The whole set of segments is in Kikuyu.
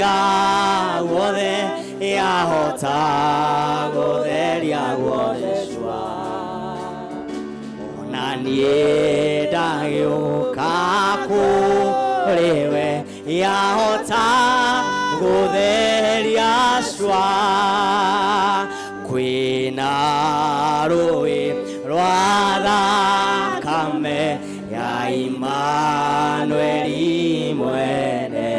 Gũtheria guothe, yahota gũtheria guothe cua. Ona niĩ ndagĩũka kũrĩ we, yahota gũtheria cua. Kwĩna rũĩ rwa thakame ya Imanueli mwene,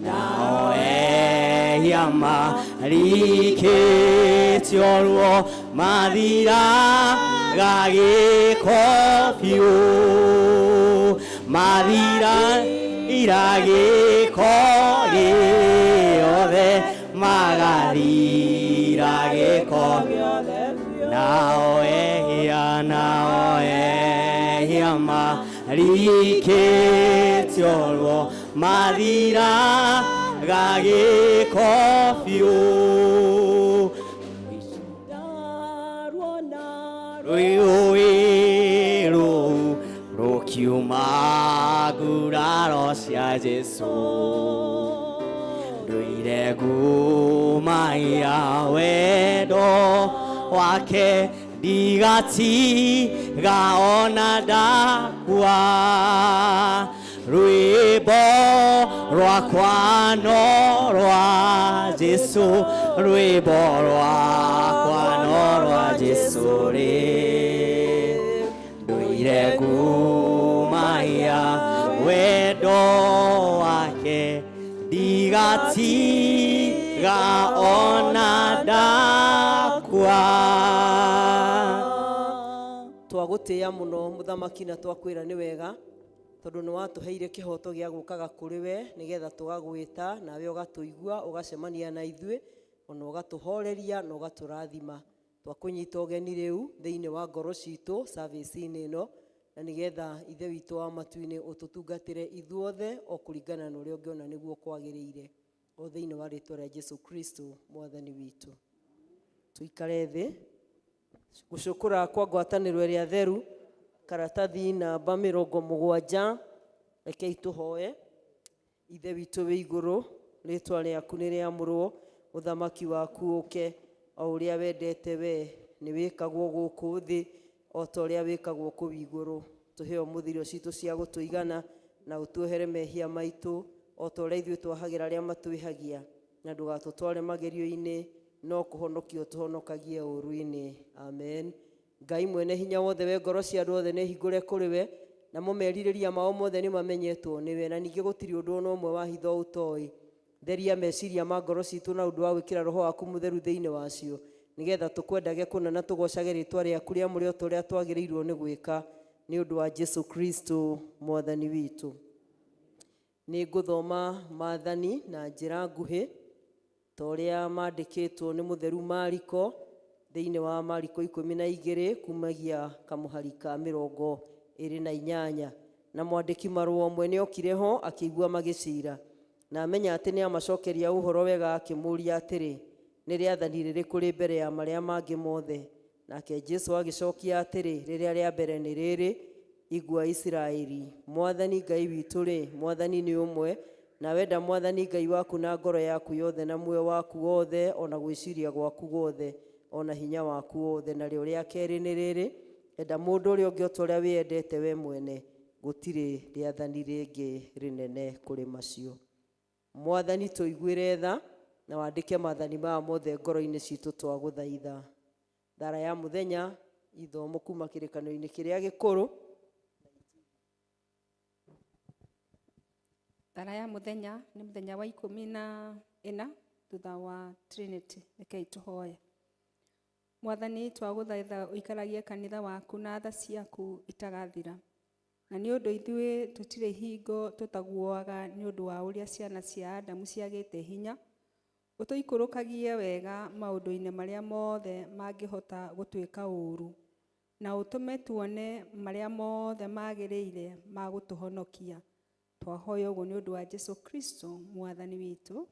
nao ehia marikĩtio ruo mathiraga gĩko biũ, mathira gĩko gĩothe, magathira gĩko. Nao ehia, nao ehia marikĩtio ruo mathiraga gĩko biũ. Ndaruona Rũĩ rũu rũkiuma nguraro cia Jesũ, ndũire ngumagia wendo wake, ndigatiga ona ndakua. Rwĩmbo rwakwa no rwa Jesũ, rwĩmbo rwakwa no rwa Jesũ rĩ, ndũire ngumagia wendo wake, ndigatiga ona ndakua. Twagũtĩĩa mũno mũthamaki, na twakwĩra nĩ wega tondũ nĩ watũheire kĩhoto gĩa gũkaga kũrĩ we, nĩgetha tũgagwĩta nawe ũgatũigua, ũgacemania na ithuĩ, ona ũgatũhoreria na ũgatũrathima. Twakũnyita ũgeni rĩu thĩinĩ wa ngoro citũ service-inĩ ĩno, na nĩgetha Ithe witũ wa matu-inĩ ũtũtungatĩre ithuothe o kũringana na ũrĩa ũngĩona nĩguo kwagĩrĩire, o thĩinĩ wa rĩtwa rĩa Jesu Kristo mwathani witũ. Tũikare thĩ. Gũcũkũra kwa ngwatanĩro ĩrĩa theru, karatathi namba 70. Rekei tũhoe. Ithe witũ wĩ igũrũ, rĩtwa rĩaku nĩ rĩamũrwo, ũthamaki waku ũke, o ũrĩa wendete we nĩ wĩkagwo gũkũ thĩ o ta ũrĩa wĩkagwo kũu igũrũ. Tũhe ũmũthĩ irio citũ cia gũtũigana, na ũtuohere mehia maitũ o ta ũrĩa ithuĩ twahagĩra arĩa matwĩhagia, na ndũgatũtware magerio-inĩ, no kũhonokia ũtũhonokagie ũũru-inĩ. Amen. Ngai mwene hinya wothe, we ngoro cia andũ othe nĩ hingũre kũrĩ we, namo merirĩria mao mothe nĩ mamenyetwo nĩwe, na ningĩ gũtirĩ ũndũ ona ũmwe wa hitho ũtoĩ. Theria meciria ma ngoro citũ na ũndũ wa gwĩkĩra roho waku mũtheru thĩinĩ wacio, nĩgetha tũkwendage kũna na tũgocage rĩtwa rĩaku rĩamũre o ta ũrĩa twagĩrĩirwo nĩ gwĩka, nĩ ũndũ wa Jesu Kristo mwathani witũ. Nĩ ngũthoma maathani na njĩra nguhĩ ta ũrĩa mandĩkĩtwo nĩ mũtheru Mariko thĩinĩ wa Mariko 12 kumagia kamũhari ka 28. Na mwandĩki marũa ũmwe nĩ okire ho akĩigua magĩcira, na amenya atĩ nĩ amacokeria ũhoro wega, akĩmũũria atĩrĩ, nĩ rĩathani rĩrĩkũ rĩ mbere ya marĩa mangĩ mothe? Nake Jesu agĩcokia atĩrĩ, rĩrĩa rĩa mbere nĩ rĩrĩ, igua Isiraeli, Mwathani Ngai witũ-rĩ, Mwathani nĩ ũmwe, na wenda Mwathani Ngai waku na ngoro yaku yothe na muoyo waku wothe, o na gwĩciria gwaku guothe, o na hinya waku wothe. Narĩo rĩa kerĩ nĩ rĩrĩ, enda mũndũ ũrĩa ũngĩ o ta ũrĩa wĩyendete we mwene. Gũtirĩ rĩathani rĩngĩ rĩnene kũrĩ macio. Mwathani tũiguĩre tha, na wandĩke maathani maya mothe ngoro-inĩ citũ, twagũthaitha. Thara ya mũthenya, ithomo kuma kĩrĩkanĩro-inĩ kĩrĩa gĩkũrũ. Thara ya mũthenya nĩ mũthenya wa 14 thutha wa Trinity. Rekei tũhoe. Mwathani, twagũthaitha ũikaragie kanitha waku na tha ciaku itagathira, na nĩ ũndũ ithuĩ tũtirĩ hingo tũtaguoaga nĩ ũndũ wa ũrĩa ciana cia Adamu ciagĩte hinya, ũtũikũrũkagie wega maũndũ-inĩ marĩa mothe mangĩhota gũtuĩka ũũru, na ũtũme tuone marĩa mothe magĩrĩire ma gũtũhonokia. Twahoya ũguo nĩ ũndũ wa Jesu Kristo mwathani witũ.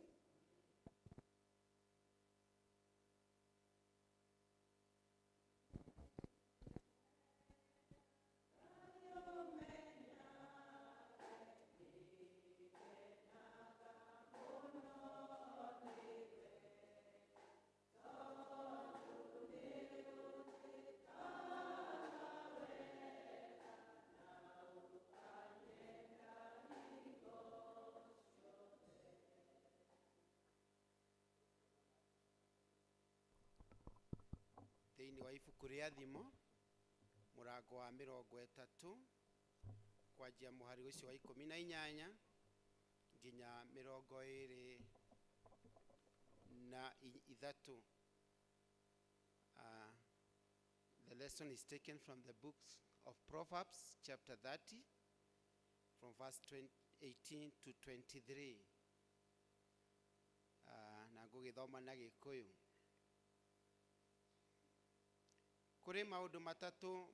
Thĩinĩ wa ibuku rĩa Thimo mũrango wa 30 kwanjia mũhari ũcio wa 18 nginya 23. The lesson is taken from the books of Proverbs chapter 30 from verse 18 to 23. Na ngũgĩthoma na Gĩkũyũ. Kũrĩ maũndũ matatũ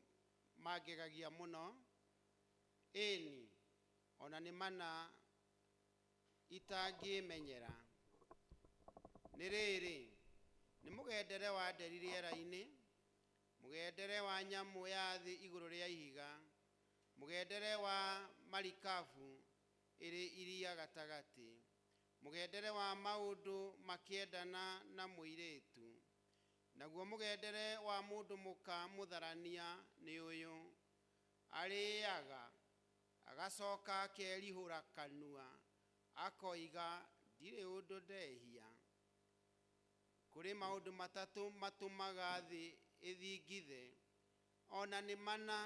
mangegagia mũno, ĩni ona nĩ mana itangĩmenyera. Nĩ rĩrĩ, nĩ mũgendere wa nderi rĩera-inĩ, mũgendere wa nyamũ ya thĩ igũrũ rĩa ihiga, mũgendere wa marikabu ĩrĩ iria gatagatĩ, mũgendere wa maũndũ makĩendana na mũirĩtu, naguo mũgendere wa mũndũ mũka mũtharania nĩ ũyũ: arĩaga agacoka akerihũra kanua, akoiga ndirĩ ũndũ ndehia. Kũrĩ maũndũ matatũ matũmaga thĩ ĩthingithe, ona nĩ mana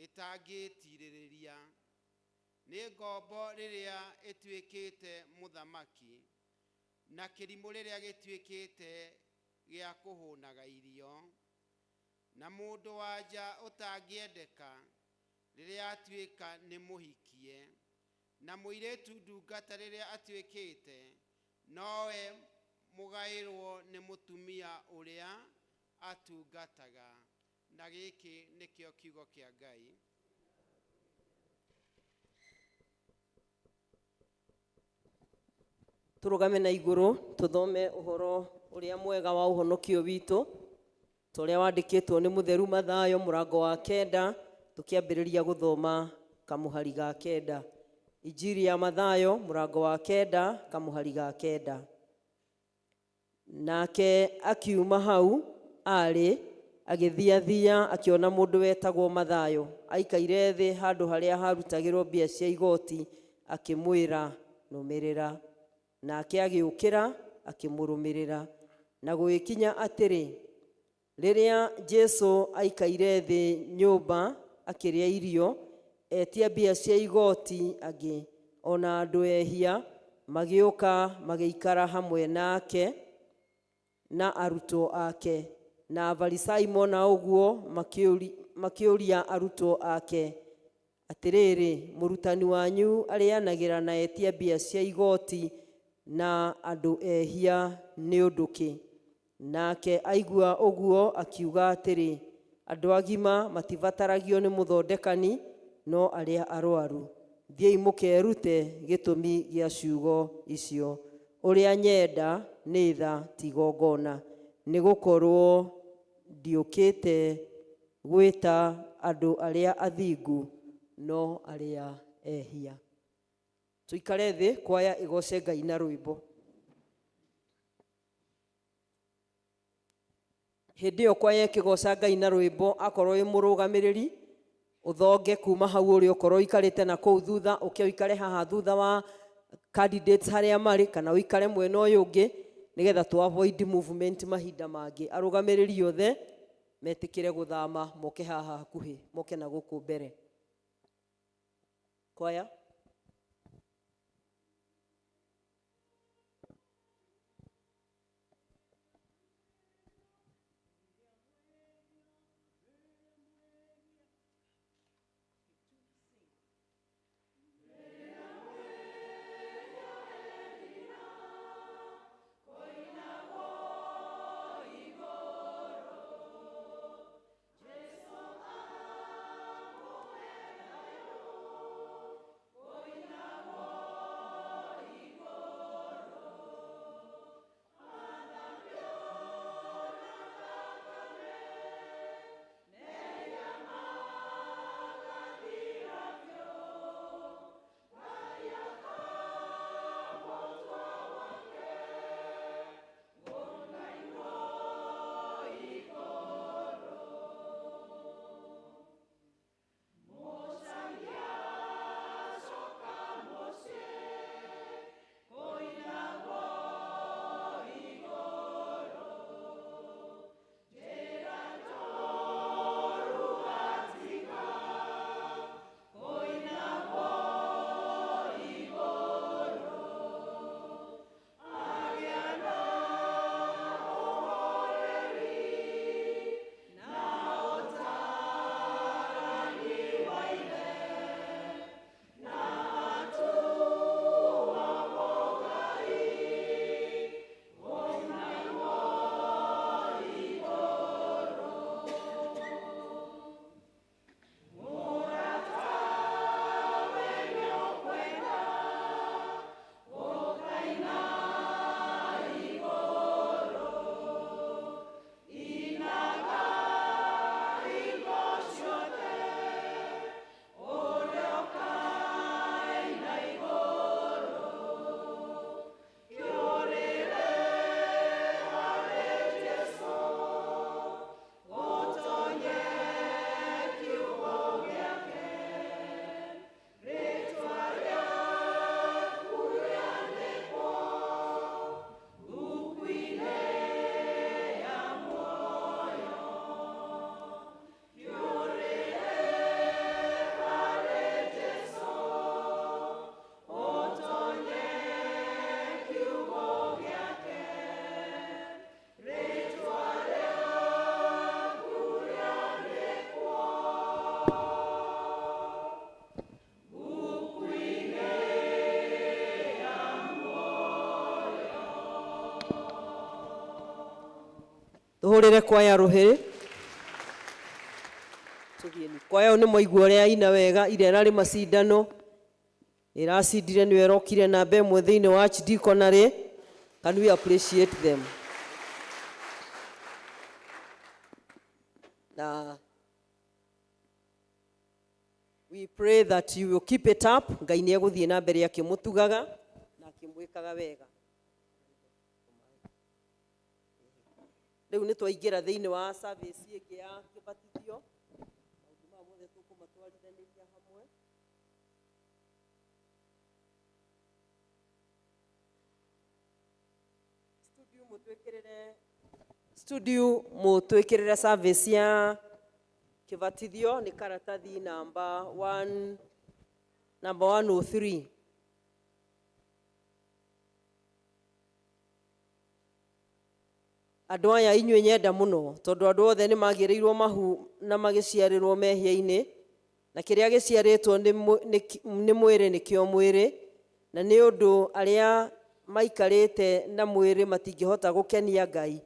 ĩtangĩtirĩrĩria: nĩ ngombo rĩrĩa ĩtuĩkĩte mũthamaki, na kĩrimũ rĩrĩa gĩtuĩkĩte gĩa kũhũnaga irio, na mũndũ wa nja ũtangĩendeka rĩrĩa atuĩka nĩ mũhikie, na mũirĩtu ndungata rĩrĩa atuĩkĩte nowe mũgaĩrwo nĩ mũtumia ũrĩa atungataga. Na gĩkĩ nĩkĩo kiugo kĩa Ngai. Tũrũgame na igũrũ tũthome ũhoro ũrĩa mwega wa ũhonokio witũ ta ũrĩa wandĩkĩtwo nĩ mũtheru Mathayo mũrango wa 9, tũkĩambĩrĩria gũthoma kamũhari ga 9. Injiri ya Mathayo mũrango wa 9 kamũhari ga 9. Nake akiuma hau arĩ agĩthiathia akĩona mũndũ wetagwo Mathayo aikaire thĩ handũ harĩa harutagĩrwo mbia cia igoti, akĩmwĩra, nũmĩrĩra. Nake agĩũkĩra akĩmũrũmĩrĩra. Na gũgĩkinya atĩrĩ, rĩrĩa Jesũ aikaire thĩ nyũmba akĩrĩa irio, etia mbia cia igoti angĩ ona andũ ehia magĩũka magĩikara hamwe nake na arutwo ake. Na Afarisai mona ũguo makĩũria arutwo ake atĩrĩrĩ, mũrutani wanyu arĩanagĩra na etia mbia cia igoti na andũ ehia nĩ ũndũ kĩ? Nake aigua ũguo akiuga atĩrĩ, andũ agima matibataragio nĩ mũthondekani, no arĩa arwaru. Thiĩi mũkerute gĩtũmi gĩa ciugo icio: ũrĩa nyenda nĩ tha ti igongona, nĩ gũkorwo ndiũkĩte gwĩta andũ arĩa athingu, no arĩa ehia. Tũikare thĩ, kwaya ĩgoce Ngai na rwĩmbo. Hĩndĩ ĩyo kwaya ĩkĩgoca Ngai na rwĩmbo, akorwo wĩ mũrũgamĩrĩri ũthonge kuma hau ũrĩ, ũkorwo ũikarĩte na kũu thutha, ũke ũikare haha thutha wa candidates harĩa marĩ, kana ũikare mwena ũyũ ũngĩ, nĩgetha tũ avoid movement mahinda mangĩ. Arũgamĩrĩri othe metĩkĩre gũthama moke haha hakuhĩ, moke na gũkũ mbere. Kwaya. Tũhũrĩre kwaya rũhĩ. Tũthiĩ kwaya nĩ mwaigua ũrĩa ina wega, ira ĩrarĩ macindano, ĩracindire nĩyo ĩrokire namba ĩmwe thĩinĩ wa Archdeaconry. Can we appreciate them? Na we pray that you will keep it up. Ngai nĩ egũthiĩ na mbere akĩmũtugaga na akĩmwĩkaga wega. Rĩu nĩ twaingĩra thĩinĩ wa service ĩngĩ ya kĩbatithio. Maũndũ maya mothe tũkũmatwarithanĩria hamwe. Studio mũtwĩkĩrĩre, studio mũtwĩkĩrĩre service ya kĩbatithio nĩ karatathi namba 1, namba 103. Andũ aya inyuĩ nyenda mũno, tondũ andũ othe nĩ magĩrĩirwo mahu na magĩciarĩrwo mehia-inĩ, na kĩrĩa gĩciarĩtwo nĩ mwĩrĩ nĩkĩo mwĩrĩ, na nĩ ũndũ arĩa maikarĩte na mwĩrĩ matingĩhota gũkenia Ngai,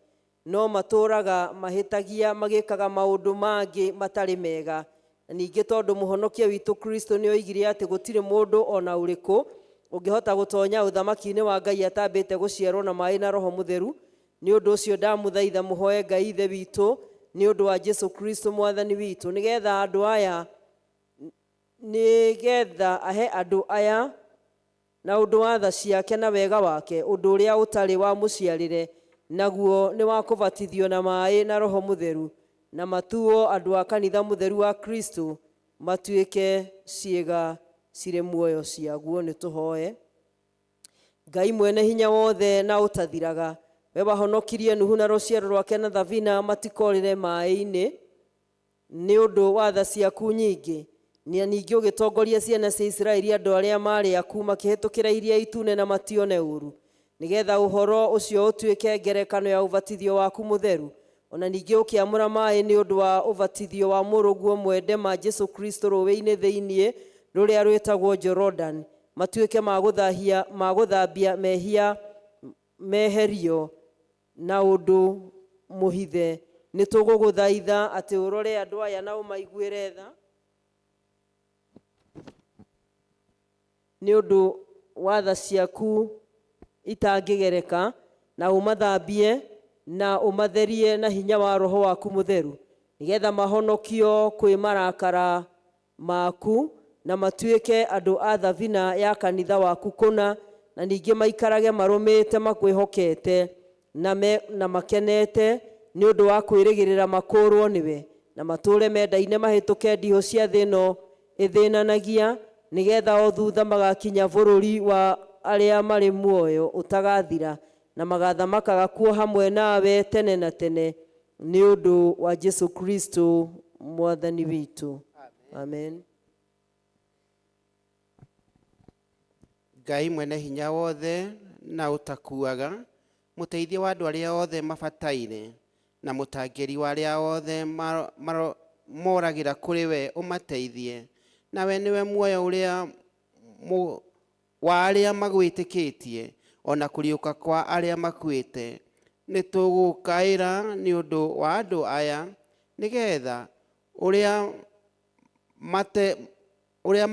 no matũũraga mahĩtagia magĩkaga maũndũ mangĩ matarĩ mega. Na ningĩ tondũ mũhonokia witũ Kristo nĩ oigire atĩ gũtirĩ mũndũ ona ũrĩkũ ũngĩhota gũtonya ũthamaki-inĩ wa Ngai atambĩte gũciarwo na maĩ na Roho Mũtheru, nĩ ũndũ ũcio ndamũthaitha mũhoe Ngai Ithe witũ nĩ ũndũ wa Jesu Kristo mwathani witũ, nĩgetha andũ aya, nĩgetha ahe andũ aya na ũndũ wa tha ciake na wega wake ũndũ ũrĩa ũtarĩ wa mũciarĩre, naguo nĩ wa kũbatithio na maĩ na Roho Mũtheru, na matuo andũ a kanitha mũtheru wa Kristo matuĩke ciĩga cirĩ muoyo ciaguo. Nĩ tũhoe. Ngai mwene hinya wothe na ũtathiraga, we wahonokirie Nuhu na rũciaro rwake na thabina matikorĩre maĩ-inĩ nĩ ũndũ wa tha ciaku nyingĩ, na ningĩ ũgĩtongoria ciana cia Isiraeli andũ arĩa maarĩ aku makĩhĩtũkĩra iria itune na matione ũũru, nĩgetha ũhoro ũcio ũtuĩke ngerekano ya ũbatithio waku mũtheru. Ona ningĩ ũkĩamũra maĩ nĩ ũndũ wa ũbatithio wa mũrũguo mwende ma Jesu Kristo rũĩ-inĩ thĩinĩ rũrĩa rwĩtagwo Jordan, matuĩke ma gũthambia mehia meherio na ũndũ mũhithe. Nĩ tũgũgũthaitha atĩ ũrore andũ aya na ũmaiguĩre tha nĩ ũndũ wa tha ciaku itangĩgereka, na ũmathambie na ũmatherie na hinya wa Roho waku mũtheru, nĩgetha mahonokio kwĩ marakara maku na matuĩke andũ a thabina ya kanitha waku kũna, na ningĩ maikarage marũmĩte makwĩhokete na makenete nĩ ũndũ wa kwĩrĩgĩrĩra makũũrwo nĩwe, na matũũre mendaine mahĩtũke ndihũ cia thĩ ĩno ĩthĩnanagia, nĩgetha o thutha magakinya bũrũri wa arĩa marĩ muoyo ũtagathira, na magathamakaga kuo hamwe nawe tene na tene, nĩ ũndũ wa Jesu Kristo mwathani witũ. Amen. Ngai mwene hinya wothe na ũtakuaga, mũteithia wa andũ arĩa othe mabataire, na mũtangĩri wa arĩa othe moragĩra kũrĩ we ũmateithie, nawe nĩwe muoyo ũrĩa wa arĩa magwĩtĩkĩtie, ona kũriũka kwa arĩa makuĩte. Nĩ tũgũkaĩra nĩ ũndũ wa andũ aya, nĩgetha ũrĩa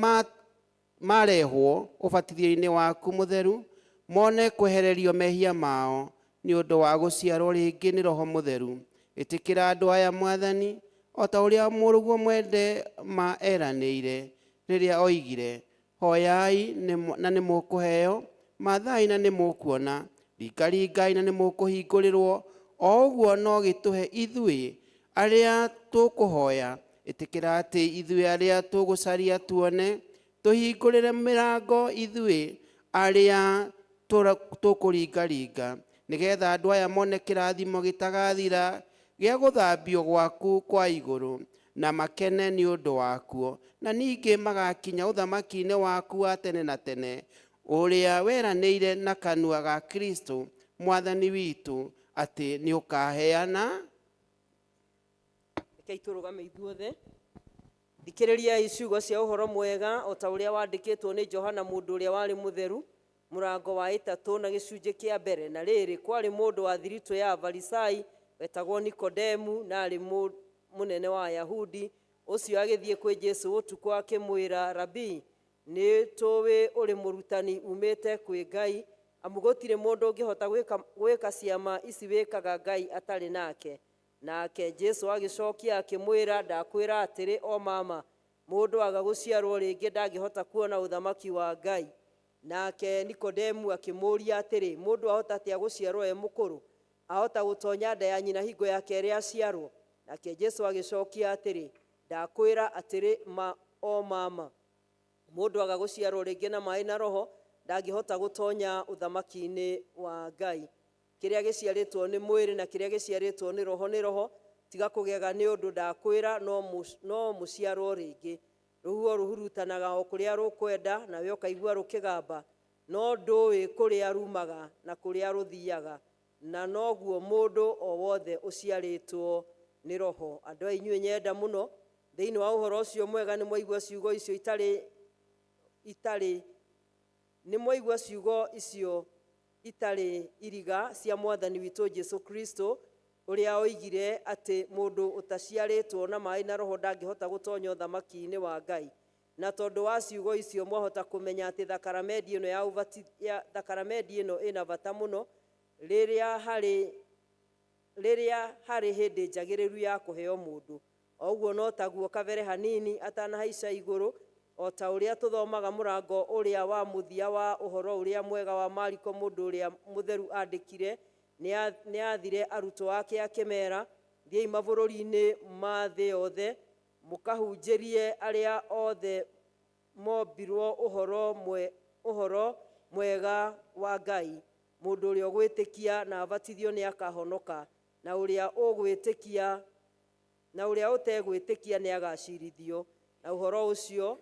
marehwo ũbatithio-inĩ waku mũtheru mone kwehererio mehia mao nĩ ũndũ wa gũciarwo rĩngĩ nĩ Roho Mũtheru. Ĩtĩkĩra andũ aya Mwathani, o ta ũrĩa mũrũguo mwende ma eranĩire rĩrĩa oigire, hoyai na nĩ mũkũheo, mathai na nĩ mũkuona, ringaringai na nĩ mũkũhingũrĩrwo. O ũguo no gĩtũhe ithuĩ arĩa tũkũhoya. Ĩtĩkĩra atĩ ithuĩ arĩa tũgũcaria tuone, tũhingũrĩre mĩrango ithuĩ arĩa tũkũringaringa, nĩgetha andũ aya mone kĩrathimo gĩtagathira gĩa gũthambio gwaku kwa igũrũ, na makene nĩ ũndũ wakuo, na ningĩ magakinya ũthamaki-inĩ waku wa tene na tene, ũrĩa weranĩire na kanua ga Kristo mwathani witũ atĩ nĩ ũkaheana. Rekei tũrũgame ithuothe. Thikĩrĩriai ciugo cia ũhoro mwega o ta ũrĩa wandĩkĩtwo nĩ Johana mũndũ ũrĩa warĩ mũtheru, mũrango wa 3 na gĩcunjĩ kĩa mbere. Na rĩrĩ, kwarĩ mũndũ wa thiritũ ya Afarisai Wetagwo Nikodemu na arĩ mũnene wa Ayahudi. Ũcio agĩthiĩ kwĩ Jesũ ũtukũ akĩmwĩra, Rabii, nĩ tũũĩ ũrĩ mũrutani umĩte kwĩ Ngai, amu gũtirĩ mũndũ ũngĩhota gwĩka ciama ici wĩkaga Ngai atarĩ nake. Nake Jesũ agĩcokia akĩmwĩra, ndakwĩra atĩrĩ o mama, mũndũ aga gũciarwo rĩngĩ ndangĩhota kuona ũthamaki wa Ngai. Nake Nikodemu akĩmũũria atĩrĩ, mũndũ ahota atĩa gũciarwo e mũkũrũ? Ahota gũtonya nda ya nyina hingo ya kerĩ aciarwo? Nake Jesũ agĩcokia atĩrĩ, ndakwĩra atĩrĩ ma o mama, mũndũ aga gũciarwo rĩngĩ na maĩ na roho ndangĩhota gũtonya ũthamaki-inĩ wa Ngai. Kĩrĩa gĩciarĩtwo nĩ mwĩrĩ na kĩrĩa gĩciarĩtwo nĩ roho nĩ roho, tiga kũgega nĩ ũndũ ndakwĩra no mũciarwo rĩngĩ. Rũhuho rũhurutanaga o kũrĩa rũkwenda, nawe ũkaigua rũkĩgamba, no ndũĩ kũrĩa rumaga na kũrĩa rũthiaga, na noguo mũndũ o wothe ũciarĩtwo nĩ roho. Andũ a inyuĩ nyenda mũno, thĩinĩ wa ũhoro ũcio mwega nĩ mwaigua ciugo icio itarĩ nĩ mwaigua ciugo icio itarĩ iriga cia mwathani witũ Jesu Kristo, ũrĩa oigire atĩ mũndũ ũtaciarĩtwo na maĩ na roho ndangĩhota gũtonya ũthamaki-inĩ wa Ngai. Na tondũ wa ciugo icio mwahota kũmenya atĩ thakramenti ĩno ya ũbati, ya thakramenti ĩno ĩna bata mũno rĩrĩa harĩ hĩndĩ njagĩrĩru ya kũheo mũndũ. O ũguo no taguo kabere hanini atanahaica igũrũ, o ta ũrĩa tũthomaga mũrango ũrĩa wa mũthia wa ũhoro ũrĩa mwega wa Mariko, mũndũ ũrĩa mũtheru andĩkire, nĩ aathire arutwo ake akĩmera, thiĩi mabũrũri-inĩ ma thĩ yothe mũkahunjĩrie arĩa othe mombirwo ũhoro mwega wa Ngai. Mũndũ ũrĩa ũgwĩtĩkia na abatithio nĩ akahonoka, na ũrĩa ũgwĩtĩkia na ũrĩa ũtegwĩtĩkia nĩ agacirithio. Na ũhoro ũcio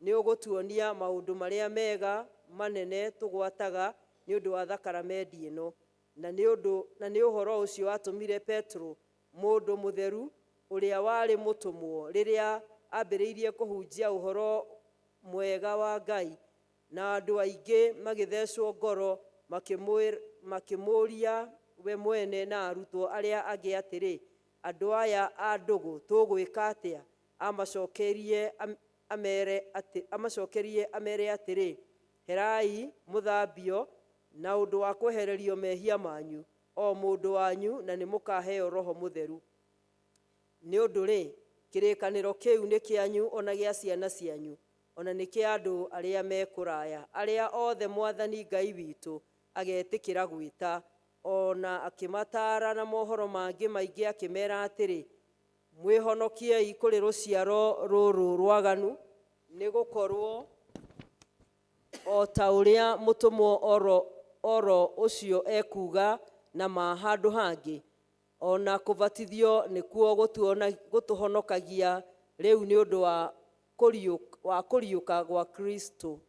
nĩ ũgũtuonia maũndũ marĩa mega manene tũgwataga nĩ ũndũ wa thakramenti ĩno. Na nĩ ũhoro ũcio watũmire Petro, mũndũ mũtheru ũrĩa warĩ mũtũmwo, rĩrĩa ambĩrĩirie kũhunjia ũhoro mwega wa Ngai, na andũ aingĩ magĩthecwo ngoro, makĩmũũria we mwene na arutwo arĩa angĩ atĩrĩ, andũ aya a ndũgũ tũgwĩka atĩa? Amacokerie amere atĩrĩ, herai mũthambio na ũndũ wa kwehererio mehia manyu, o mũndũ wanyu, na nĩ mũkaheo roho mũtheru. Nĩ ũndũ rĩ, kĩrĩkanĩro kĩu nĩ kĩanyu ona gĩa ciana cianyu, ona nĩ kĩa andũ arĩa me kũraya, arĩa othe mwathani Ngai witũ agetĩkĩra gwĩta. Ona akĩmataara na mohoro mangĩ maingĩ akĩmera atĩrĩ, mwĩhonokiei kũrĩ rũciaro rũrũ rwaganu, nĩ gũkorwo o ta ũrĩa mũtũmwo oro ũcio ekuuga na ma handũ hangĩ, ona kũbatithio nĩkuo gũtũhonokagia rĩu nĩ ũndũ wa kũriũka gwa Kristo,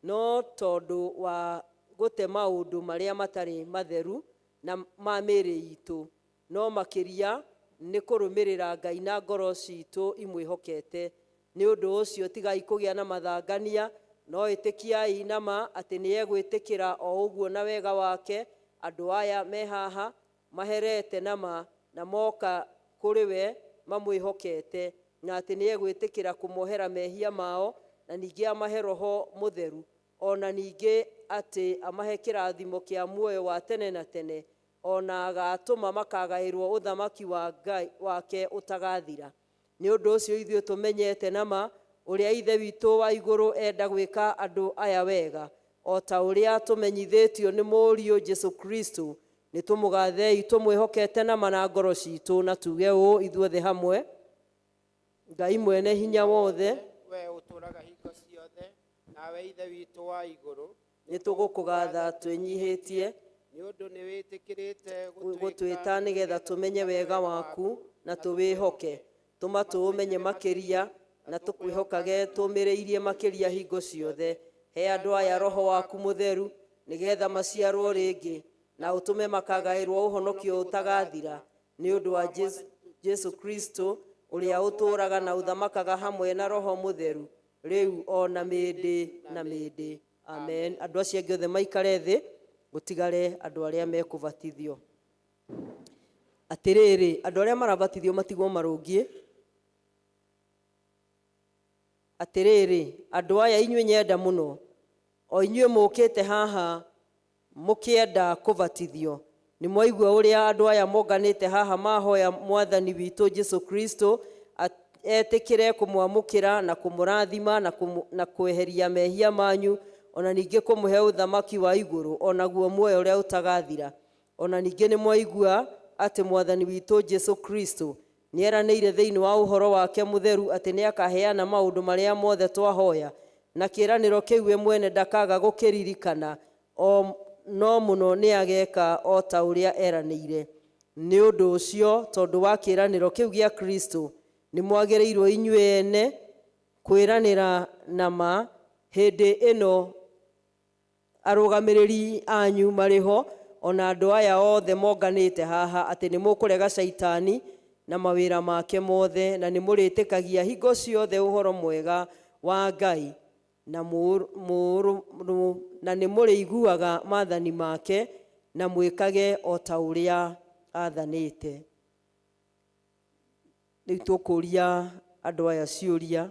no tondũ wa gũte maũndũ marĩa matarĩ matheru na ma mĩĩrĩ itũ, no makĩria nĩ kũrũmĩrĩra Ngai na ngoro citũ imwĩhokete. Nĩ ũndũ ũcio tigai kũgĩa na mathangania, no ĩtĩkiai na ma atĩ nĩ egwĩtĩkĩra o ũguo na wega wake andũ aya me haha maherete na ma na moka kũrĩ we mamwĩhokete, na atĩ nĩ egwĩtĩkĩra kũmohera mehia mao, na ningĩ amahe roho mũtheru, ona ningĩ atĩ amahe kĩrathimo kĩa muoyo wa tene na tene, ona agatũma makagaĩrwo ũthamaki wa Ngai wake ũtagathira. Nĩ ũndũ ũcio ithuĩ tũmenyete na ma ũrĩa Ithe witũ wa igũrũ enda gwĩka andũ aya wega, o ta ũrĩa tũmenyithĩtio nĩ Mũriũ Jesũ Kristo. Nĩ tũmũgathei tũmwĩhokete na ma na ngoro citũ, na tuge ũũ ithuothe hamwe: Ngai mwene hinya wothe, we ũtũũraga hingo ciothe, nawe Ithe witũ wa igũrũ, nĩ tũgũkũgatha twĩnyihĩtie nĩ ũndũ nĩ wĩtĩkĩrĩte gũtwĩta nĩgetha tũmenye wega waku na tũwĩhoke. Tũma tũũmenye makĩria na tũkwĩhokage tũmĩrĩirie makĩria hingo ciothe. He andũ aya roho waku mũtheru nĩgetha maciarwo rĩngĩ, na ũtũme makagaĩrwo ũhonokio ũtagathira, nĩ ũndũ wa Jesu Kristo, ũrĩa ũtũũraga na ũthamakaga hamwe na roho mũtheru, rĩu o na mĩndĩ na mĩndĩ. Amen. Andũ acio angĩ othe maikare thĩ, gũtigare andũ arĩa mekũbatithio. Atĩrĩrĩ, andũ arĩa marabatithio matigwo marũngiĩ. Atĩrĩrĩ, andũ aya inyuĩ nyenda mũno, o inyuĩ mũkĩte haha mũkĩenda kũbatithio, nĩ mwaigua ũrĩa andũ aya monganĩte haha mahoya Mwathani witũ Jesu Kristo etĩkĩre kũmwamũkĩra na kũmũrathima na kweheria mehia manyu, ona ningĩ kũmũhe ũthamaki wa igũrũ, onaguo muoyo ũrĩa ũtagathira. Ona ningĩ nĩ mwaigua atĩ Mwathani witũ Jesu Kristo nĩeranĩire thĩinĩ wa ũhoro wake mũtheru atĩ nĩakaheana maũndũ marĩa mothe twahoya, na kĩĩranĩro kĩu we mwene ndakaga gũkĩririkana, o no mũno nĩageka o ta ũrĩa eranĩire. Nĩ ũndũ ũcio, tondũ wa kĩĩranĩro kĩu gĩa Kristo, nĩ mwagĩrĩirwo inyuĩ ene kwĩranĩra na ma hĩndĩ ĩno arũgamĩrĩri anyu marĩ ho, ona andũ aya othe monganĩte haha, atĩ nĩ mũkũrega caitani na mawĩra make mothe, na nĩ mũrĩtĩkagia hingo ciothe ũhoro mwega wa Ngai, na na nĩ mũrĩiguaga maathani make, na mwĩkage o ta ũrĩa athanĩte. Rĩu tũkũria andũ aya ciũria.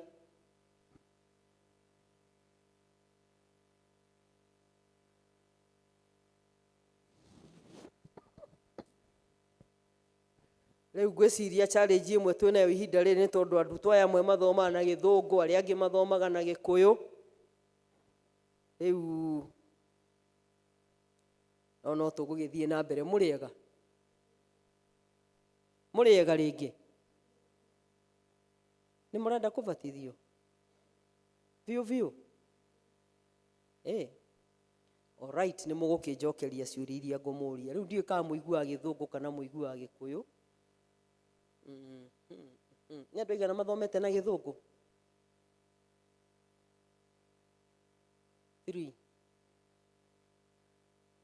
Rĩu ngwĩciria challenge ĩmwe twĩnayo ihinda rĩrĩ nĩ tondũ arutwo aya amwe mathomaga na Gĩthũngũ, arĩa angĩ mathomaga na Gĩkũyũ. Rĩu no no tũgũgĩthiĩ na mbere. Mũrĩega? Mũrĩega rĩngĩ? Nĩ mũrenda kũbatithio biũ biũ? Alright, nĩ mũgũkĩnjokeria ciũria iria ngũmũria. Rĩu ndiũĩ kana mũiguaga Gĩthũngũ kana mũiguaga Gĩkũyũ. Nĩ andũ aigana mathomete na Gĩthũngũ? 3.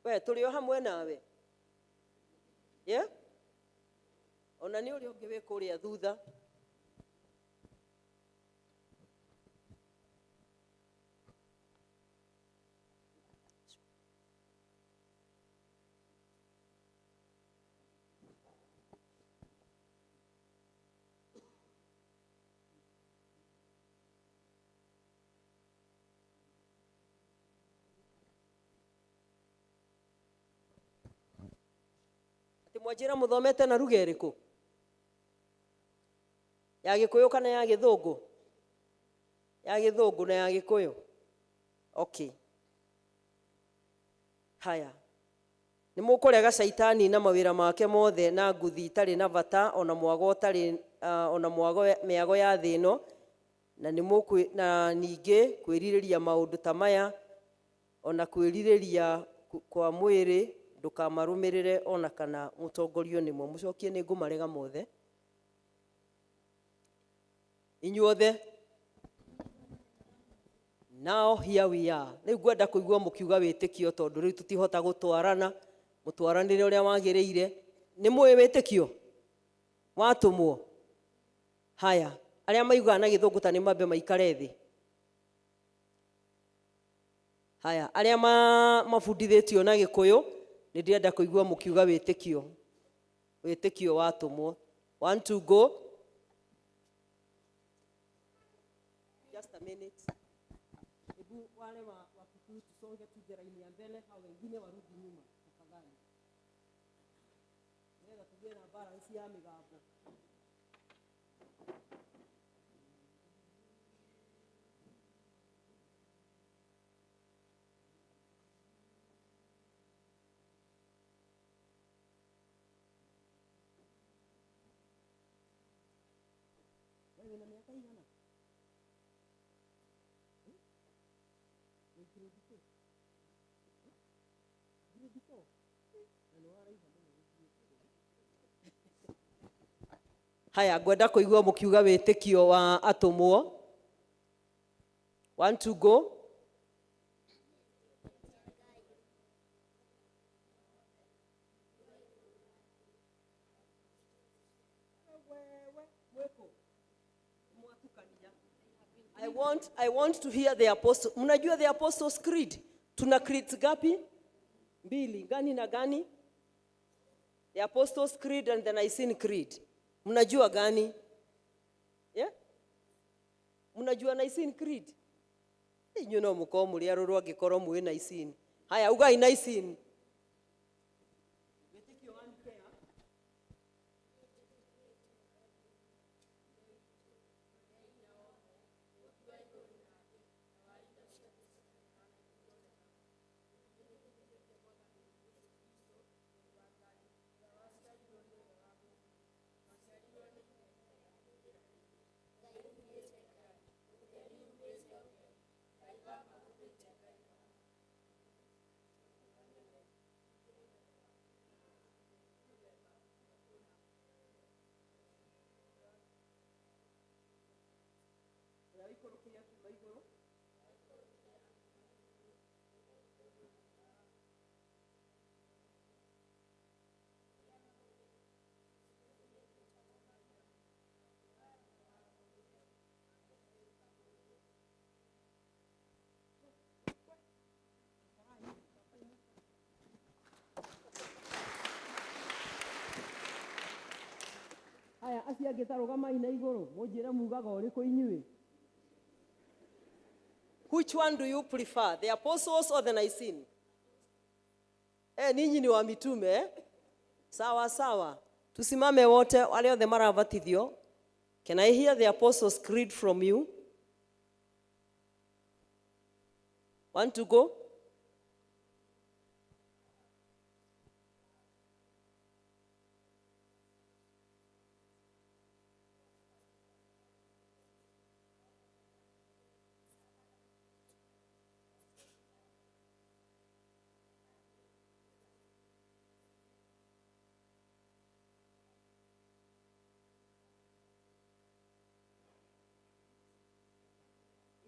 We tũrĩ o hamwe nawe? Yeah? Ona nĩ ũrĩa ũngĩ wĩ kũrĩa thutha. Atĩ mwanjĩra mũthomete na ruga ĩrĩkũ? Ya Gĩkũyũ kana ya Gĩthũngũ? Ya Gĩthũngũ na ya Gĩkũyũ. Okay. Haya. Nĩ mũkũrega caitani na mawĩra make mothe na nguthi itarĩ na bata, ona mwago ũtarĩ, ona mwago mĩago ya thĩ ĩno, na nĩ mũkwĩ, na ningĩ kwĩrirĩria maũndũ ta maya, ona kwĩrirĩria kwa mwĩrĩ, ndũkamarũmĩrĩre ona kana mũtongorio nĩmo. Mũcokie nĩ ngũmarega mothe. Inyuothe. Now here we are. Rĩu ngwenda kũigua mũkiuga wĩtĩkio tondũ rĩu tũtihota gũtwarana, mũtwaranĩre ũrĩa wagĩrĩire. Nĩ mũĩ wĩtĩkio? Watũmwo? Haya, arĩa maiguaga na Gĩthũngũ ta nĩ mambe maikare thĩ. Haya, arĩa mabundithĩtio na Gĩkũyũ, nĩ ndĩrenda kũigua mũkiuga wĩtĩkio. Wĩtĩkio watũmwo. 1 2 go. Just a minute. Hebu wale wa Kikuyu tusonge tuje laini ya mbele, hao wengine warudi nyuma tafadhali. Nĩgetha tũgĩe na balance ya mĩgambo. Wewe wĩna mĩaka igana? Wĩ grade 4? Grade 4? Na nĩ waraiha mũno gũthiĩte. Haya, ngwenda kũigua mũkiuga wĩtĩkio wa atũmwo. 1 2 go. I want to hear the apostle. Mnajua the Apostles' Creed? Tuna creeds gapi? Mbili. Gani na gani? The Apostles' Creed and the Nicene Creed. Mnajua gani? Yeah? Mnajua Nicene Creed? Inyuĩ no mũkorwo mũrĩ arũrũ angĩkorwo mwĩ Nicene. Haya, ugai Nicene. Wĩtĩkio wa Nikea. Haya, acio angĩ ta rũgamai na igũrũ mũnjĩre mugaga ũrĩkũ inyuĩ. Which one do you prefer, the apostles or the Nicene? Eh, ninyi ni wa mitume eh? Sawa sawa, tusimame wote wale othe marabatithio. Can I hear the apostles' creed from you? Want to go?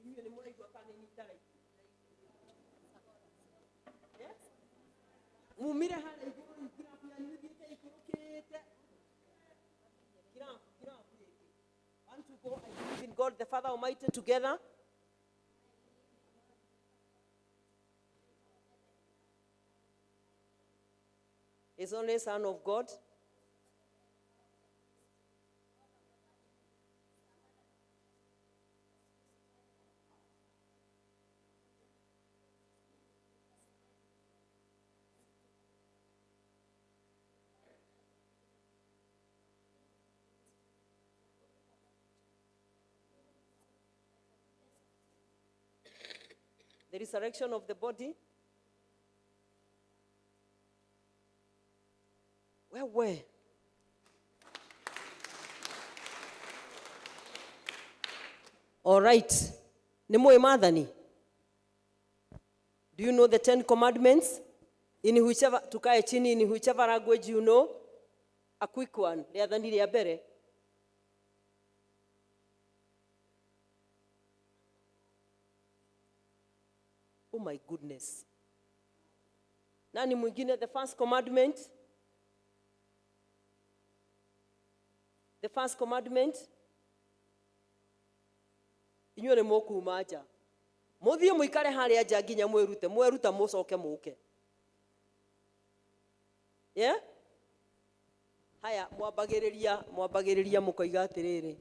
Inyuĩ nĩ mũraigua kana nĩ itaraigua? Yes? Mumire harĩa igũrũ rĩu kĩrabu yanyu ĩthiĩte ikũrũkĩte. Kĩrabu, kĩrabu rĩngĩ. One to go. I believe in God the Father Almighty together. His only Son of God. The resurrection of the body. Where? All right. Nĩ mũĩ maathani? Do you know the 10 Commandments? In whichever, tukae chini, in whichever language you know. A quick one. Rĩathani rĩa mbere. Oh my goodness. Nani mwingine? The first commandment? The first commandment? Inyuĩ nĩ mũkuma nja. Mũthiĩ mũikare harĩa nja nginya mwĩrute. Mweruta mũcoke mũke. Yeah? Haya, mwambagĩrĩria mũkoiga atĩrĩrĩ.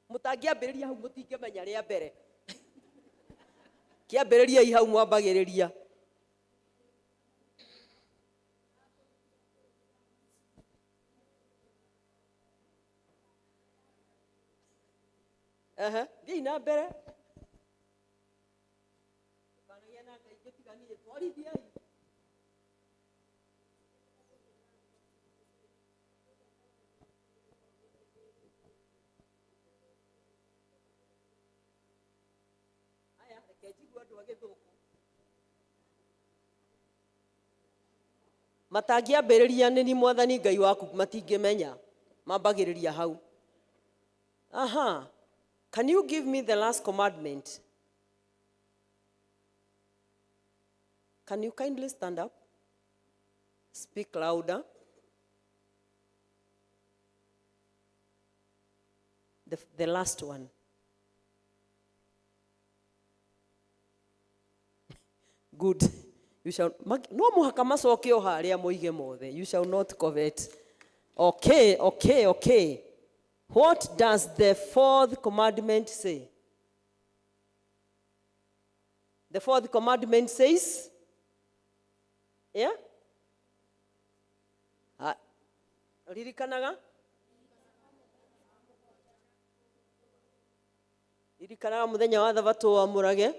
Mũtangĩambĩrĩria hau mũtingĩmenya rĩa mbere. Kĩambĩrĩriai hau mwambagĩrĩria. Ehe, thiĩi na mbere. Ndũkanagĩe na Ngai ingĩ tiga niĩ. Twarithiai. Haya, reke njigue andũ a gĩthũngũ. Matangĩambĩrĩria nĩ ni mwathani Ngai waku matingĩmenya. Mambagĩrĩria hau. Aha. Can you give me the last commandment? Can you kindly stand up? Speak louder. The last one. Good. You shall, no mũhaka macoke o harĩa moige mothe. You shall not covet. Okay, okay, okay. What does the fourth commandment say? The fourth commandment says, yeah? Ah, ririkanaga? Ririkanaga muthenya wa thabatũ wamũrage.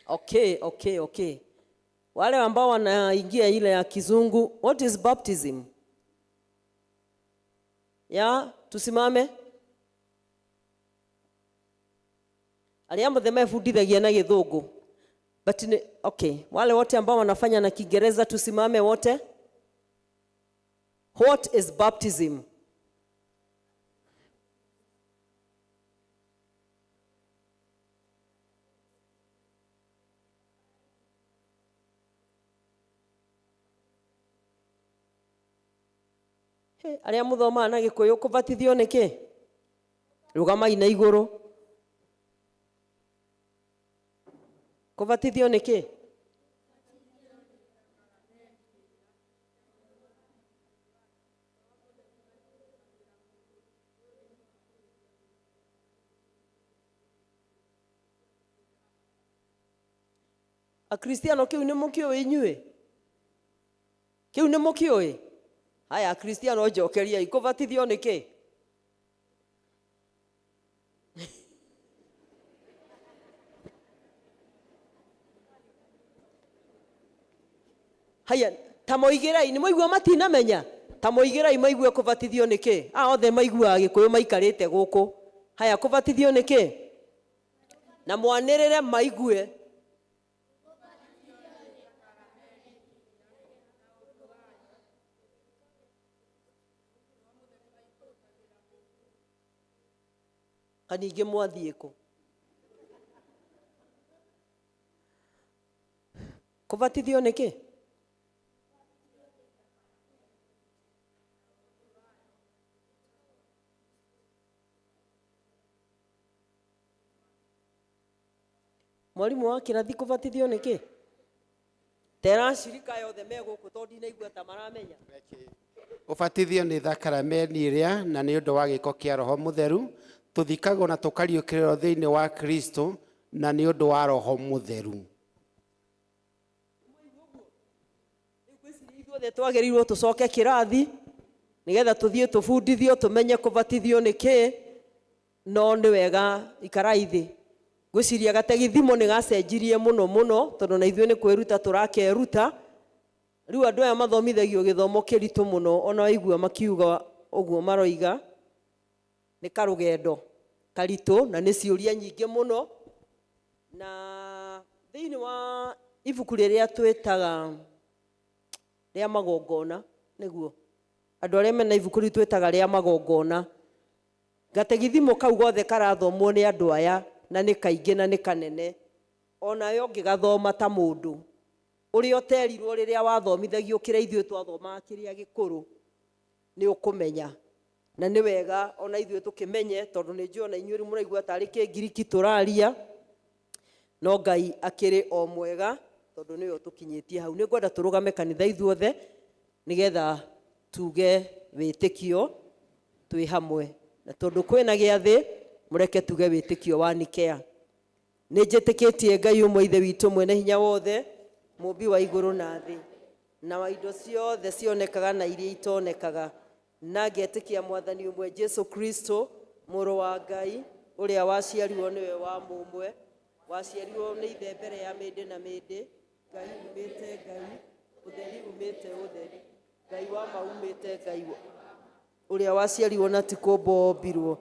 Okay, okay, okay. Wale ambao wanaingia ile ya kizungu, what is baptism? Ya, tusimame. Arĩa mothe mebundithagia na gĩthũngũ. But ni, okay, wale wote ambao wanafanya na Kiingereza tusimame wote. What is baptism? Hey, arĩa mũthomaga na gĩkũyũ kũbatithio nĩ kĩ? Rũgamai na igũrũ. Kũbatithio nĩ kĩ? Akristiano kĩu nĩ mũkĩũĩ inyuĩ? Kĩu nĩ mũkĩũĩ? Haya Akristiano njokeriai, kũbatithio nĩ kĩ? Haya, ta moigĩrai, nĩ mwaigua matinamenya? Ta moigĩrai maigue kũbatithio nĩ kĩ? Aya othe maiguaga gĩkũyũ maikarĩte gũkũ. Haya, kũbatithio nĩ kĩ? Na mwanĩrĩre maigue. Kaningĩ mwathiĩ kũ? Kũbatithio nĩ kĩ? Mwarimũ wa kĩrathi kũbatithio nĩ kĩ? Tera acirika yothe me gũkũ tondũ ndinaigua ta maramenya. Ũbatithio nĩ thakarameni ĩrĩa na nĩ ũndũ wa gĩko kĩa Roho Mũtheru tũthikagwo na tũkariũkĩrĩrwo thĩinĩ wa Kristo na nĩ ũndũ wa Roho Mũtheru. Ithuothe twagĩrĩirwo tũcoke kĩrathi nĩgetha tũthiĩ tũbundithio tũmenye kũbatithio nĩ kĩ, no nĩ wega ikarai thĩ. Ngwĩciria gategithimo nĩ gacenjirie mũno mũno tondũ na ithuĩ nĩ kwĩruta tũrakeruta. Rĩu andũ aya mathomithagio gĩthomo kĩritũ mũno, ona waigua makiuga ũguo maroiga nĩ karũgendo karitũ na nĩ ciũria nyingĩ mũno. Na thĩinĩ wa ibuku rĩrĩa twĩtaga rĩa magongona, nĩguo andũ arĩa mena ibuku rĩu twĩtaga rĩa magongona, gategithimo kau gothe karathomwo nĩ andũ aya na nĩ kaingĩ na nĩ kanene. Onawe ũngĩgathoma ta mũndũ ũrĩa ũterirwo rĩrĩa wathomithagio kĩrĩa ithuĩ twathomaga kĩrĩa gĩkũrũ, nĩ ũkũmenya. Na nĩ wega ona ithuĩ tũkĩmenye, tondũ nĩ njũĩ ona inyuĩ rĩu mũraigua tarĩ kĩngiriki tũraria, no Ngai akĩrĩ o mwega tondũ nĩwe ũtũkinyĩtie hau. Nĩ ngwenda tũrũgame kanitha ithuothe nĩgetha tuge wĩtĩkio twĩ hamwe, na tondũ kwĩna gĩathĩ mũreke tuge wĩtĩkio wa Nikea. Nĩ njĩtĩkĩtie Ngai ũmwe Ithe witũ mwene hinya wothe, mũmbi wa igũrũ na thĩ, na wa indo ciothe cionekaga na iria itonekaga, na ngetĩkia Mwathani ũmwe Jesu Kristo, mũrũ wa Ngai, ũrĩa waciarirwo nĩwe wa mũmwe, waciarirwo nĩ ithe mbere ya mĩndĩ na mĩndĩ, Ngai umĩte Ngai, ũtheri umĩte ũtheri, Ngai wa ma umĩte Ngai, ũrĩa waciarirwo na ti kũmbwo ombirwo,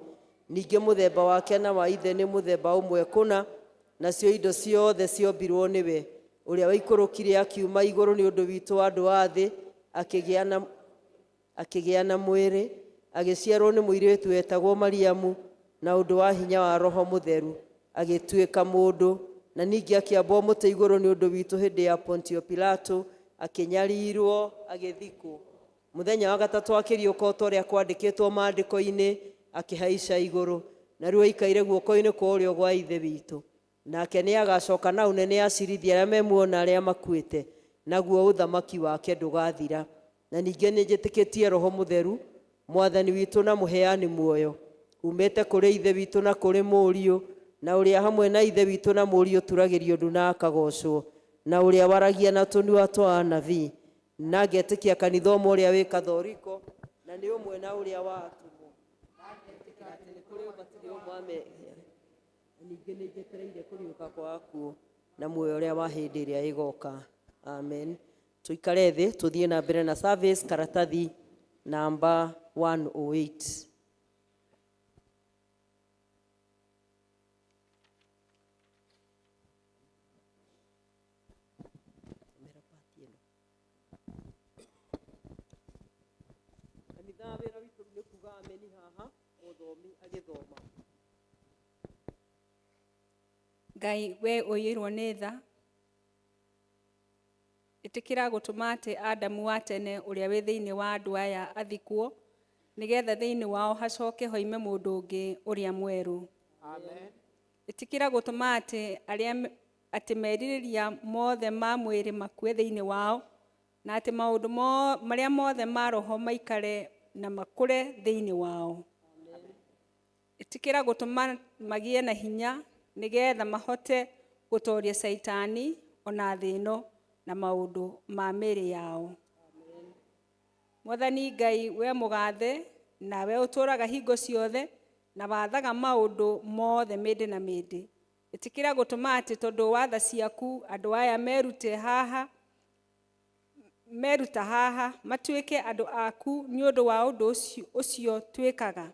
ningĩ mũthemba wake na wa ithe nĩ mũthemba ũmwe kũna, nacio indo ciothe ciombirwo nĩwe, ũrĩa waikũrũkire akiuma igũrũ nĩ ũndũ witũ andũ a thĩ, akĩgĩa na mwĩrĩ, agĩciarwo nĩ mũirĩtu wetagwo Mariamu, na ũndũ wa hinya wa Roho Mũtheru, agĩtuĩka mũndũ, na ningĩ akĩambwo mũtĩ igũrũ nĩ ũndũ witũ hĩndĩ ya Pontio Pilato, akĩnyarirwo, agĩthikwo. Mũthenya wa gatatũ akĩriũka o ta ũrĩa kwandĩkĩtwo maandĩko-inĩ, akĩhaica igũrũ, na rĩu aikaire guoko-inĩ kwa ũrĩo gwa Ithe witũ. Nake nĩ agacoka na ũnene acirithie arĩa me muoyo na arĩa makuĩte, naguo ũthamaki wake ndũgathira. Na ningĩ nĩ njĩtĩkĩtie Roho Mũtheru, Mwathani witũ na mũheani muoyo, umĩte kũrĩ Ithe witũ na kũrĩ Mũriũ, na ũrĩa hamwe na Ithe witũ na Mũriũ turagĩrio ndu na akagocwo, na ũrĩa waragia na tũnua twa anabii. Na ngetĩkia kanitha ũmwe ũrĩa wĩ Kathoriko, na nĩ ũmwe na ũrĩa wa atũmwo. Na ngetĩkĩra atĩ nĩ kũrĩ ũbatithio ũmwe wa mehia, na ningĩ nĩ njetereire kũriũka kwa akuũ na muoyo ũrĩa wa hĩndĩ ĩrĩa ĩgoka. Amen. Tũikare thĩ tũthiĩ na mbere na service karatathi namba 108. Kanitha wĩra witũ nĩ kuga ameni haha mũthomi agĩthoma. Ngai we ũiyũirwo nĩ tha, ĩtĩkĩra gũtũma atĩ Adamu wa tene ũrĩa wĩ thĩinĩ wa andũ aya athikwo, nĩgetha thĩinĩ wao hacoke hoime mũndũ ũngĩ ũrĩa mwerũ. Amen. Ĩtĩkĩra gũtũma atĩ arĩa atĩ merirĩria mothe ma mwĩrĩ makue thĩinĩ wao, na atĩ maũndũ marĩa mothe ma roho maikare na makũre thĩinĩ wao. Ĩtĩkĩra gũtũma magĩe na hinya nĩgetha mahote gũtooria Caitani ona thĩ ĩno na maũndũ ma mĩĩrĩ yao. Mwathani Ngai we mũgathe, nawe ũtũũraga hingo ciothe na wathaga maũndũ mothe mĩndĩ na mĩndĩ. Ĩtĩkĩra gũtũma atĩ tondũ wa tha ciaku andũ aya merute haha meruta haha matuĩke andũ aku nĩ ũndũ wa ũndũ ũcio twĩkaga,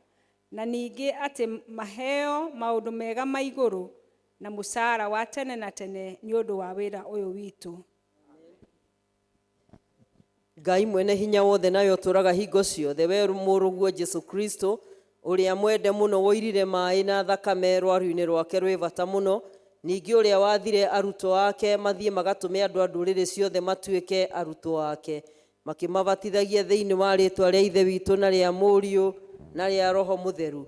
na ningĩ atĩ maheo maũndũ mega ma igũrũ na mũcara wa tene na tene nĩ ũndũ wa wĩra ũyũ witũ. Ngai mwene hinya wothe nawe ũtũũraga hingo ciothe, we mũrũguo Jesu Kristo ũrĩa mwende mũno woirire maĩ na thakame rwaru-inĩ rwake rwĩ bata mũno, ningĩ ũrĩa wathire arutwo ake mathiĩ magatũme andũ a ndũrĩrĩ ciothe matuĩke arutwo ake, makĩmabatithagia thĩinĩ wa rĩtwa rĩa Ithe witũ na rĩa Mũriũ na rĩa Roho Mũtheru.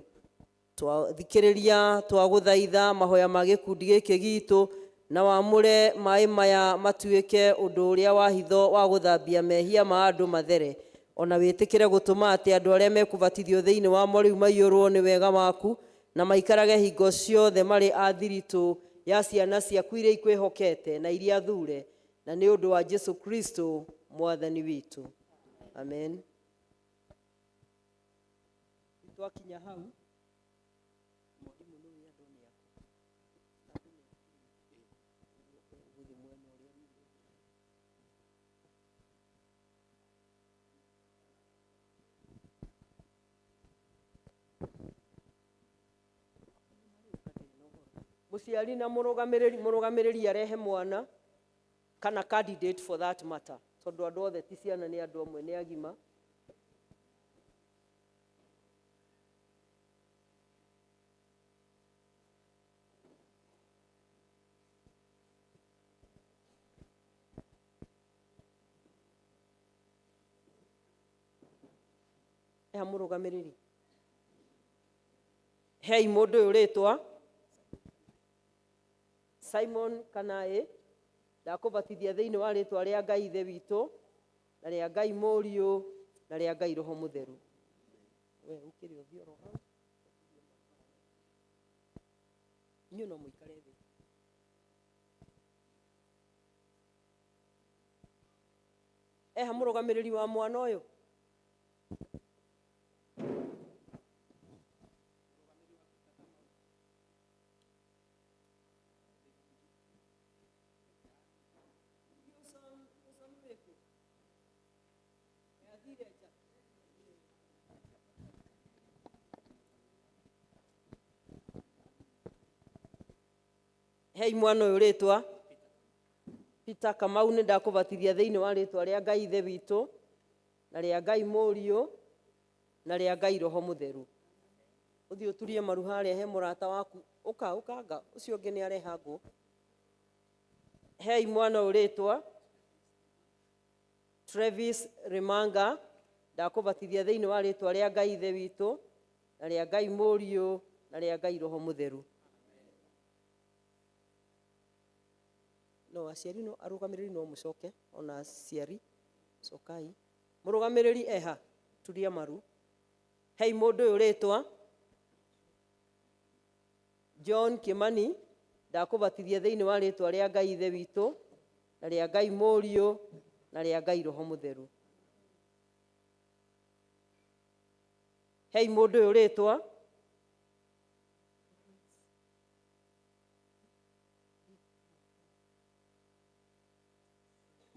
Twathikĩrĩria twagũthaitha mahoya ma gĩkundi gĩkĩ gitũ, na wamũre maĩ maya matuĩke ũndũ ũrĩa wa hitho wa gũthambia mehia ma andũ mathere, ona wĩtĩkĩre gũtũma atĩ andũ arĩa mekũbatithio thĩinĩ wamo rĩu maiyũrwo nĩ wega waku, na maikarage hingo ciothe marĩ a thiritũ ya ciana ciaku iria ikwĩhokete na iria thure, na nĩ ũndũ wa Jesu Kristo Mwathani witũ. Amen. Twakinya hau mwarimũ nĩ ũĩ andũ nĩ aku. Andũ nĩ aku. Ũgũthiĩ mwena ũrĩa mũciari na mũrũgamĩrĩri arehe mwana kana candidate for that matter, tondũ andũ othe ti ciana, nĩ andũ amwe nĩ agima. Eha mũrũgamĩrĩri, hei mũndũ ũyũ rĩtwa Simon Kanaĩ, ndakũbatithia thĩinĩ wa rĩtwa rĩa Ngai Ithe witũ na rĩa Ngai Mũriũ na rĩa Ngai Roho Mũtheru. We ũkĩrĩ ũthiĩ oro hau, inyuĩ no mũikare thĩ. Eha mũrũgamĩrĩri wa mwana ũyũ? Hei mwana ũyũ rĩtwa Peter Kamau, nĩ ndakũbatithia thĩinĩ wa rĩtwa rĩa Ngai Ithe witũ na rĩa Ngai Mũriũ na rĩa Ngai Roho Mũtheru. Ũthiĩ ũturie maru harĩa he mũrata waku, ũka ũkanga ũcio ũngĩ nĩ areha ngũ. Hei mwana ũyũ rĩtwa Travis Rimanga, ndakũbatithia thĩinĩ wa rĩtwa rĩa Ngai Ithe witũ na rĩa Ngai Mũriũ na rĩa Ngai Roho Mũtheru. No aciari no arũgamĩrĩri no mũcoke, ona aciari cokai. Mũrũgamĩrĩri eha, turia maru. Hei mũndũ ũyũ rĩtwa John Kimani, ndakũbatithia thĩinĩ wa rĩtwa rĩa Ngai Ithe witũ na rĩa Ngai Mũriũ na rĩa Ngai Roho Mũtheru. Hei mũndũ ũyũ rĩtwa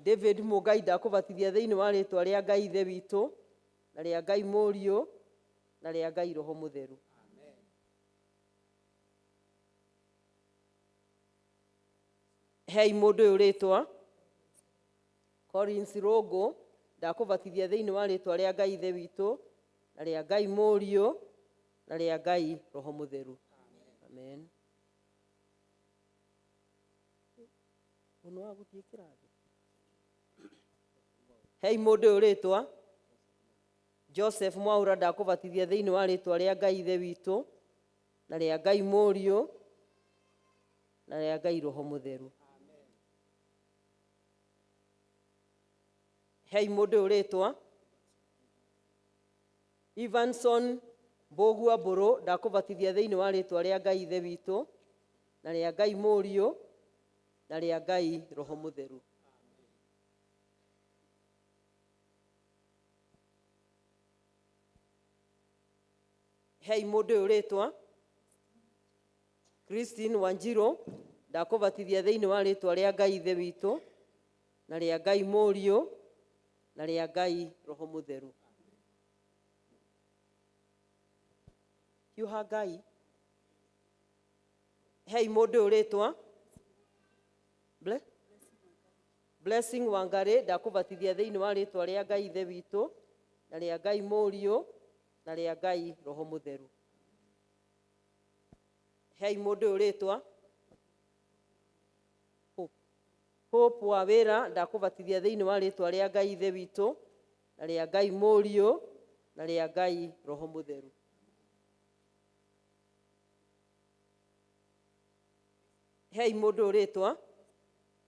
David Mũngai, ndakũbatithia thĩinĩ wa rĩtwa rĩa Ngai Ithe witũ na rĩa Ngai Mũriũ na rĩa Ngai Roho Mũtheru. Hei mũndũ ũyũ rĩtwa Collins Rũngũ, ndakũbatithia thĩinĩ wa rĩtwa rĩa Ngai Ithe witũ na rĩa Ngai Mũriũ na rĩa Ngai Roho Mũtheru. Amen. Ũnũ wa gũthiĩ kĩrathi. Hei mũndũ ũyũ rĩtwa Joseph Mwaura, ndakũbatithia thĩinĩ wa rĩtwa rĩa Ngai Ithe witũ na rĩa Ngai Mũriũ na rĩa Ngai Roho Mũtheru. Hei mũndũ ũyũ rĩtwa Evanson Mbũgua Mbũrũ, ndakũbatithia thĩinĩ wa rĩtwa rĩa Ngai Ithe witũ na rĩa Ngai Mũriũ na rĩa Ngai Roho Mũtheru. Hei mũndũ ũyũ rĩtwa Christine Wanjiru, ndakũbatithia thĩinĩ wa rĩtwa rĩa Ngai Ithe witũ na rĩa Ngai Mũriũ na rĩa Ngai Roho Mũtheru. Hiũha Ngai. Hei mũndũ ũyũ rĩtwa Blessing Wangari, ndakũbatithia thĩinĩ wa rĩtwa rĩa Ngai Ithe witũ na rĩa Ngai Mũriũ na rĩa Ngai Roho Mũtheru. Hei mũndũ ũyũ rĩtwa Hope. Hope wa wĩra, ndakũbatithia thĩinĩ wa rĩtwa rĩa Ngai Ithe witũ na rĩa Ngai Mũriũ na rĩa Ngai Roho Mũtheru. Hei mũndũ ũyũ rĩtwa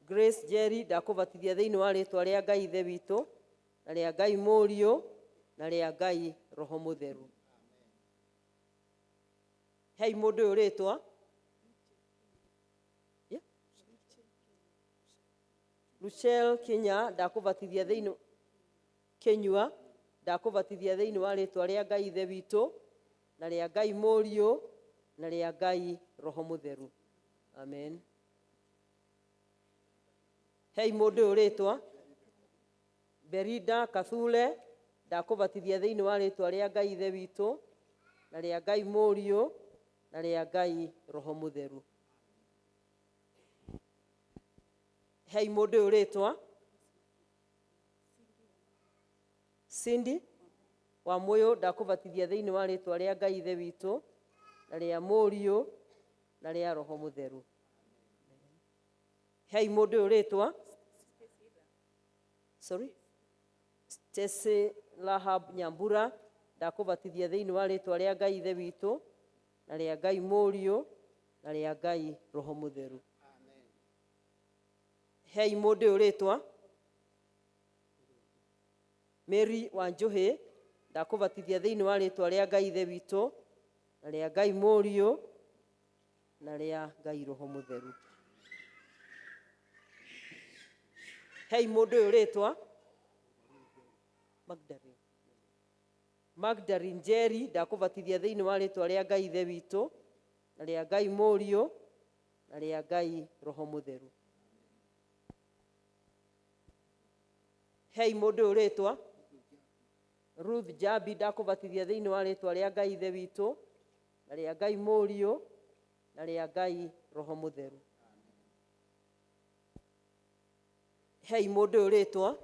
Grace Jerry, ndakũbatithia thĩinĩ wa rĩtwa rĩa Ngai Ithe witũ na rĩa Ngai Mũriũ na rĩa Ngai Roho Mũtheru. Hei mũndũ ũyũ rĩtwa Luchelle Kinya, ndakũbatithia thĩinĩ Kinyua, ndakũbatithia thĩinĩ wa rĩtwa rĩa Ngai Ithe witũ na rĩa Ngai Mũriũ na rĩa Ngai Roho Mũtheru. Amen. Hei mũndũ ũyũ rĩtwa Berida Kathule, ndakũbatithia thĩinĩ wa rĩtwa rĩa Ngai Ithe witũ na rĩa Ngai Mũriũ na rĩa Ngai Roho Mũtheru. Hei mũndũ ũyũ rĩtwa Cindy wa Mũyũ, ndakũbatithia thĩinĩ wa rĩtwa rĩa Ngai Ithe witũ na rĩa Mũriũ na rĩa Roho Mũtheru. Hei mũndũ ũyũ rĩtwa Sorry? Stacy Lahab Nyambura, ndakũbatithia thĩinĩ wa rĩtwa rĩa Ngai Ithe witũ na rĩa Ngai Mũriũ na rĩa Ngai Roho Mũtheru. Hei mũndũ ũyũ rĩtwa Mary Wanjũhĩ, ndakũbatithia thĩinĩ wa rĩtwa rĩa Ngai Ithe witũ na rĩa Ngai Mũriũ na rĩa Ngai Roho Mũtheru. Hei mũndũ ũyũ rĩtwa Magdalene. Magdalene Njeri, ndakũbatithia thĩinĩ wa rĩtwa rĩa Ngai Ithe witũ na rĩa Ngai Mũriũ na rĩa Ngai Roho Mũtheru. Hei mũndũ ũyũ rĩtwa Ruth Jabi, ndakũbatithia thĩinĩ wa rĩtwa rĩa Ngai Ithe witũ na rĩa Ngai Mũriũ na rĩa Ngai Roho Mũtheru. Hei mũndũ ũyũ rĩtwa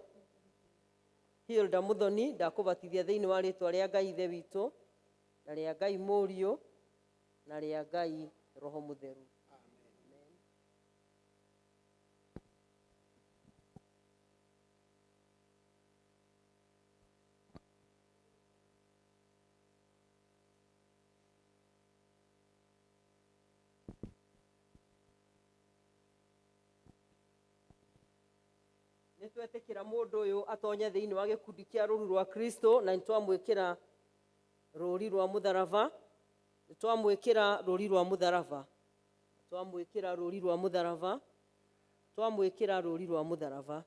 Hilda Muthoni, ndakũbatithia thĩinĩ wa rĩtwa rĩa Ngai Ithe witũ na rĩa Ngai Mũriũ na rĩa Ngai Roho Mũtheru. Nĩ twetĩkĩra mũndũ ũyũ atonye thĩinĩ wa gĩkundi kĩa rũru rwa Kristo, na nĩ twamwĩkĩra rũri rwa mũtharaba. Nĩ twamwĩkĩra rũri rwa mũtharaba. Twamwĩkĩra rũri rwa mũtharaba. Twamwĩkĩra rũri rwa mũtharaba.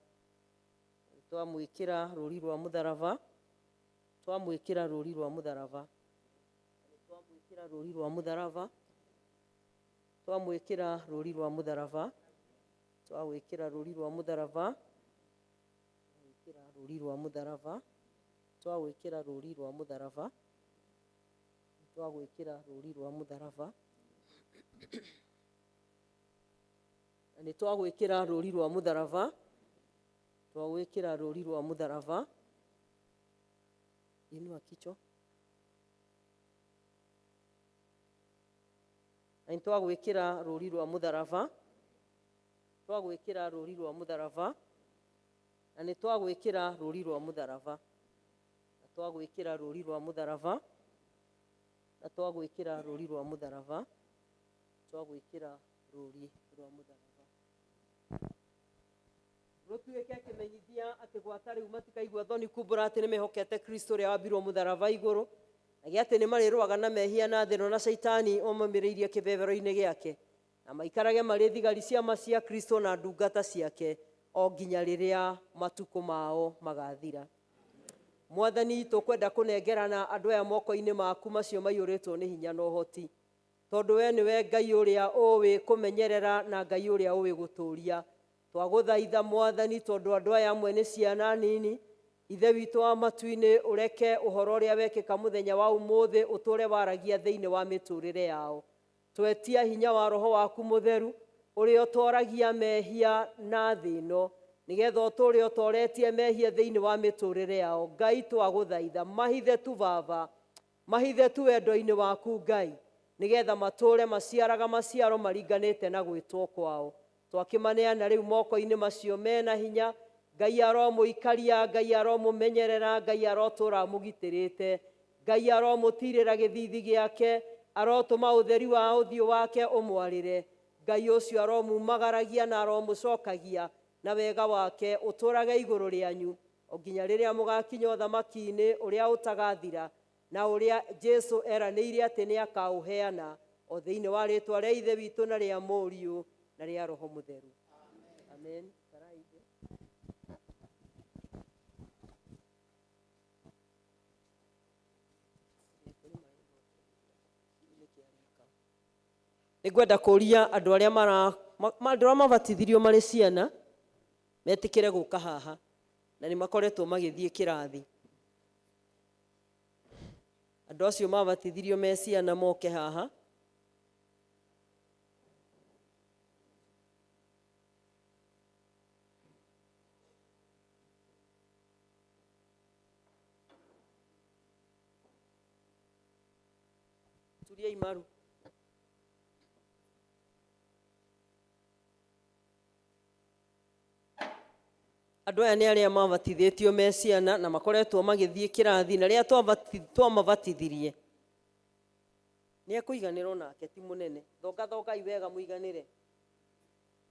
Twamwĩkĩra rũri rwa mũtharaba. Twamwĩkĩra rũri rwa mũtharaba. Twamwĩkĩra rũri rwa mũtharaba. Twamwĩkĩra rũri rwa mũtharaba. Twawĩkĩra rũri rwa mũtharaba. Twawĩkĩra rũri rwa mũtharaba. Twawĩkĩra rũri rwa mũtharaba. Twagwĩkĩra rũri rwa mũtharaba. Na nĩ twagwĩkĩra rũri rwa mũtharaba. Twagwĩkĩra rũri rwa mũtharaba. Inua kichwa. Na nĩ twagwĩkĩra rũri rwa mũtharaba. Twagwĩkĩra rũri rwa mũtharaba. Na nĩ twagwĩkĩra rũri rwa mũtharaba. Na twagwĩkĩra rũri rwa mũtharaba. Na twagwĩkĩra rũri rwa mũtharaba. Twagwĩkĩra rũri rwa mũtharaba. Rũtuĩke kĩmenyithia atĩ gwata rĩu matikaigua thoni kumbũra atĩ nĩ mehokete Kristo ũrĩa wambirwo mũtharaba igũrũ, na gĩa atĩ nĩ marĩrũaga na mehia na thĩno na caitani omamĩrĩirie kĩbebero-inĩ gĩake, na maikarage marĩ thigari ciama cia Kristo na ndungata ciake o nginya rĩrĩa matukũ mao magathira. Mwathani, tũkwenda kũnengerana andũ aya moko-inĩ maku macio maiyũrĩtwo nĩ hinya na ũhoti, tondũ we nĩwe Ngai ũrĩa ũĩ kũmenyerera na Ngai ũrĩa ũĩ gũtũũria. Twagũthaitha Mwathani, tondũ andũ aya amwe nĩ ciana nini. Ithe witũ wa matu-inĩ, ũreke ũhoro ũrĩa wekĩka mũthenya wa ũmũthĩ ũtũũre waragia thĩinĩ wa mĩtũũrĩre yao. Twetia hinya wa Roho waku mũtheru ũrĩa ũtooragia mehia na thĩ ĩno, nĩgetha ũtũũre ũtooretie mehia thĩinĩ wa mĩtũũrĩre yao. Ngai, twagũthaitha mahithe tu Baba, mahithe tu wendo-inĩ waku Ngai, nĩgetha matũũre maciaraga maciaro maringanĩte na gwĩtwo kwao. Twakĩmaneana rĩu moko-inĩ macio mena hinya. Ngai aromũikaria, Ngai aromũmenyerera, Ngai arotũũra amũgitĩrĩte, Ngai aromũtirĩra gĩthithi gĩake, arotũma ũtheri wa ũthiũ wake ũmwarĩre. Ngai ũcio aromumagaragia na aromũcokagia na wega wake ũtũũrage igũrũ rĩanyu o nginya rĩrĩa mũgakinya ũthamaki-inĩ ũrĩa ũtagathira, na ũrĩa Jesu eranĩire atĩ nĩ akaũheana, o thĩinĩ wa rĩĩtwa rĩa Ithe witũ na rĩa Mũriũ na rĩa Roho Mũtheru. Amen. Nĩngwenda kũũria andũ arĩa andũ arĩa mabatithirio marĩ ciana metĩkĩre gũka haha, na nĩ makoretwo magĩthiĩ kĩrathi. Andũ acio mabatithirio me ciana moke haha. Turiai maru. Andũ aya nĩ arĩa mabatithĩtio me ciana na makoretwo magĩthiĩ kĩrathi, na rĩrĩa twamabatithirie nĩ ekũiganĩrwo nake, ti mũnene. Thongathongai wega mũiganĩre.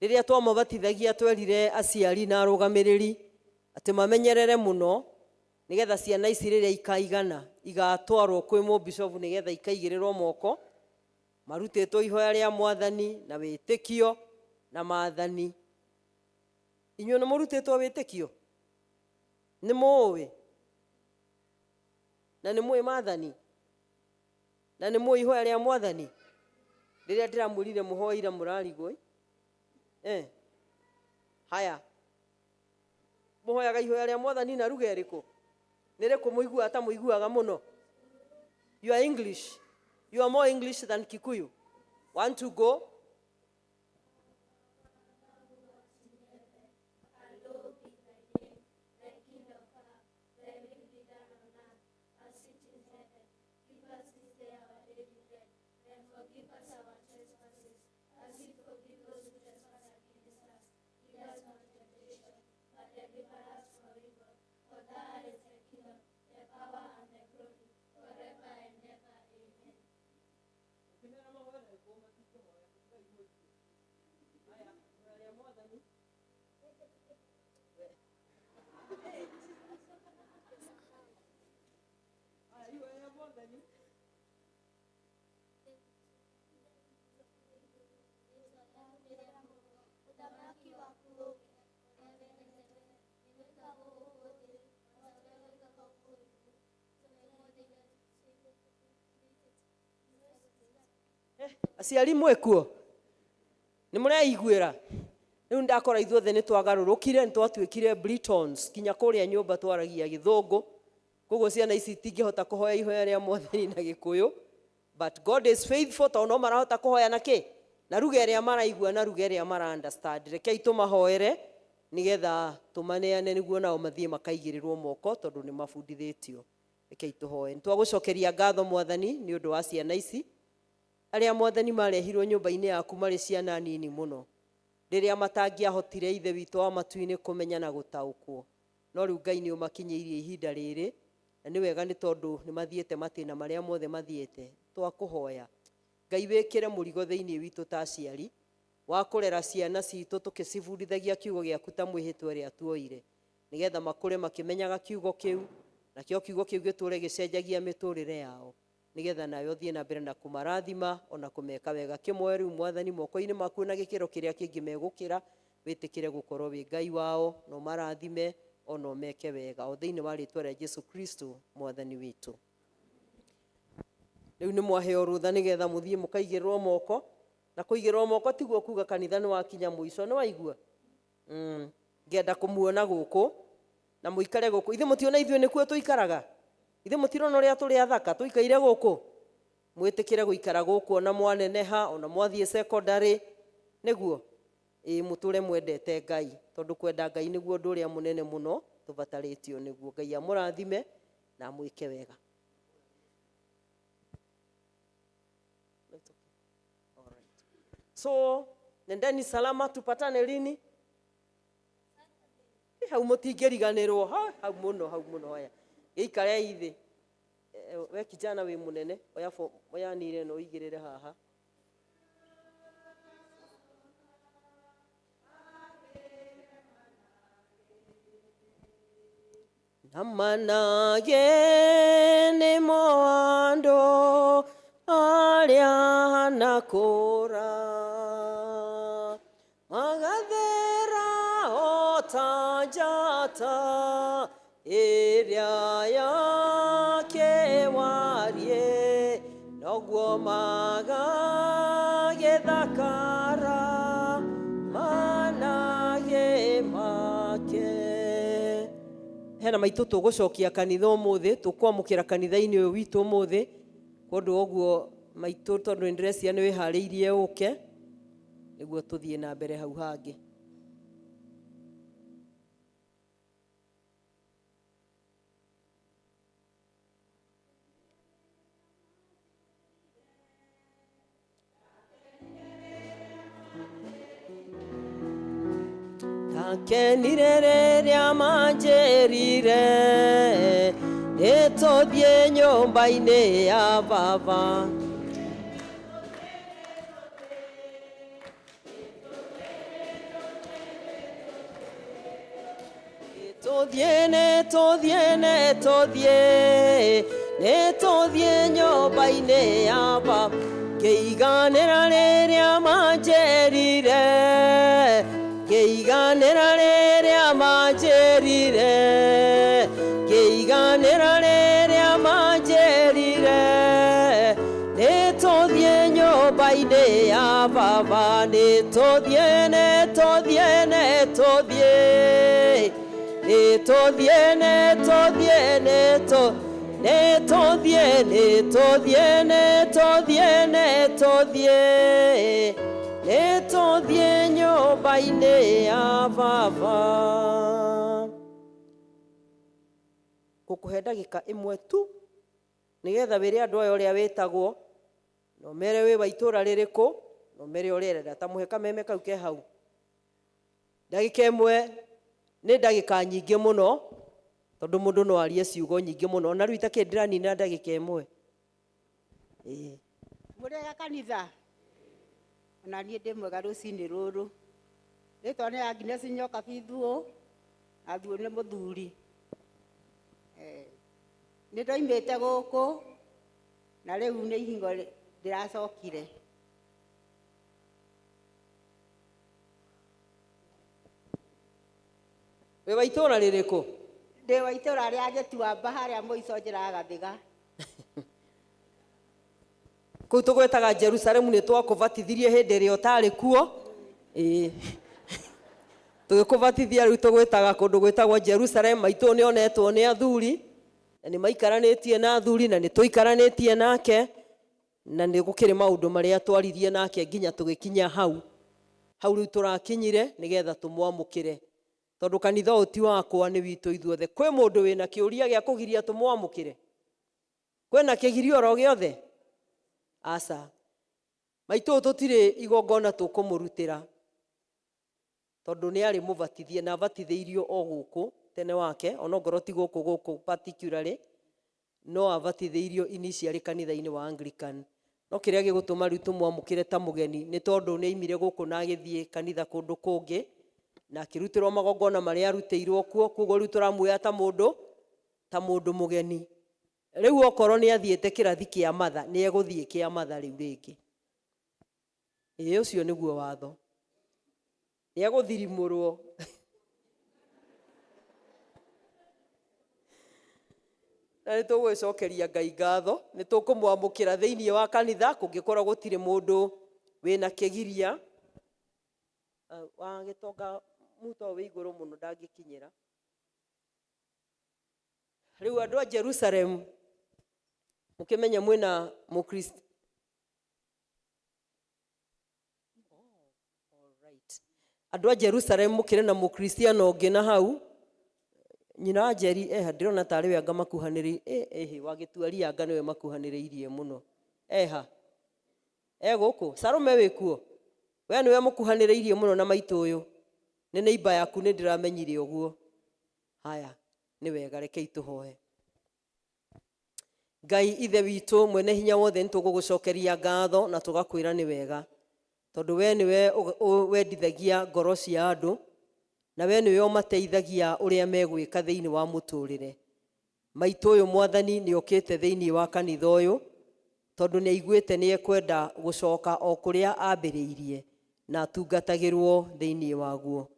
Rĩrĩa twamabatithagia twerire aciari na arũgamĩrĩri atĩ mamenyerere mũno, nĩgetha ciana ici rĩrĩa ikaigana igatwarwo kwĩ mũbishobu nĩgetha ikaigĩrĩrwo moko, marutĩtwo ihoya rĩa Mwathani na wĩtĩkio na maathani. Inyuĩ nĩ mũrutĩtwo wĩtĩkio? Nĩ mũũĩ? Na nĩ mũĩ maathani? Na nĩ mũĩ ihoya rĩa Mwathani? Rĩrĩa ndĩramwĩrire mũhoeire mũrarigwo? Haya, mũhoyaga ihoya rĩa Mwathani na ruga ĩrĩkũ? Nĩ rĩkũ mũiguaga ta mũiguaga mũno? You are English. You are more English than Kikuyu. Want to go? Aciari mwĩkuo nĩ mũreiguĩra rĩu ndakora ithuothe nĩ twagarũrũkire nĩ twatuĩkire Britons kinya kũrĩa nyũmba twaragia gĩthũngũ koguo ciana ici itingĩhota kũhoya ihoya rĩa mwathani na gĩkũyũ, but God is faithful tondũ no marahota kũhoya na kĩ na ruga ĩrĩa maraigua na ruga ĩrĩa mara understand. Rekei tũmahoere nĩgetha tũmaneane nĩguo nao mathiĩ makaigĩrĩrwo moko tondũ nĩ mabundithĩtio. Rekei tũhoe. Nĩ twagũcokeria ngatho mwathani nĩ ũndũ wa ciana ici arĩa mwathani marehirwo nyũmba-inĩ yaku marĩ ciana nini mũno rĩrĩa matangĩahotire ithe witũ wa matu-inĩ kũmenya na gũtaũkwo, no rĩu Ngai nĩ ũmakinyĩirie ihinda rĩrĩ na nĩ wega nĩ tondũ nĩ mathiĩte matĩna marĩa mothe mathiĩte. Twakũhoya Ngai wĩkĩre mũrigo thĩinĩ witũ ta aciari wa kũrera ciana citũ tũkĩcibundithagia kiugo gĩaku ta mwĩhĩtwa ĩrĩa tuoire nĩgetha makũre makĩmenyaga kiugo kĩu nakĩo kiugo kĩu gĩtũre gĩcenjagia mĩtũrĩre yao nĩgetha nawe ũthiĩ na mbere na kũmarathima ona kũmeka wega. Kĩmoe rĩu mwathani moko-inĩ maku na gĩkĩro kĩrĩa kĩngĩ megũkĩra wĩtĩkĩre gũkorwo wĩ Ngai wao na ũmarathime ona ũmeke wega o thĩinĩ wa rĩtwa rĩa Jesu Kristo mwathani witũ. Rĩu nĩ mwaheo rũtha nĩgetha mũthiĩ mũkaigĩrĩrwo moko na kũigĩrĩrwo moko tiguo kuga kanitha nĩ wakinya mũico nĩ waigua. Ngenda kũmuona gũkũ na mũikare gũkũ. Ithuĩ mũtiona ithuĩ nĩkuo tũikaraga, ithuĩ mũtirona ũrĩa tũrĩ athaka tũikaire gũkũ. Mwĩtĩkĩre gũikara gũkũ ona mwaneneha ona mwathiĩ secondary nĩguo ĩĩ mũtũre mwendete Ngai tondũ kwenda Ngai nĩguo ũndũ ũrĩa mũnene mũno tũbatarĩtio nĩguo. Ngai amũrathime na amwĩke wega. So nendeni salama, tupatane lini? Hau mũtingĩriganĩrwo hau mũno hau mũno. Haya gĩikarei thĩ. We kijana wĩ mũnene oya oya nire no ũigĩrĩre haha. Na manage nĩmo andũ arĩa hanakũra magathera o ta njata ĩrĩa yakĩwarie noguo magagĩthakara manage make. Hena maitũ tũgũcokia kanitha ũmũthĩ tũkwamũkĩra kanitha-inĩ ũyũ witũ ũmũthĩ kũndũ ũguo maitũ tondũ nĩ ndĩreciria nĩ wĩharĩirie ũke nĩguo tũthiĩ na mbere hau hangĩ. Ndakenire rĩrĩa manjĩrire nĩtũthiĩ nyũmba-inĩ ya baba. Nĩtũthiĩ nĩtũthiĩ nĩtũthiĩ nĩtũthiĩ nyũmba-inĩ ya baba. Ngĩiganĩra rĩrĩa manjĩrire ngĩiganĩra rĩrĩa manjĩrire ngĩiganĩra rĩrĩa manjĩrire nĩtũthiĩ nyũmba-inĩ ya baba nĩtũthiĩ nĩtũthiĩ nĩtũthiĩ nĩtũthiĩ nĩtũthiĩ nĩtũthiĩ nĩtũthiĩ nĩtũthiĩ nĩtũthiĩ nĩtũthiĩ nyũmba-inĩ ya baba. Ngũkũhe ndagĩka ĩmwe tu nĩgetha wĩre andũ aya ũrĩa wĩtagwo na ũmere wĩ wa itũũra rĩrĩkũ na ũmere ũrĩa ũrenda. Ta mũhe kameme kau ke hau. Ndagĩka ĩmwe nĩ ndagĩka nyingĩ mũno tondũ mũndũ no arie ciugo nyingĩ mũno na rĩu itakĩrĩ ndĩranina ndagĩka ĩmwe. Ĩĩ. Mũrĩega kanitha? Ona niĩ ndĩ mwega rũcinĩ rũrũ. Rĩtwa nĩ Agnes Nyoka Bithuũ Athuo nĩ mũthuri. Nĩ ndoimĩte gũkũ na rĩu nĩ ihingo ndĩracokire. Wĩ wa itũra rĩrĩkũ? Ndĩ wa itũra rĩa Gĩtuamba harĩa mũico njĩra ya Gathiga. Kũu tũgwĩtaga Jerusalemu nĩ twakũbatithirie hĩndĩ ĩrĩa ũtarĩ kuo. Ĩĩ. Tũgĩkũbatithia rĩu tũgwĩtaga kũndũ gwĩtagwo Jerusalem. Maitũ nĩ onetwo nĩ athuri na nĩ maikaranĩtie na athuri na nĩ tũikaranĩtie nake na nĩ gũkĩrĩ maũndũ marĩa twaririe nake nginya tũgĩkinya hau. Hau rĩu tũrakinyire nĩgetha tũmwamũkĩre. Tondũ kanitha ũyũ ti wakwa nĩ witũ ithuothe. Kwĩ mũndũ wĩna kĩũria gĩa kũgiria tũmwamũkĩre? Kwĩna kĩgirio oro gĩothe? Aca. Maitũ ũyũ tũtirĩ igongona tũkũmũrutĩra tondũ nĩ arĩ mũbatithie na abatithĩirio o gũkũ tene wake, onongorwo ti gũkũ gũkũ particularly, no abatithĩirio initially kanitha-inĩ wa Anglican. No kĩrĩa gĩgũtũma rĩu tũmwamũkĩre ta mũgeni nĩ tondũ nĩ aimire gũkũ na agĩthiĩ kanitha kũndũ kũngĩ na akĩrutĩrwo magongona marĩa arutĩirwo kuo, koguo rĩu tũramuoya ta mũndũ mũgeni. Rĩu okorwo nĩ athiĩte kĩrathi kĩa matha, nĩ egũthiĩ kĩa matha rĩu rĩngĩ. Ĩĩ ũcio nĩguo watho. Nĩ egũthirimũrwo. Na nĩ tũgũgĩcokeria Ngai ngatho, nĩ tũkũmwamũkĩra thĩinĩ wa kanitha kũngĩkorwo gũtirĩ mũndũ wĩna kĩgiria. Wa gĩtonga muto wĩ igũrũ mũno ndangĩkinyĩra. Rĩu andũ a Jerusalem mũkĩmenye mwĩna mũkristo. Andũ a Jerusalem mũkĩrĩ na mũkristiano ũngĩ na hau. Nyina wa Njeri eha ndĩrona tarĩ we anga makuhanĩrĩirie. Ĩhĩ wa gĩtuaria anga nĩwe makuhanĩrĩirie mũno. Eha. E gũkũ. Salome wĩ kuo? We nĩwe mũkuhanĩrĩirie mũno na maitũ ũyũ. Nĩ neighbor yaku nĩ ndĩramenyire ũguo. Haya, nĩ wega rekei tũhoe. Ngai ithe witũ mwene hinya wothe nĩ tũgũgũcokeria ngatho na tũgakwĩra nĩ wega. Tondũ we nĩwe wendithagia ngoro cia andũ na we nĩwe ũmateithagia ũrĩa megwĩka thĩinĩ wa mũtũrĩre. Maitũ ũyũ mwathani nĩ okĩte thĩinĩ wa kanitha ũyũ tondũ nĩ aiguĩte nĩ ekwenda gũcoka o kũrĩa ambĩrĩirie na atungatagĩrwo thĩinĩ waguo.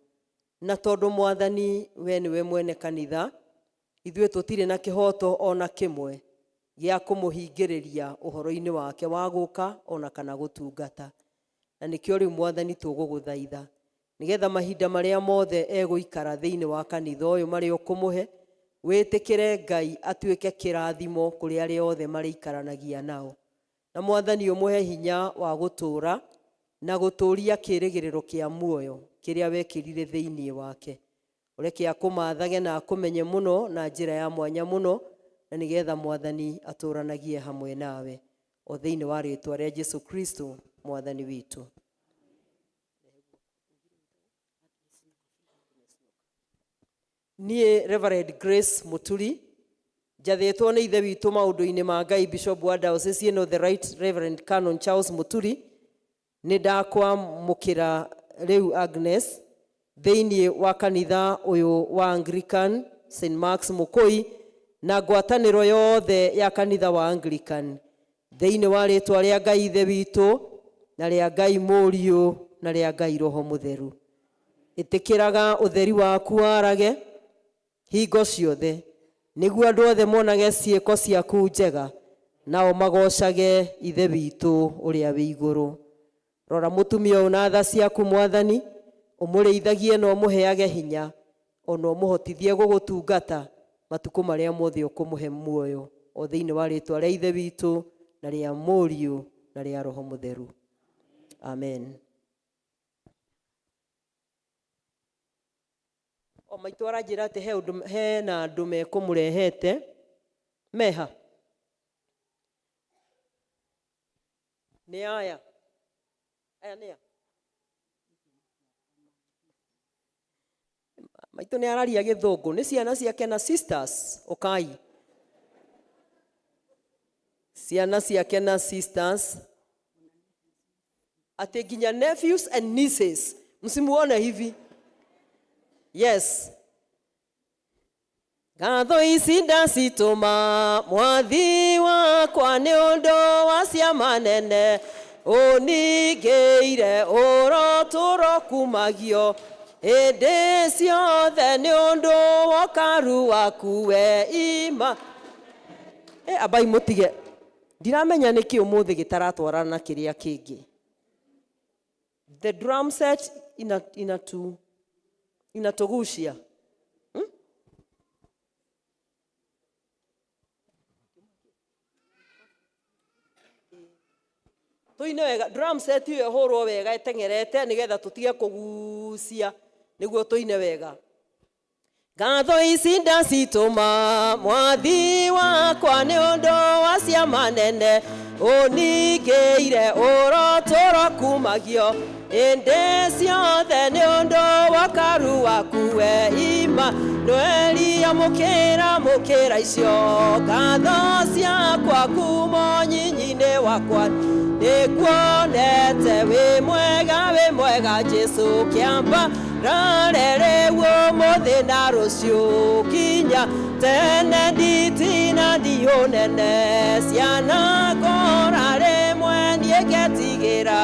Na tondũ mwathani we nĩwe mwene kanitha, ithuĩ tũtirĩ na kĩhoto ona kĩmwe gĩa kũmũhingĩrĩria ũhoro-inĩ wake wa gũka ona kana gũtungata. Na nĩkĩo rĩu mwathani tũgũgũthaitha nĩgetha mahinda marĩa mothe egũikara thĩinĩ wa kanitha ũyũ marĩa ũkũmũhe, wĩtĩkĩre Ngai atuĩke kĩrathimo kũrĩ arĩa othe marĩikaranagia nao. Na mwathani ũmũhe hinya wa gũtũũra na gũtũũria kĩĩrĩgĩrĩro kĩa muoyo kĩrĩa wekĩrire thĩinĩ wake. Ũreke akũmathage na akũmenye mũno na njĩra ya mwanya mũno, na nĩgetha mwathani atũũranagie hamwe nawe. O thĩinĩ wa rĩĩtwa rĩa Jesu Kristo mwathani witũ. Niĩ Reverend Grace Muturi njathĩtwo nĩ ithe witũ maũndũ-inĩ ma Ngai Bishop wa Diocese ĩno the Right Reverend Canon Charles Muturi nĩ ndakwamũkĩra rĩu Agnes thĩinĩ wa kanitha ũyũ wa Anglican St Mark's Mũkũi na ngwatanĩro yothe ya kanitha wa Anglican thĩinĩ wa rĩtwa rĩa Ngai ithe witũ na rĩa Ngai Mũriũ na rĩa Ngai Roho Mũtheru. Ĩtĩkĩraga ũtheri waku warage hingo ciothe nĩguo andũ othe monage ciĩko ciaku njega nao magocage ithe witũ ũrĩa wĩ igũrũ. Rora mũtumia ũyũ na tha ciaku mwathani, ũmũrĩithagie na ũmũheage hinya ona ũmũhotithie gũgũtungata matukũ marĩa mothe ũkũmũhe muoyo o thĩinĩ wa rĩtwa rĩa ithe witũ na rĩa Mũriũ na rĩa Roho Mũtheru. Amen. O maitũ aranjĩra atĩ he ũndũ hena andũ mekũmũrehete meha nĩ aya aya nĩ a maitũ nĩ araria gĩthũngũ nĩ ciana ciake na sisters ũkai ciana ciake na sisters atĩ nginya nephews and nieces msimuone hivi. Yes. Ngatho ici ndacitũma mwathi wakwa nĩ ũndũ wa ciama nene ũningĩire ũrotũro kumagio hĩndĩ ciothe nĩ ũndũ wa ũkaru waku we ima. Ambai mũtige, ndiramenya nĩkĩ ũmũthĩ gĩtaratwarana na kĩrĩa kĩngĩ. The drum set inatugucia. Tuine wega drum set ĩyo ĩhũrwo wega ĩteng'erete nĩgetha tũtige kũgucia nĩguo tũine wega. Ngatho ici ndacitũma mwathi wakwa nĩ ũndũ wa ciama nene ũningĩire ũrotũro kumagio hĩndĩ ciothe nĩ ũndũ wa karu waku we Imanueli. Amũkĩra mũkĩra icio ngatho ciakwa kuma nyinyi-inĩ wakwa nĩkuonete wĩ mwega wĩ mwega Jesũ kĩamba rarere ũmũthĩ na rũciũ kinya tene nditina ndiũnene ciana ngora rĩmwe niĩ ngetigĩra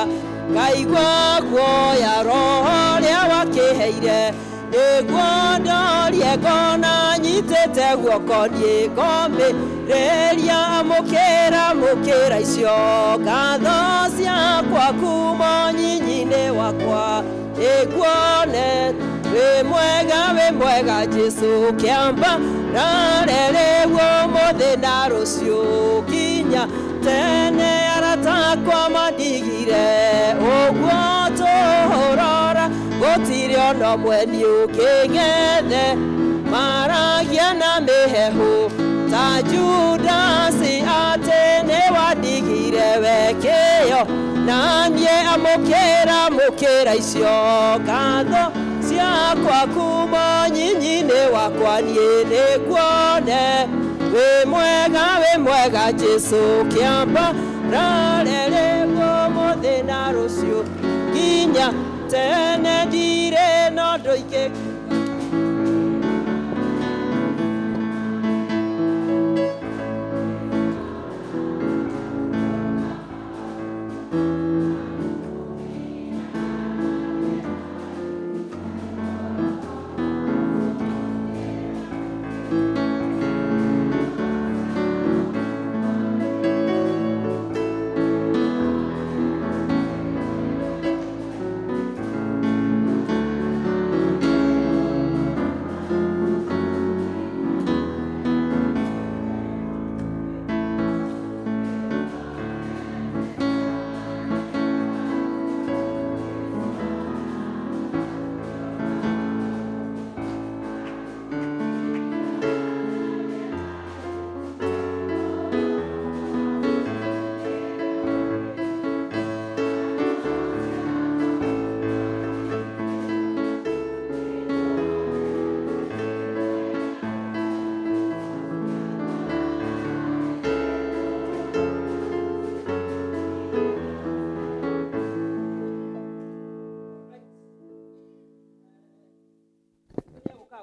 ngaigua guoya roho ũrĩa wakĩheire nĩguo ndorie ngona nyitĩte guoko niĩ ngomĩrĩria. Amũkĩra mũkĩra icio ngatho ciakwa kuma nyinyi-inĩ wakwa nĩkuone wĩ mwega wĩ mwega Jesũ kĩamba rarere ũmũthĩ na rũciũ kinya tene arata akwa mandigire ũguo tũrora gũtirĩ ona ũmwe niĩ ũngĩng'ethe maragia na mĩhehu ta Judasi atĩ nĩ wandigire wekĩo na niĩ amũkĩra mũkĩra icio ngatho ciakwa kuma nyinyi-inĩ wakwa niĩ nĩkuone wĩ mwega wĩ mwega Jesũ kĩamba rarere ũmũthĩ na rũciũ nginya tene ndirĩ no ndũingĩ.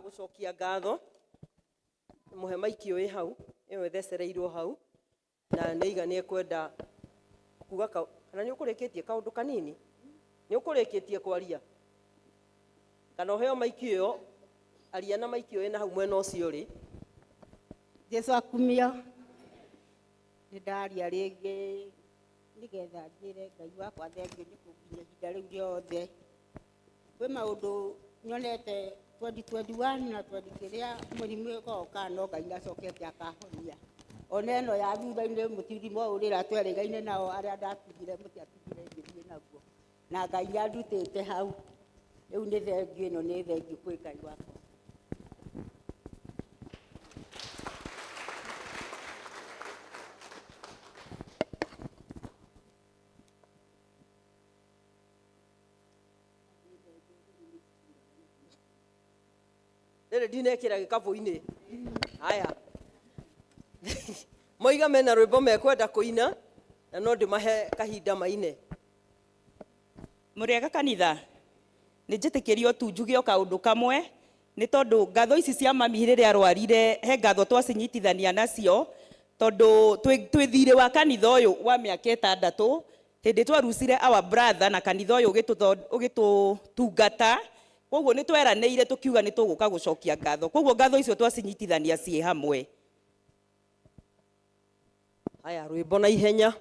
Gũcokia ngatho mũhe maiki wĩ hau ĩyo ĩthecereirwo hau na nĩ iga nĩ ekwenda kuga kana nĩ ũkũrĩkĩtie kaũndũ kanini, nĩ ũkũrĩkĩtie kwaria kana ũheo maiki ĩyo aria na maiki ĩyo ĩna hau mwena ũcio rĩ. Jesu akumio. Nĩ ndaria rĩngĩ nĩgetha njĩre Ngai wakwa thengiũ nĩ kũnginya ihinda rĩu rĩothe. Kwĩ maũndũ nyonete 2021 na 20 kĩrĩa mũrimũ ũgoka no Ngai nĩacokete akahonia. Ona ĩno ya thutha-inĩ mũtirimo ũrĩra twerĩgaine nao arĩa ndatigire mũtiatigire ngĩthiĩ naguo. Na Ngai nĩandutĩte hau. Rĩu nĩ thengiũ ĩno nĩ thengiũ kwĩ Ngai wakwa. Rĩrĩ ndinekĩra gĩkabũ-inĩ. Haya. Moiga mena rwĩmbo mekwenda kũina na no ndĩmahe kahinda maine. Mũrĩega kanitha, nĩ njĩtĩkĩrio tu njuge o kaũndũ kamwe Nĩ tondũ ngatho ici cia mami rĩrĩa arwarire, he ngatho twacinyitithania nacio, tondũ twĩ thirĩ wa kanitha ũyũ wa mĩaka 6 hĩndĩ twarucire our brother na kanitha ũyũ ũgĩtũtungata. Koguo nĩ tweranĩire tũkiuga nĩ tũgũka gũcokia ngatho. Koguo ngatho icio twacinyitithania ciĩ hamwe. Haya, rwĩmbo na ihenya.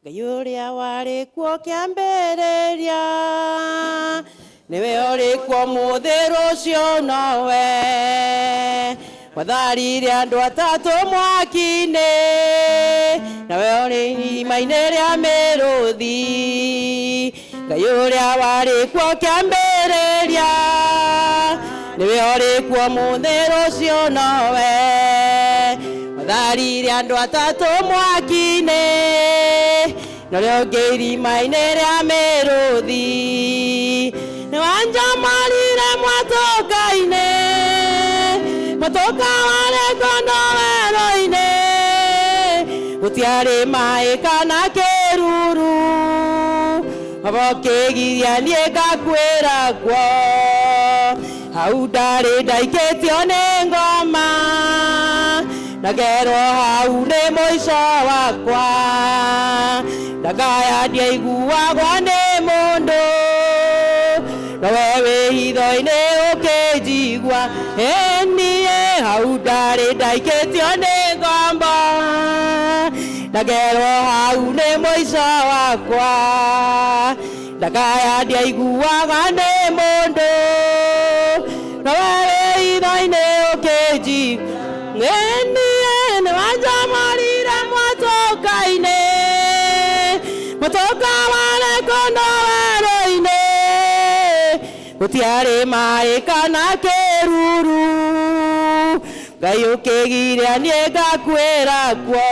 Ngai ũrĩa warĩ kuo kĩambĩrĩria, nĩwe ũrĩ kuo mũthĩ, rũciũ nowe. Watharire andũ atatũ mwaki-inĩ, nawe ũrĩ irima-inĩ rĩa mĩrũthi. Ngai ũrĩa warĩ kuo kĩambĩrĩria, nĩwe ũrĩ kuo mũthĩ, rũciũ nowe. Watharire andũ atatũ mwaki-inĩ, na ũrĩa ũngĩ irima-inĩ rĩa mĩrũthi. Nĩ wanjamarire mwatũka-inĩ, mwatũka warĩ kũndũ werũ-inĩ, gũtiarĩ maĩ kana kĩruru, ũkĩgiria niĩ ngakuĩra kuo. Hau ndarĩ ndaikĩtio nĩ ngoma, na ngerwo hau nĩ mũico wakwa. Ndakaya ndiaiguagwo nĩ mũndũ, nowe wĩ hitho-inĩ ũkĩnjigua. Ĩ niĩ hau ndarĩ ndaikĩtio nĩ ngombo, na ngerwo hau nĩ mũico wakwa. Ndakaya ndiaiguaga nĩ mũndũ, nowe wĩ hitho-inĩ ũkĩnjigua. Ĩ niĩ nĩ wanjamarire mwatũka-inĩ, mwatũka warĩ kũndũ werũ-inĩ, gũtiarĩ maĩ kana kĩruru, Ngai ũkĩgiria niĩ ngakuĩra kuo.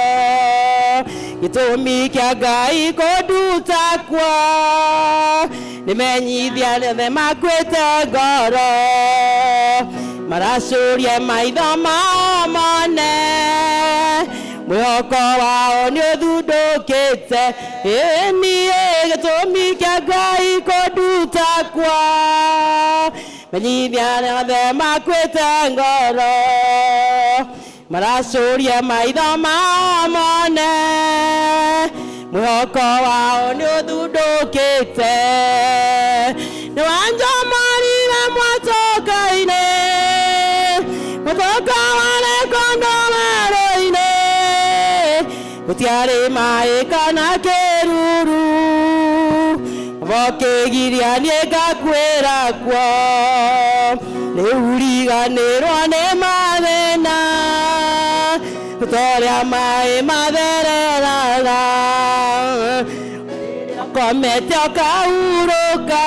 Gĩtũmi kĩa Ngai kũnduta kuo, nĩmenyithia othe makuĩte ngoro, maracũria maitho mao mone, mwĩhoko wao nĩ ũthundũkĩte. Ĩ niĩ gĩtũmi kĩa Ngai kũnduta kuo, menyithia othe makuĩte ngoro, maracũria maitho mao mone, mwĩhoko wao nĩ ũthundũkĩte. Nĩ wanjamarire mwatũka-inĩ, mwatũka warĩ kũndũ werũ-inĩ, gũtiarĩ maĩ kana kĩruru, ũkĩgiria niĩ ngakuĩra kuo. Rĩu riganĩrwo nĩ mathĩna, ta ũrĩa maĩ mathereraga, ũkomete ũkahurũka,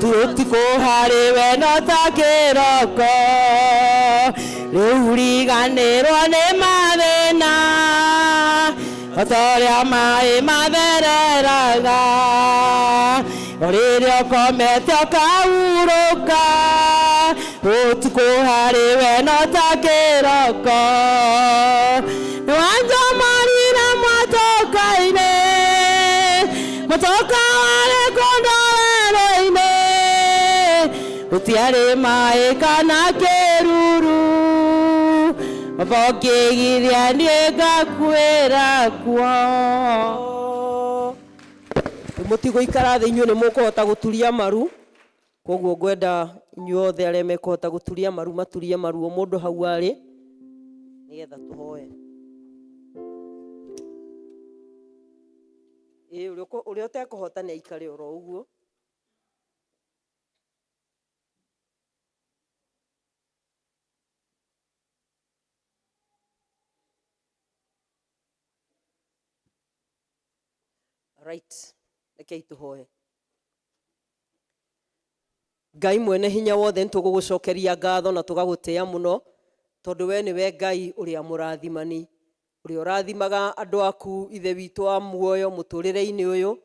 ũtukũ harĩ we no ta kĩroko. Rĩu riganĩrwo nĩ mathĩna, o ta ũrĩa maĩ mathereraga, o rĩrĩa ũkomete ũkahurũka, ũtukũ harĩ we no ta kĩroko. Nĩ wanjamarire mwatũka-inĩ, mwatũka warĩ kũndũ werũ-inĩ, gũtiarĩ maĩ kana kĩruru, ũkĩgiria niĩ ngakuĩra kuo. Mũtigũikara thĩ, inyuĩ nĩ mũkũhota gũturia maru. Koguo ngwenda inyuĩ othe arĩa mekũhota gũturia maru maturie maru o mũndũ hau arĩ, nĩgetha tũhoe. Ĩ ũrĩa ũtekũhota nĩ aikare oro ũguo. Right, rekei tũhoe. Ngai mwene hinya wothe, nĩ tũgũgũcokeria ngatho na tũgagũtĩa mũno, tondũ we nĩwe Ngai ũrĩa mũrathimani, ũrĩa ũrathimaga andũ aku, Ithe witũ wa muoyo, mũtũrĩre-inĩ ũyũ,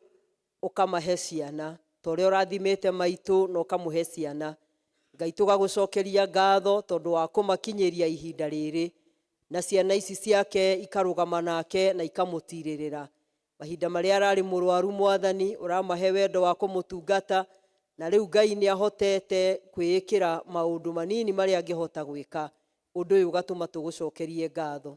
ũkamahe ciana ta ũrĩa ũrathimĩte maitũ na ũkamũhe ciana. Ngai, tũgagũcokeria ngatho tondũ wa kũmakinyĩria ihinda rĩrĩ, na ciana ici ciake ikarũgama nake na ikamũtirĩrĩra mahinda marĩa ararĩ mũrwaru. Mwathani, ũramahe wendo wa kũmũtungata Na rĩu Ngai nĩ ahotete kwĩĩkĩra maũndũ manini marĩa angĩhota gwĩka. Ũndũ ũyũ ũgatũma tũgũcokerie ngatho.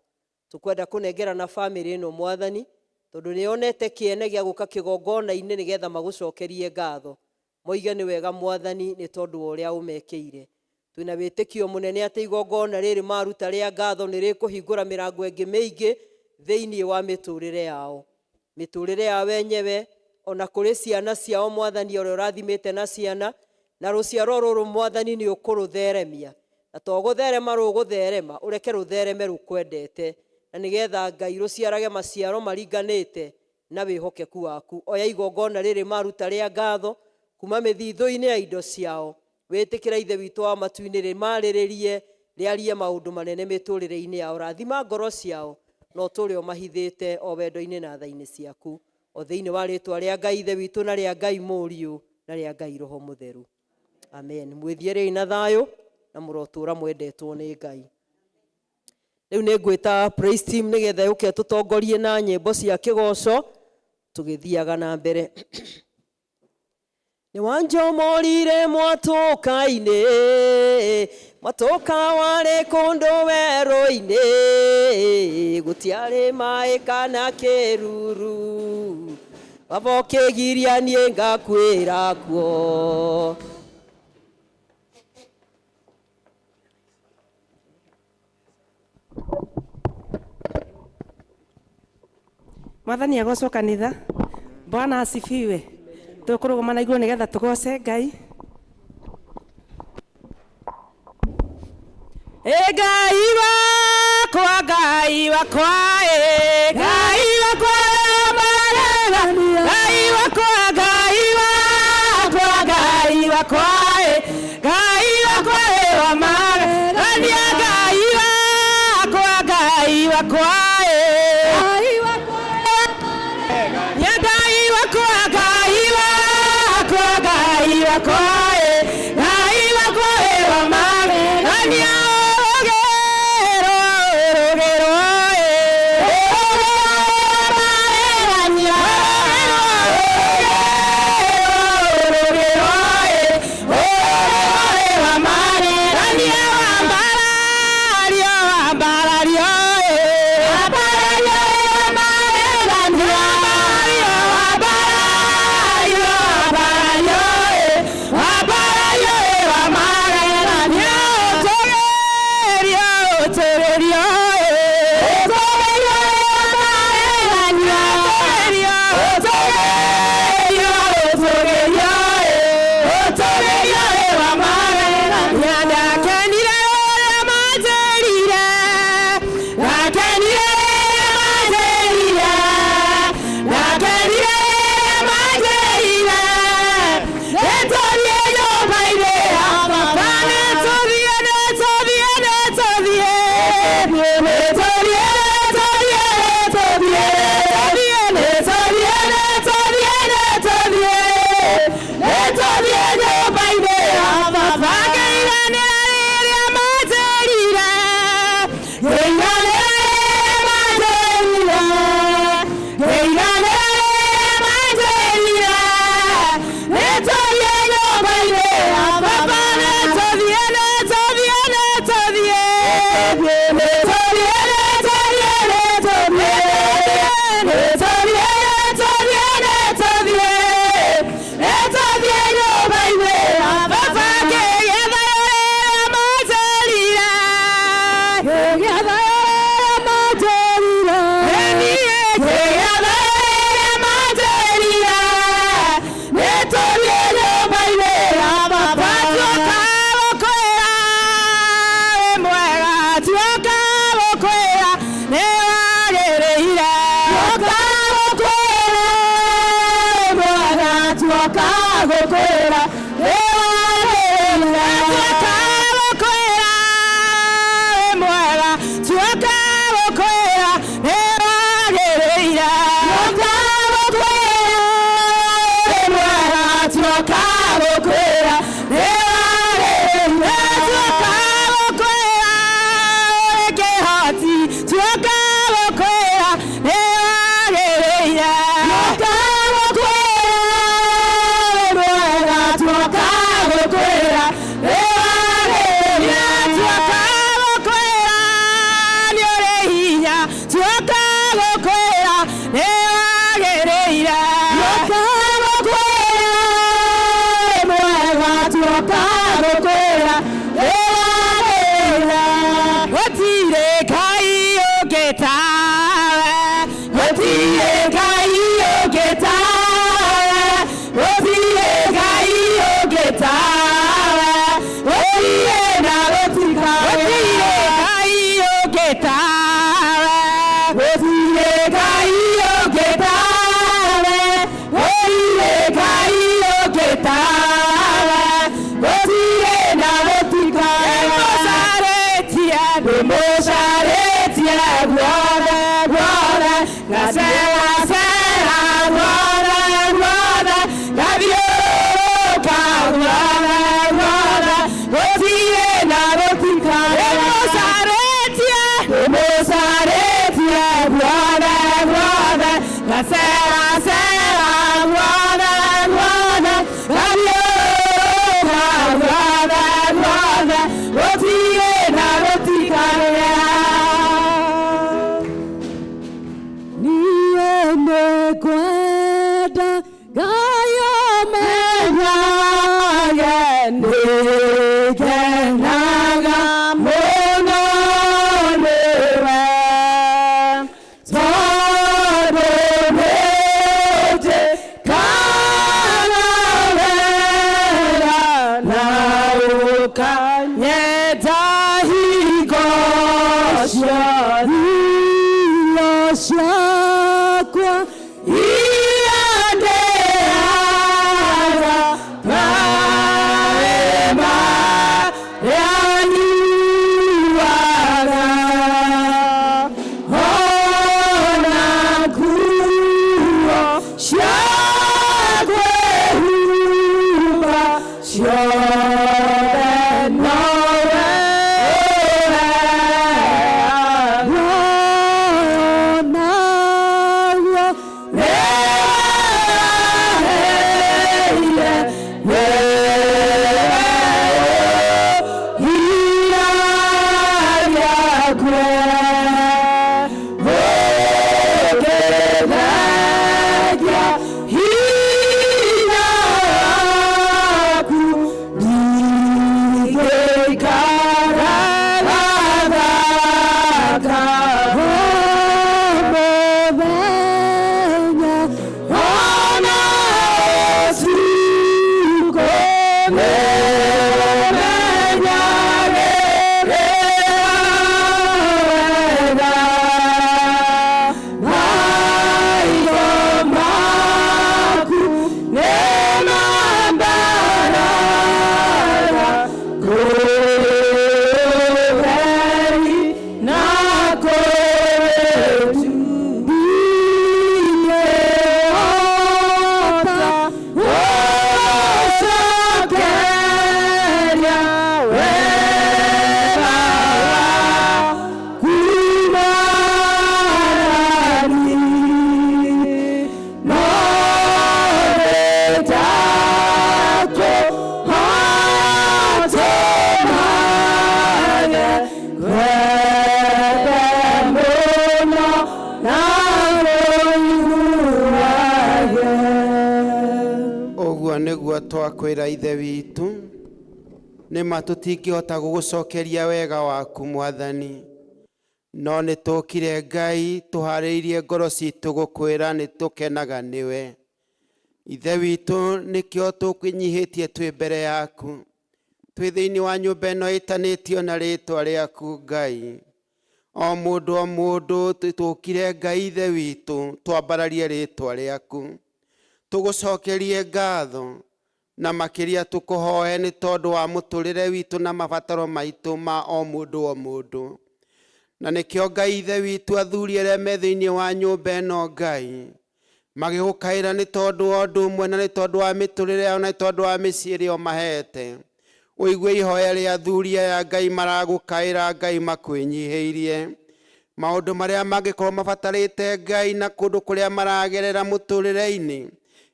Tũkwenda kũnengerana bamĩrĩ ĩno Mwathani, tondũ nĩ yonete kĩene gĩa gũka kĩgongona-inĩ nĩgetha magũcokerie ngatho. Moige nĩ wega Mwathani nĩ tondũ wa ũrĩa ũmekĩire. Twĩna wĩtĩkio mũnene atĩ igongona rĩrĩ maruta rĩa ngatho nĩ rĩkũhingũra mĩrango ĩngĩ mĩingĩ thĩinĩ wa mĩtũrĩre yao. Mĩtũrĩre yao enyewe, ona kũrĩ ciana ciao Mwathani ũrĩa ũrathimĩte na ciana, na rũciaro rũrũ Mwathani nĩ ũkũrũtheremia. Na to gũtherema rũgũtherema, ũreke rũthereme rũkwendete. Na nĩgetha Ngai rũciarage maciaro maringanĩte na wĩhokeku waku. Oya igongona rĩrĩ maruta rĩa ngatho kuma mĩthithũ-inĩ ya indo ciao. Wĩtĩkĩra Ithe witũ wa matu-inĩ rĩmarĩrĩrie, rĩarie maũndũ manene mĩtũrĩre-inĩ yao. Rathima ngoro ciao na ũtũũre ũmahithĩte o wendo-inĩ na tha-inĩ ciaku. O thĩinĩ wa rĩtwa rĩa Ngai Ithe witũ na rĩa Ngai Mũriũ na rĩa Ngai Roho Mũtheru. Amen. Mwĩthiĩrei na thayũ na mũrotũũra mwendetwo nĩ Ngai. Rĩu nĩ ngwĩta praise team nĩgetha yũke tũtongorie na nyĩmbo cia kĩgoco tũgĩthiaga na mbere. Nĩ wanjomorire mwatũka-inĩ, mwatũka warĩ kũndũ werũ-inĩ, gũtiarĩ maĩ kana kĩruru, baba ũkĩgiria niĩ ngakuĩra kuo. Mwathani agocwo kanitha. Bwana asifiwe. Tũkũrũgama na igũrũ nĩgetha tũgoce Ngai. Ĩ Ngai wakwa, Ngai wakwa, ĩ Ngai wakwa, Ngai wakwa, Ngai wakwa, Ngai wakwa, ĩ Ngai wakwa, ĩ wa magegania, Ngai wakwa, Ngai wakwa, ĩ Ngai wakwa, Ngai wakwa, Ngai wakwa, ĩ Ngai wakwa, ĩ wa magegania, rũgero, rũgero, ĩ Ndoka gũkwĩra nĩwagĩrĩire. Gũtirĩ Ngai ũngĩ tawe, gũtirĩ Ngai ũngĩ tawe, gũtirĩ Ngai ũngĩ tawe, gũtirĩ na gũtikawe, gũtirĩ Ngai ũngĩ tawe, gũtirĩ Ngai ũngĩ tawe, gũtirĩ Ngai ũngĩ tawe, gũtirĩ na gũtikawe. Nĩmũcarĩtie, nĩmũcarĩtie guothe guothe, ngaceracera guothe guothe, ngathiũrũrũka guothe guothe, gũtirĩ na gũtikawe. Nĩmũcarĩtie, nĩmũcarĩtie guothe guothe, ngaceracera guothe guothe, ngathiũrũrũka guothe guothe, gũtirĩ na gũtikawe. Niĩ nĩngwenda Ngai ũmenyage, nĩngenaga mũno nĩwe, tondũ nĩũnjĩkaga wega na ũkanyenda hingo ciothe. Irio ciakwa Iria ndĩaga, maĩ marĩa nyuaga, ona nguo cia kwĩhumba, ciothe nowe ũheaga. naguo mũthenya. Ona ũtukũ nĩmenyagĩrĩra wega, maitho maku nĩmambaraga kũũtheri na kũũtu. Ndingĩhota Gũcokeria wega waku Mwathani, no nĩndakũhoya tũmage kwende mũno na kũiguage. Ũguo nĩguo twakwĩra Ithe witũ, nĩma tũtingĩhota gũgũcokeria wega waku Mwathani, no nĩ tũkire Ngai tũharĩirie ngoro citũ gũkwĩra nĩ tũkenaga nĩwe. Ithe witũ, nĩkĩo tũkwĩnyihĩtie twĩ mbere yaku, twĩ thĩinĩ wa nyũmba ĩno ĩtanĩtio na rĩtwa rĩaku Ngai. O mũndũ o mũndũ tũkire Ngai Ithe witũ, twambararie rĩtwa rĩaku, tũgũcokerie ngatho, na makĩria tũkũhoe nĩ tondũ wa mũtũrĩre witũ na mabataro maitũ ma o mũndũ o mũndũ. Na nĩkĩo Ngai Ithe witũ, athuri arĩa me thĩinĩ wa nyũmba ĩno Ngai magĩgũkaĩra nĩ tondũ wa ũndũ ũmwe, na nĩ tondũ wa mĩtũrĩre yao, na nĩ tondũ wa mĩciĩ ĩrĩa ũmahete. Ũigue ihoya rĩa athuri aya Ngai maragũkaĩra, Ngai makwĩnyihĩirie maũndũ marĩa mangĩkorwo mabatarĩte Ngai na kũndũ kũrĩa maragerera mũtũrĩre-inĩ.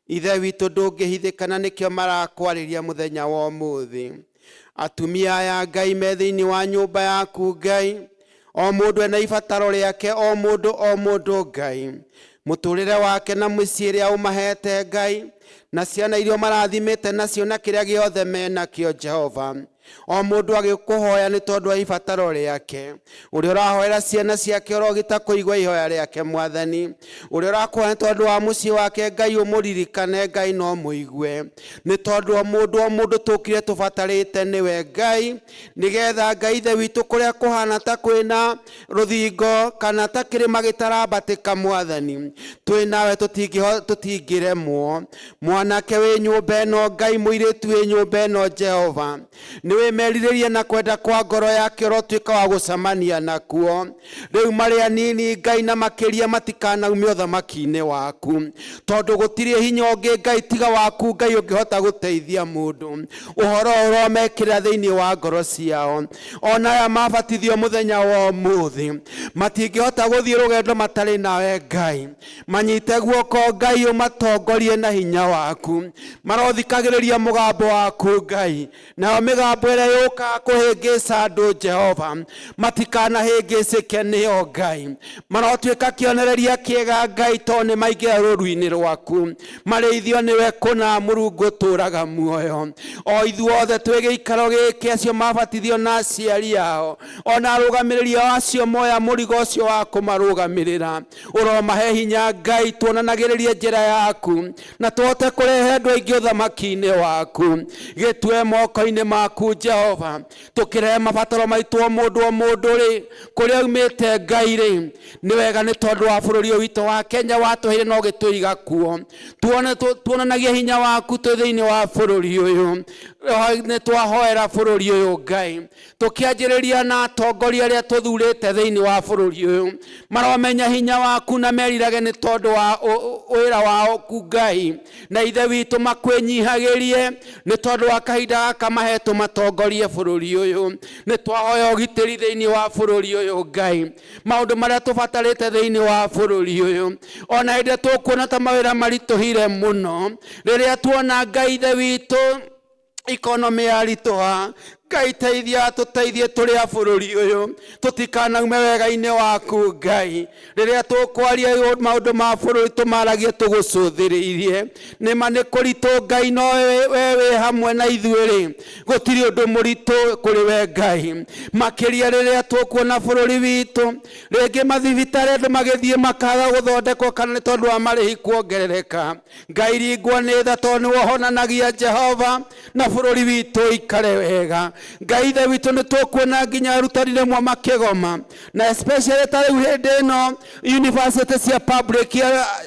Ithe witũ, ndũngĩhithĩkana, nĩkĩo marakwarĩria mũthenya wa ũmũthĩ. Atumia aya Ngai me thĩinĩ wa nyũmba yaku Ngai, o mũndũ ena ibataro rĩake, o mũndũ o mũndũ Ngai, mũtũrĩre wake na mũciĩ ĩrĩa ũmahete Ngai. Na ciana iria ũmarathimĩte nacio na kĩrĩa gĩothe menakĩo Jehova. O mũndũ agĩkũhoya nĩ tondũ wa ibataro rĩake. Ũrĩa ũrahoera ciana ciake ũrogita kũigua ihoya rĩake Mwathani. Ũrĩa ũrakũhoya nĩ tondũ wa mũciĩ wake Ngai ũmũririkane Ngai no mũigue. Nĩ tondũ o mũndũ tũkire tũbatarĩte nĩwe Ngai. Nĩgetha Ngai Ithe witũ kũrĩa kũhana ta kwĩna rũthingo kana ta kĩrĩma gĩtarambatĩka Mwathani. Twĩ nawe tũtingĩremwo. Mwanake wĩ nyũmba ĩno Ngai, mũirĩtu wĩ nyũmba ĩno Jehova. Nĩ wĩmerirĩrie na kwenda kwa ngoro yake ũrotuĩka wa gũcemania nakuo. Rĩu marĩ anini Ngai na makĩria matikanaume ũthamaki-inĩ waku. Tondũ gũtirĩ hinya ũngĩ Ngai tiga waku Ngai ũngĩhota gũteithia mũndũ. Ũhoro ũromekĩra thĩinĩ wa ngoro ciao. Ona aya mabatithio mũthenya wa ũmũthĩ matingĩhota gũthiĩ rũgendo matarĩ nawe Ngai. Manyite guoko Ngai ũmatongorie na hinya waku. Marothikagĩrĩria mũgambo waku Ngai. Nayo mĩgambo ĩrĩa yũkaga kũhĩngĩca andũ Jehova matikanahĩngĩcĩke nĩyo Ngai. Marotuĩka kĩonereria kĩega Ngai tondũ nĩ maingĩra rũũru-inĩ rwaku. Marĩithio nĩwe kũna Mũrungu ũtũũraga muoyo. O ithuothe twĩ gĩikaro gĩkĩ acio mabatithio na aciari ao ona arũgamĩrĩri ao acio moya mũrigo ũcio wa kũmarũgamĩrĩra. Ũromahe hinya Ngai tuonanagĩrĩrie njĩra yaku na tũhote kũrehe andũ aingĩ ũthamaki-inĩ waku. Gĩtue moko-inĩ maku Jehova. Tũkĩrehe mabataro maitũ o mũndũ rĩ kũrĩa aumĩte Ngai rĩ nĩ wega nĩ tondũ wa bũrũri ũyũ witũ wa Kenya watũheire na ũgĩtũiga kuo. Tuonanagie hinya waku twĩ thĩinĩ wa bũrũri ũyũ. Nĩ twahoera bũrũri ũyũ Ngai. Tũkĩanjĩrĩria na atongoria arĩa tũthurĩte thĩinĩ wa bũrũri ũyũ. Maromenya hinya waku na merirage nĩ tondũ wa wĩra waku Ngai. Na Ithe witũ makwĩnyihagĩrie nĩ tondũ wa kahinda gaka mahetwo matongorie bũrũri ũyũ. Nĩ twahoya ũgitĩri thĩinĩ wa bũrũri ũyũ Ngai. Maũndũ marĩa tũbatarĩte thĩinĩ wa bũrũri ũyũ. Ona hĩndĩ ĩrĩa tũkuona ta mawĩra maritũhire mũno. Rĩrĩa tuona Ngai Ithe witũ economy yaritũha Ngai teithia tũteithie tũrĩ a bũrũri ũyũ tũtikanaume wega-inĩ waku Ngai. Rĩrĩa tũkwaria maũndũ ma bũrũri tũmaragie tũgũcũthĩrĩirie. Nĩma nĩ kũritũ Ngai no we wĩ hamwe na ithuĩ rĩ gũtirĩ ũndũ mũritũ kũrĩ we Ngai. Makĩria rĩrĩa tũkuona bũrũri witũ rĩngĩ mathibitarĩ andũ magĩthiĩ makaga gũthondekwo kana nĩ tondũ wa marĩhi kuongerereka. Ngai ringwo nĩ tha tondũ nĩwe ũhonanagia Jehova na bũrũri witũ ũikare wega. Ngai Ithe witũ nĩ tũkuona nginya arutani rĩmwe makĩgoma na especially ta rĩu hĩndĩ ĩno university cia public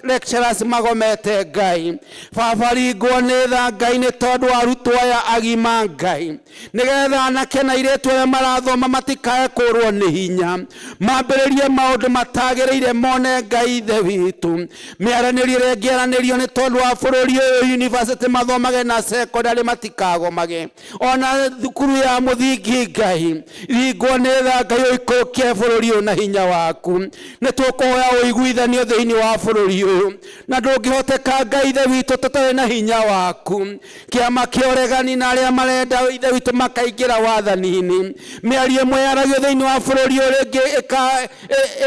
lecturers magomete Ngai. Baba ringwo nĩ tha Ngai nĩ tondũ arutwo aya agima Ngai. Nĩgetha anake na airĩtu arĩa marathoma matikae kũrwo nĩ hinya. Mambĩrĩrie maũndũ matagĩrĩire mone Ngai Ithe witũ. Mĩaranĩrio ĩrĩa ĩngĩaranĩrio nĩ tondũ wa bũrũri ũyũ university mathomage na secondary matikagomage. Ona thukuru ya mũthingi Ngai ringwo nĩ tha Ngai ũikũrũkie bũrũri ũyũ na hinya waku. Nĩ tũkũhoya ũiguithanio thĩinĩ wa bũrũri ũyũ na ndũngĩhoteka Ngai Ithe witũ tũtarĩ na hinya waku. Kĩama kĩa ũregani na arĩa marenda Ithe witũ makaingĩra wathani-inĩ. Mĩario ĩmwe yaragio thĩinĩ wa bũrũri ũyũ rĩngĩ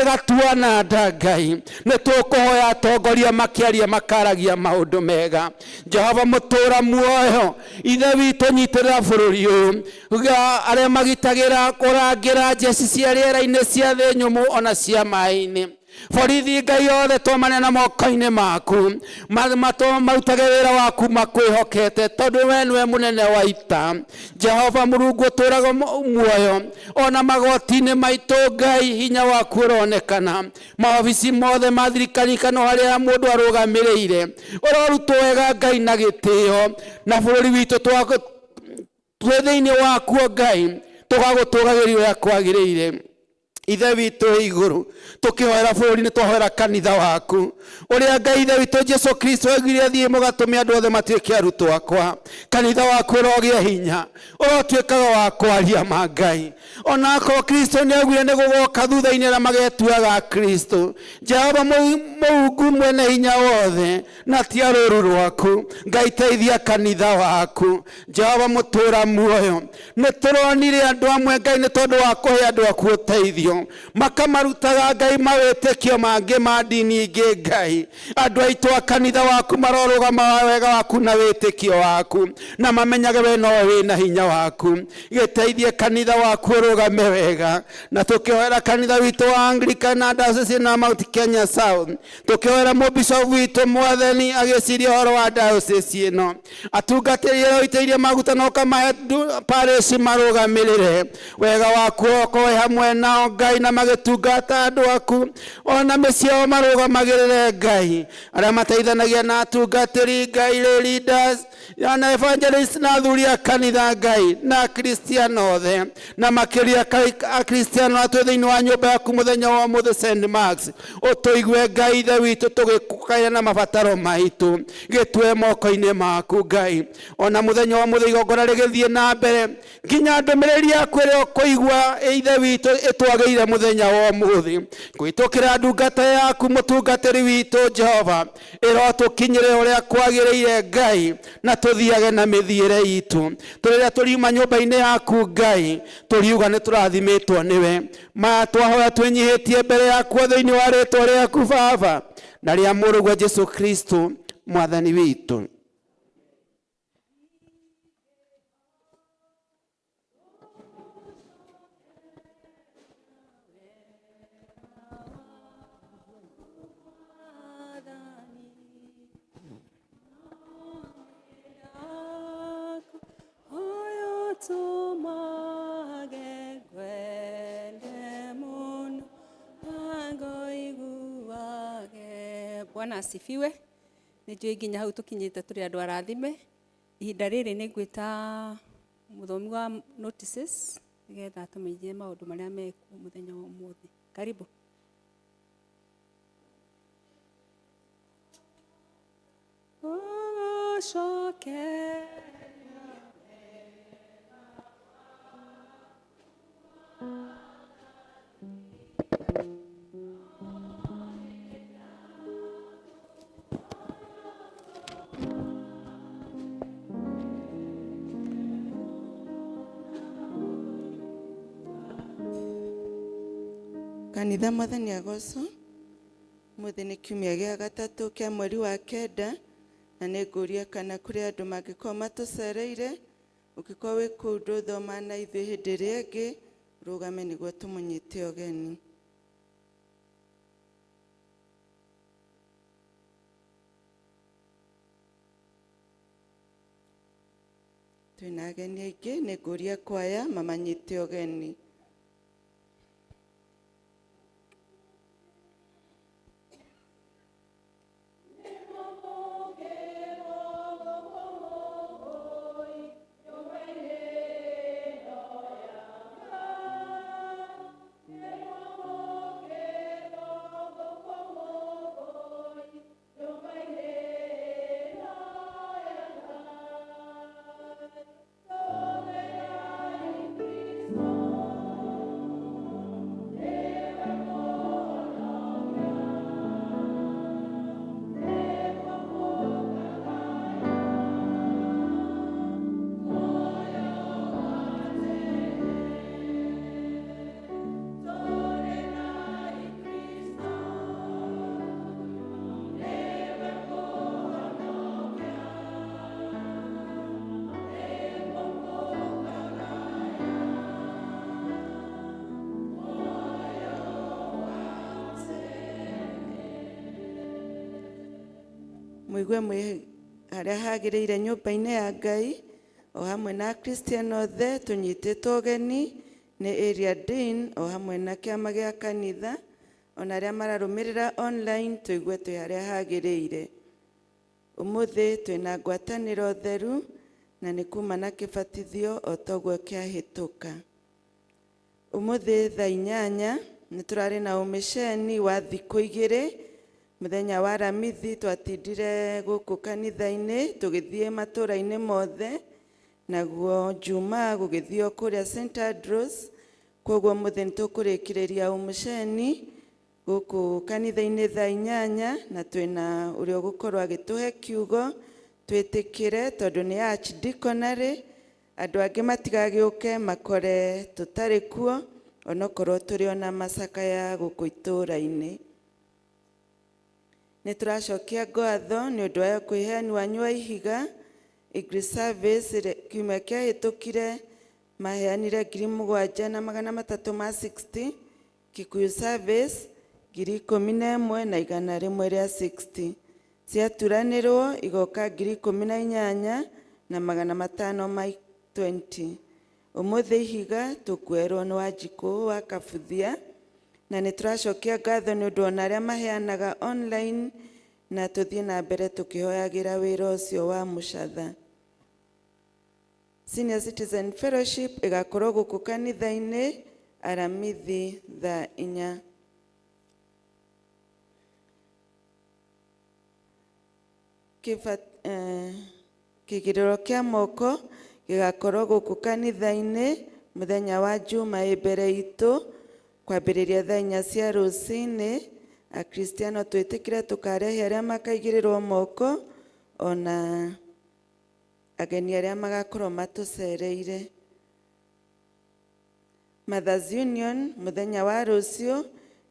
ĩgatuana nda Ngai. Nĩ tũkũhoya atongoria makĩaria makaragia maũndũ mega. Jehova mũtũũra muoyo Ithe witũ nyitĩrĩra bũrũri ũyũ. Arĩa magitagĩra kũrangĩra njeci cia rĩera-inĩ cia thĩ nyũmũ ona cia maĩ-inĩ. Borithi Ngai othe tũmaneana moko-inĩ maku. Marutage wĩra waku makwĩhokete tondũ we nĩwe mũnene wa ita. Jehova Mũrungu ũtũũraga muoyo ona magoti-inĩ maitũ Ngai hinya waku ũronekana. Maobici mothe ma thirikari kana harĩa mũndũ arũgamĩrĩire ũrorutwo wega Ngai na gĩtĩo na bũrũri witũ twĩ thĩinĩ wakuo Ngai tũgagũtũgagĩria ũrĩa kwagĩrĩire. Ithe witũ wĩ igũrũ tũkĩhoera bũrũri nĩ twahoera kanitha waku ũrĩa Ngai Ithe witũ Jesu Kristo oigire thiĩ mũgatũme andũ othe matuĩke arutwo akwa. Kanitha waku ũrogĩa hinya ũrotuĩkaga wa kwaria ma Ngai. Ona akorwo Kristo nĩ augire nĩ gũgoka thutha-inĩ arĩa magetuaga Kristo. Jehova Mũrungu mwene hinya wothe na ti a rũũru rwaku. Ngai teithia kanitha waku. Jehova mũtũũra muoyo. Nĩ tũronire andũ amwe Ngai nĩ tondũ wa kũhe andũ aku ũteithio. wĩtĩkio, makamarutaga Ngai mawĩtĩkio mangĩ ma ndini ingĩ. Ngai, andũ aitũ a kanitha waku marorũgama wega waku na wĩtĩkio waku, na mamenyage we nowe wĩna hinya waku. Gĩteithie kanitha waku ũrũgame wega, na tũkĩhoera kanitha witũ wa Anglican na diocese na Mount Kenya South, tũkĩhoera mũbishop witũ Mwathani agĩciria ũhoro wa diocese ĩno, atungatĩri arĩa ũitĩrĩirie maguta na ũkamahe parish marũgamĩrĩre wega waku, ũkorwo hamwe nao Ngai, na magĩtungata andũ aku ona mĩciĩ yao marũgamagĩrĩre. Ngai, arĩa mateithanagia na atungatĩri, Ngai, lay leaders na evangelist na athuri a kanitha, Ngai, na akristiano othe, na makĩria akristiano atwĩ thĩinĩ wa nyũmba yaku mũthenya wa ũmũthĩ St. Marks, ũtũigue Ngai Ithe witũ tũgĩkũkaĩra na mabataro maitũ, gĩtue moko-inĩ maku Ngai. Ona mũthenya wa ũmũthĩ igongona rĩgĩthiĩ na mbere nginya ndũmĩrĩri yaku ĩrĩa ũkũigua Ithe witũ ĩtwagĩire mũthenya wa ũmũthĩ kũhĩtũkĩra ndungata yaku mũtungatĩri witũ Jehova, ĩrotũkinyĩre ũrĩa kwagĩrĩire Ngai, na tũthiage na mĩthiĩre itũ tũrĩrĩa tũriuma nyũmba-inĩ yaku Ngai, tũriuga nĩ tũrathimĩtwo nĩwe. Maya twahoya twĩnyihĩtie mbere yaku thĩinĩ wa rĩtwa rĩaku Baba na rĩa Mũrũguo Jesu Kristo Mwathani witũ. Bwana asifiwe. Nĩ njũĩ nginya hau tũkinyĩte tũrĩ andũ arathime. Ihinda rĩrĩ nĩ ngwĩta mũthomi wa notices nĩgetha atũmenyithie maũndũ marĩa mekuo mũthenya wa ũmũthĩ. Karibu. Ũgũcoke. Kanitha, Mwathani agocwo. Mũthĩ nĩ kiumia gĩa gatatũ kĩa mweri wa kenda, na nĩ ngũria kana kũrĩ andũ mangĩkorwo matũcereire. Ũngĩkorwo wĩ kũu ndũthoma na ithuĩ hĩndĩ ĩrĩa ĩngĩ, rũgame nĩguo tũmũnyite ũgeni. Twĩna ageni aingĩ, nĩ ngũria kwaya mamanyite ũgeni. Mũigue mwĩ harĩa hagĩrĩire nyũmba-inĩ ya Ngai o hamwe na Akristiano othe tũnyitĩtwo ũgeni nĩ area dean o hamwe na kĩama gĩa kanitha, ona arĩa mararũmĩrĩra online, tũigue twĩ harĩa hagĩrĩire. Ũmũthĩ twĩna ngwatanĩro theru na nĩ kuma na kĩbatithio o toguo kĩahĩtũka. Ũmũthĩ thaa 8 nĩ tũrarĩ na ũmĩceni wa thikũ 2. Mũthenya wa Aramithi twatindire gũkũ kanitha-inĩ tũgĩthiĩ matũra-inĩ mothe, naguo Jumaa gũgĩthio kũrĩa St Andrews. Koguo mũthĩ nĩ tũkũrĩkĩrĩria ũmũceni gũkũ kanitha-inĩ thaa 8, na twĩna ũrĩa ũgũkorwo agĩtũhe kiugo twĩtĩkĩre, tondũ nĩ archdeaconry, andũ angĩ matigagĩũke makore tũtarĩ kuo. Onokorwo tũrĩ ona macakaya gũkũ itũũra-inĩ. Nĩ tũracokia ngatho nĩ ũndũ wa kwĩheani wanyu wa ihiga. English service kiumia kĩahĩtũkire maheanire 7,360. Kikuyu service 11,160. Ciaturanĩrwo igoka 18,520. Ũmũthĩ ihiga tũkuerwo nĩ Wanjikũ wa Kabuthia, na nĩ tũracokia ngatho nĩ ũndũ ona arĩa maheanaga online, na tũthiĩ na mbere tũkĩhoyagĩra wĩra ũcio wa mũcatha. Senior Citizen Fellowship ĩgakorwo gũkũ kanitha-inĩ Aramithi thaa 4. Kĩgirĩro kĩa moko gĩgakorwo gũkũ kanitha-inĩ mũthenya wa Juma ĩ mbere itũ kwambĩrĩria thaa 4 cia rũcinĩ. Akristiano twĩtĩkĩre tũkarehe arĩa makaigĩrĩrwo moko ona ageni arĩa magakorwo matũcereire. Mothers Union mũthenya wa rũciũ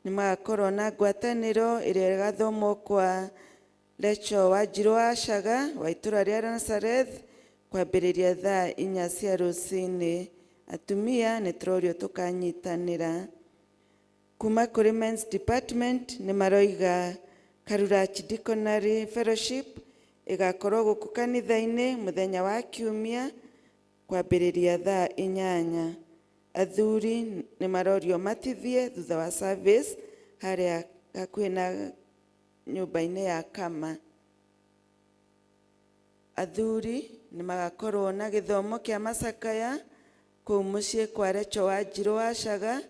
nĩ magakorwo na ngwatanĩro ĩrĩa ĩgathomwo kwa Rachel Wanjirũ wa Caga wa itũũra rĩa Nazareth kwambĩrĩria thaa 4 cia rũcinĩ. Atumia nĩ tũrorio tũkanyitanĩra. Kuma kũrĩ Men's Department nĩ maroiga Karura Archdeaconry Fellowship ĩgakorwo gũkũ kanitha-inĩ mũthenya wa Kiumia kwambĩrĩria thaa 8. Athuri nĩ marorio matithie thutha wa service harĩa hakuhĩ na nyũmba-inĩ ya Kama. Athuri nĩ magakorwo na gĩthomo kĩa macakaya kũu mũciĩ kwa Rachel Wanjirũ wa Caga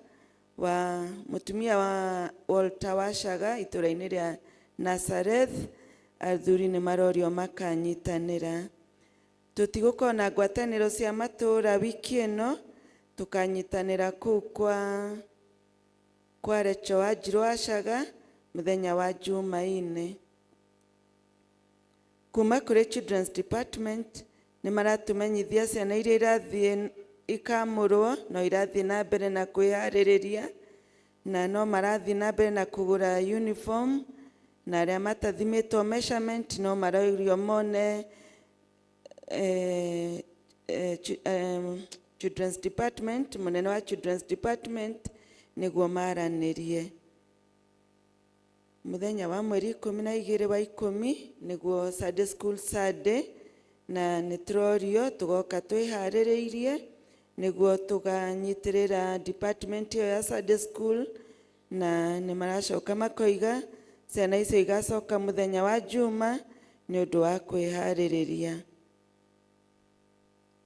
wa mũtumia wa Walter wa Caga itũũra-inĩ rĩa Nazareth. Athuri nĩ marorio makanyitanĩra. Tũtigũkorwo na ngwatanĩro cia matũũra wiki ĩno, tũkanyitanĩra kũu kwa Rachel Wanjirũ wa Caga mũthenya wa Jumaine. Kuma kũrĩ Children's Department nĩ maratũmenyithia ciana iria irathiĩ ikamũrwo no irathiĩ na mbere na kwĩharĩrĩria, na no marathiĩ na mbere na kũgũra uniform, na arĩa matathimĩtwo measurement no marorio mone Children's Department, mũnene wa Children's Department nĩguo maranĩrie. Mũthenya wa mweri 12 wa 10 nĩguo Sunday School Sunday, na nĩ tũrorio tũgoka twĩharĩrĩirie nĩguo tũganyitĩrĩra department ĩyo ya Sunday School, na nĩ maracoka makoiga ciana icio igacoka mũthenya wa Juma nĩ ũndũ wa kwĩharĩrĩria.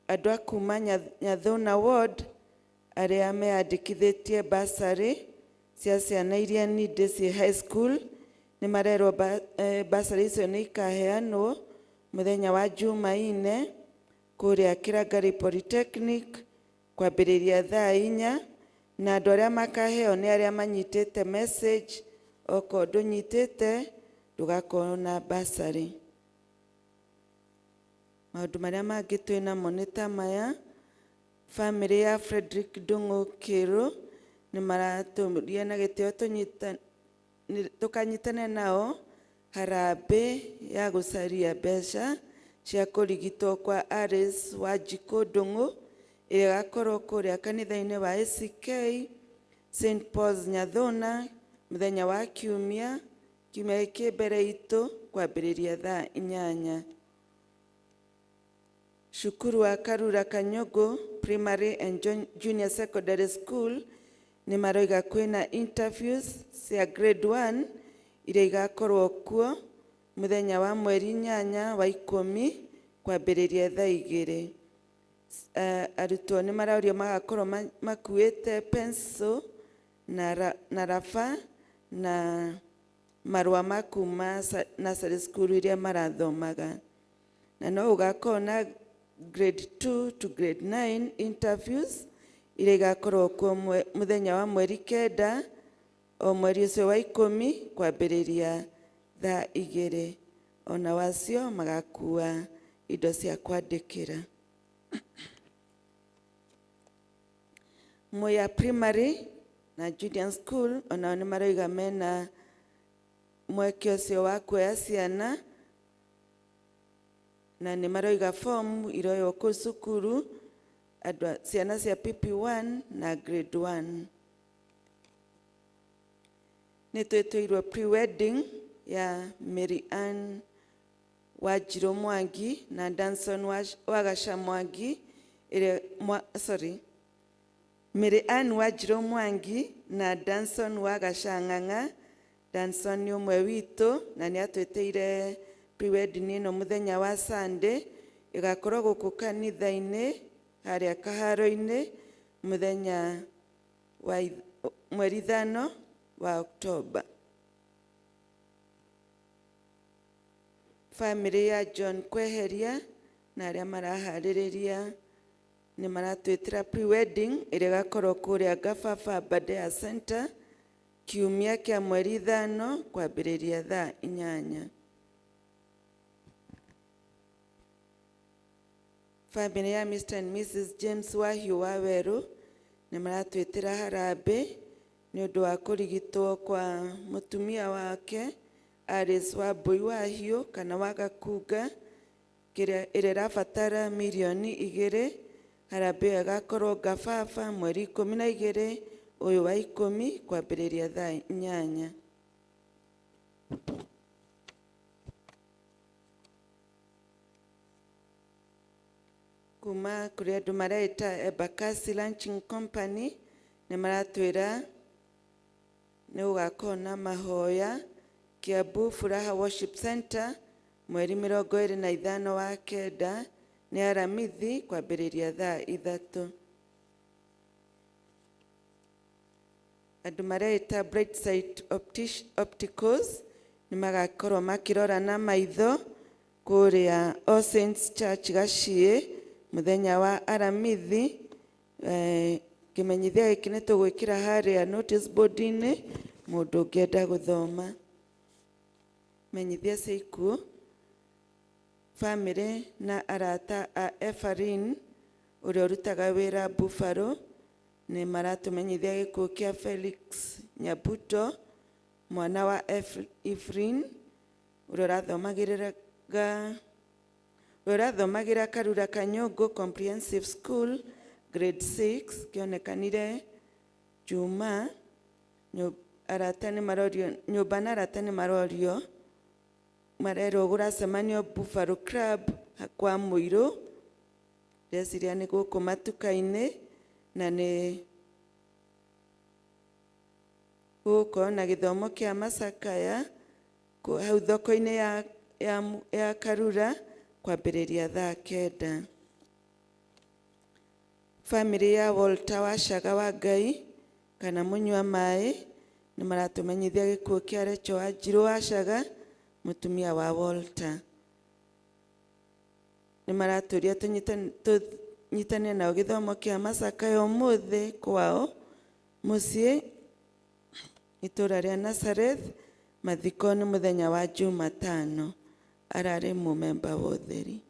Andũ a kuma Nyathuna Ward arĩa meyandĩkithĩtie bursary cia ciana iria nindĩ ciĩ high school nĩ marerwo bursary icio nĩ ikaheanwo mũthenya wa Jumaine kũrĩa Kĩrangari Polytechnic kwambĩrĩria thaa 4, na andũ arĩa makaheo nĩ arĩa manyitĩte message. Okorwo ndũnyitĩte ndũgakorwo na bursary. Maũndũ marĩa mangĩ twĩ namo nĩ ta maya. Family ya Frederick Ndung'u Kĩrũ nĩ maratũria na gĩtĩo tũkanyitane nao harambĩ ya gũcaria mbeca cia kũrigitwo kwa Alice Wanjikũ Ndung'u ĩrĩa ĩgakorwo kũrĩa kanitha-inĩ wa ACK St Paul's Nyathuna mũthenya wa Kiumia, kiumia gĩkĩ mbere itũ kwambĩrĩria thaa 8. Cukuru wa Karura Kanyũngũ Primary and Junior Secondary School nĩ maroiga kwĩna interviews cia grade 1 iria igakorwo kuo mũthenya wa mweri 8 wa 10 kwambĩrĩria thaa 2. Arutwo nĩ marorio magakorwo makuĩte pencil na raba na marũa ma kuma nursery school iria marathomaga. Na no ũgakorwo na grade 2 to grade 9 interviews iria igakorwo kuo mũthenya wa mweri 9 o mweri ũcio wa 10 kwambĩrĩria thaa 2. Ona wacio magakua indo cia kwandĩkĩra. Mwea Primary na Junior School onao nĩ maroiga mena mweke ũcio wa kuoya ciana na nĩ maroiga form iroywo kũu cukuru andũ ciana cia PP1 na grade 1. Nĩ twĩtĩirwo pre-wedding ya Mary Ann Wanjirũ Mwangi na Danson Wagaca Mwangi ĩrĩa sorry, Mary Ann Wanjirũ Mwangi na Danson Wagaca Ng'ang'a. Danson nĩ ũmwe witũ na nĩ atwĩtĩire pre-wedding ĩno mũthenya wa Sunday, ĩgakorwo gũkũ kanitha-inĩ harĩa Kaharo-inĩ mũthenya wa mweri 5 wa Oktoba. Family ya John Kweheria na arĩa maraharĩrĩria nĩ maratwĩtĩra pre-wedding ĩrĩa ĩgakorwo kũrĩa Gababa Aberdare Center kiumia kĩa mweri 5 kwambĩrĩria thaa 8. Family ya Mr and Mrs James Wahiũ wa Werũ nĩ maratwĩtĩra harambĩ nĩ ũndũ wa kũrigitwo kwa mũtumia wake Alice Wambui Wahiũ kana wa Gakunga ĩrĩa ĩrabatara mirioni 2. Harambĩ ĩyo ĩgakorwo Gababa mweri 12 ũyũ wa 10 kwambĩrĩria thaa 8. Kuma kũrĩ andũ mareita Embakasi Launching Company nĩ maratwĩra nĩ gũgakorwo na mahoya Kiambu Furaha Worship Center mweri 25 wa 9 nĩ Aramithi kwambĩrĩria thaa 3. Andũ mareita Brightside Opticals nĩ magakorwo makĩrora na maitho kũrĩa All Saints Church Gaciĩ mũthenya wa Aramithi. Kĩmenyithia gĩkĩ nĩ tũgwĩkĩra harĩa notice board-inĩ mũndũ ũngĩenda gũthoma. Menyithia cia ikuũ. Family na arata a Ephraim ũrĩa ũrutaga wĩra Buffalo nĩ maratũmenyithia gĩkuũ kĩa Felix Nyabuto mwana wa Ephraim ũrĩa ũrathomagĩra Karura Kanyũngũ Comprehensive School grade 6 kĩonekanire Juma. Arata nĩ marorio, nyũmba na arata nĩ marorio marerwo gũracemanio Buffalo Club kwa Mũirũ, ndeciria nĩ gũkũ matuka-inĩ, na nĩ gũgũkorwo na gĩthomo kĩa macakaya hau thoko-inĩ ya Karura kwambĩrĩria thaa 9. Family ya Walter Wacaga wa Ngai kana mũnyua maĩ nĩ maratũmenyithia gĩkuũ kĩa Rachel Wanjirũ Wacaga mũtumia wa Walter. Nĩ maratũria tũnyitane nao gĩthomo kĩa macakaya ũmũthĩ kwao mũciĩ itũra rĩa Nazareth. Mathiko nĩ mũthenya wa Jumatano. Ararĩ mũmemba wa ũtheri.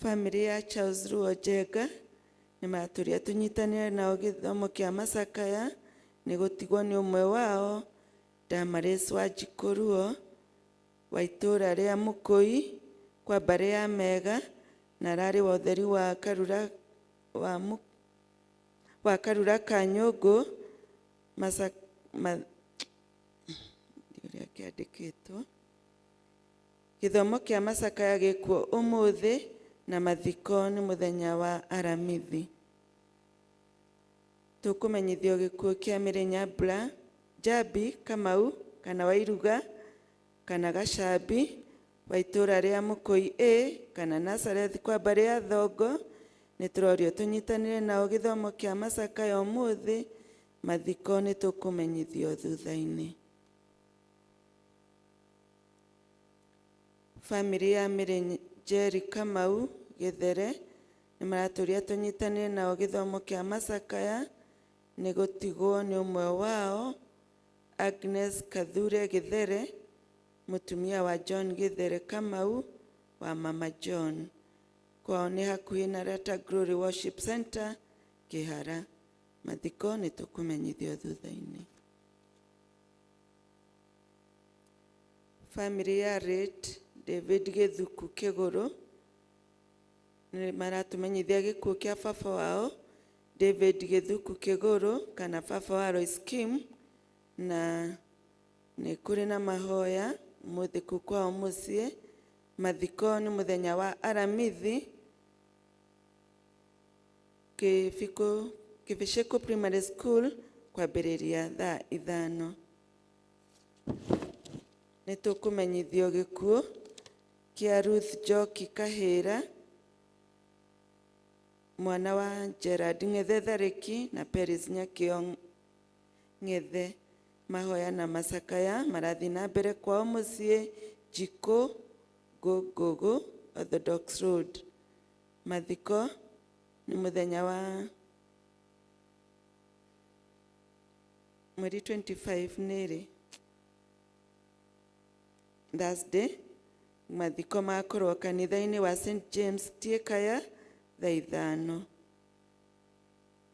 Family ya Charles Ruo Njenga nĩ maratũria tũnyitanĩre nao gĩthomo kĩa macakaya nĩ gũtigwo nĩ ũmwe wao Damaris Wanjikũ Ruo wa itũra rĩa Mũkũi kwa mbarĩ ya Mega na ararĩ wa ũtheri wa Karura wa Karura Kanyũngũ ũrĩa kĩandĩkĩtwo. Gĩthomo kĩa macakaya gĩkuo ũmũthĩ na mathiko nĩ mũthenya wa Aramithi. Tũkũmenyithio gĩkuũ kĩa Mary Nyambura Njambi Kamau kana Wairuga kana Gacambi wa itũra rĩa Mũkũi A kana Nazareth kwa mbarĩ ya Thongo. Nĩ tũrorio tũnyitanĩre nao gĩthomo kĩa macakaya ũmũthĩ. Mathiko nĩ tũkũmenyithio thutha-inĩ. Family ya Mary Njeri Kamau Gĩthere nĩ maratũria tũnyitanĩre nao gĩthomo kĩa macakaya nĩ gũtigwo nĩ ũmwe wao Agnes Kathure Gĩthere mũtumia wa John Gĩthere Kamau wa Mama John. Kwao nĩ hakuhĩ na Latter Glory Worship Center, Kĩhara. Mathiko nĩ tũkũmenyithio thutha-inĩ. Family ya late David Gĩthuku Kĩgũrũ nĩ maratũmenyithia gĩkuũ kĩa baba wao David Gĩthuku Kĩgũrũ kana baba wa Lois Kim, na nĩ kũrĩ na mahoya ũmũthĩ kũu kwao mũciĩ. Mathiko nĩ mũthenya wa Aramithi Kĩbicĩkũ Primary School kwambĩrĩria thaa 5. Nĩ tũkũmenyithio gĩkuũ kĩa Ruth Njoki Kahĩra, mwana wa Gerard Ng'ethe Tharĩki na Peris Nyakĩo Ng'ethe. Mahoya na macakaya marathiĩ na mbere kwao mũciĩ Njikũ Ngũngũgũ Orthodox Road. Mathiko nĩ mũthenya wa mweri 25 nĩrĩ Thursday. Mathiko magakorwo kanitha-inĩ wa St James Tiekaya thaa 5.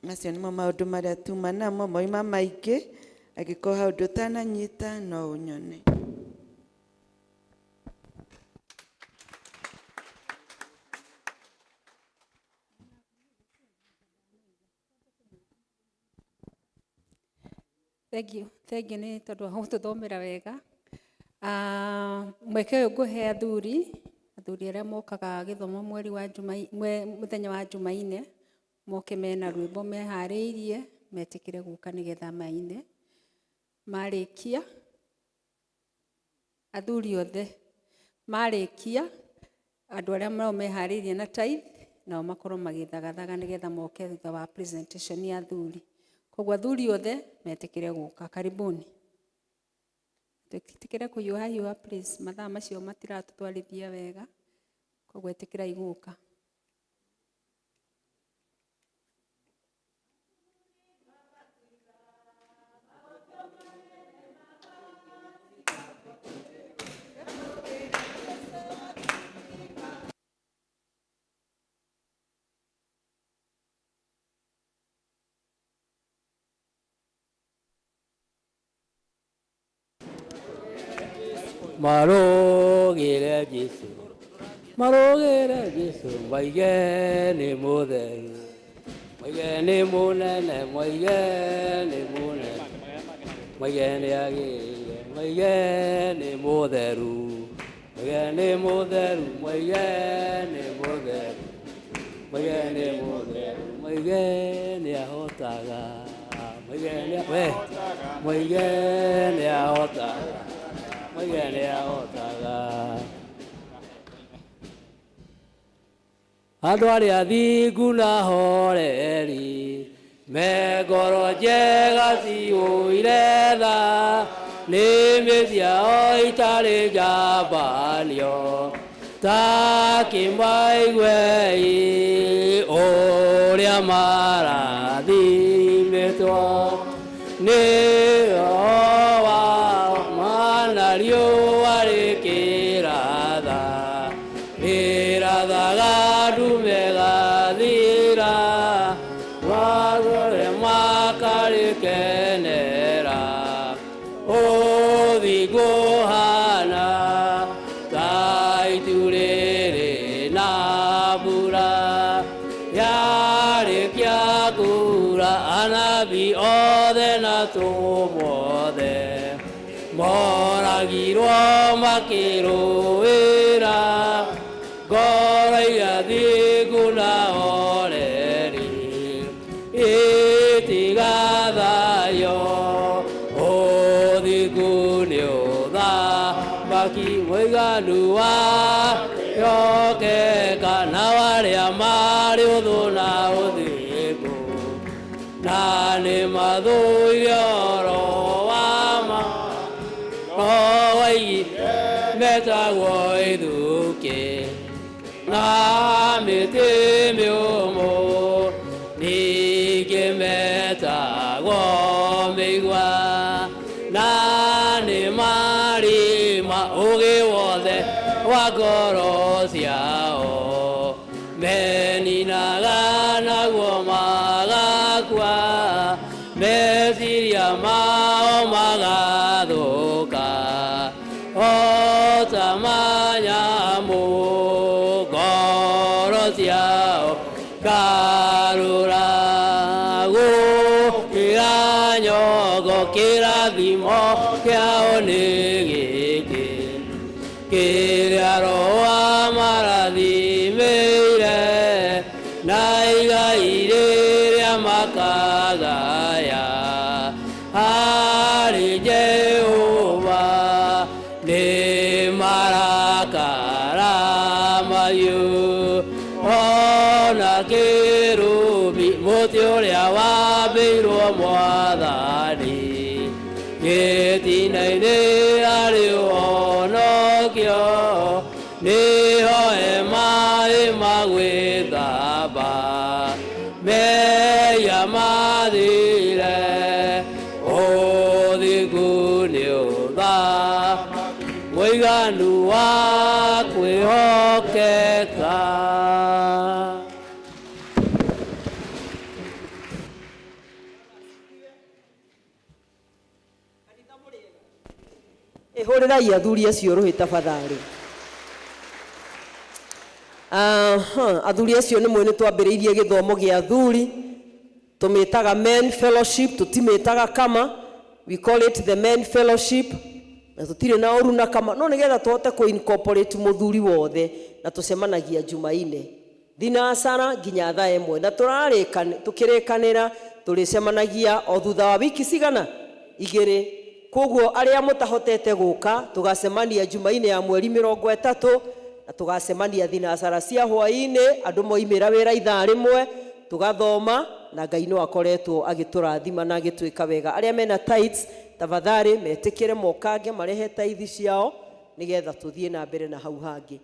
Macio nĩmo maũndũ marĩa tuma namo moima maingĩ. Angĩkorwo hau ndũtananyita no ũnyone. Thank you. Thank you nĩ tondũ wa gũtũthomera wega. Mweke ũyũ ngũhe athuri, athuri arĩa mokaga gĩthomo mweri wa mũthenya wa Jumaine, moke mena rwĩmbo meharĩirie, metĩkĩre gũka nĩgetha maine. Marĩkia, athuri othe, marĩkia, andũ arĩa nao meharĩirie na tithe, nao makorwo magĩthagathaga nĩgetha moke thutha wa presentation ya athuri. Koguo athuri othe metĩkĩre gũka. Karibuni. Twĩtĩkĩre kũhiũhahiũha please, mathaa macio matiratũtwarithia wega, koguo ĩtĩkĩrai gũka. Marũgĩre Jesũ, marũgĩre Jesũ, moige nĩ mũtheru, moige nĩ mũnene, moige nĩ mũnene, moige nĩ agĩrĩire, moige nĩ mũtheru, moige nĩ mũtheru, moige nĩ mũtheru, moige nĩ mũtheru, moige nĩ ahotaga, moige nĩ we, moige nĩ ahotaga, moige nĩ ahotaga. Andũ arĩa athingu na horeri, me ngoro njega ciyũire tha, nĩmĩ ciao itarĩ njambanio, ta kĩmaiguei ũrĩa marathimĩtwo nĩ Roho wa mana riũa rĩkĩratha, rĩrathaga ndume gathira, magũrũ makarĩkenera, ũthingu ũhana ta itu rĩrĩ na mbura, yarĩkia kuura anabii othe na atũmwo othe moragirwo makĩrũĩra ngoro iria thingu na horeri itigathayo, ũthingu nĩ ũthamaki mũiganu wa yokeka na arĩa marĩ ũthũ na ũthingu, na nĩ mathũire ũhoro wa ma, no waigire metagwo ithukĩ na mĩtĩ mĩũmũ, ningĩ metagwo mĩigua, na nĩ marima ũgĩ wothe wa ngoro ciao, Macinaga naguo magakua, meciria mao magathũka o ta manyamũ, ngoro ciao karũra gũkĩra nyogo, kĩrathimo kĩao nĩ gĩkĩ kĩrĩa Roho amarathimĩire, na igai rĩrĩa makagaya harĩ Jehova nĩ marakara mahiũ ona kĩrumi, mũtĩ ũrĩa wambĩirwo Mwathani gĩtina-inĩ arĩ ũhonokio, nĩho hema ĩmagwĩthamba mehia mathire, ũthingu nĩ ũtha mũiganu wa kwĩhokeka. Ihũrĩrai athuri acio rũhĩ tafadhali. Aha, athuri acio nĩ mũĩ nĩ twambĩrĩirie gĩthomo gĩa athuri, tũmĩtaga men fellowship, tũtimĩtaga kama, we call it the men fellowship, na tũtirĩ na ũru na kama, no nĩgetha tũhote kũ incorporate mũthuri wothe, na tũcemanagia Jumaine thinacara nginya thaa 1, na tũkĩrĩkanĩra tũrĩcemanagia o thutha wa wiki cigana 2. Koguo arĩa mũtahotete gũka, tũgacemania Jumaine ya mweri 30, na tũgacemania thinacara cia hwaĩ-inĩ, andũ moimĩra wĩra ithaa 1, tũgathoma, na Ngai no akoretwo agĩtũrathima na agĩtwĩka wega. Arĩa mena tithes tafadhali metĩkĩre mokange marehe tithe ciao nĩgetha tũthiĩ na mbere na hau hangĩ.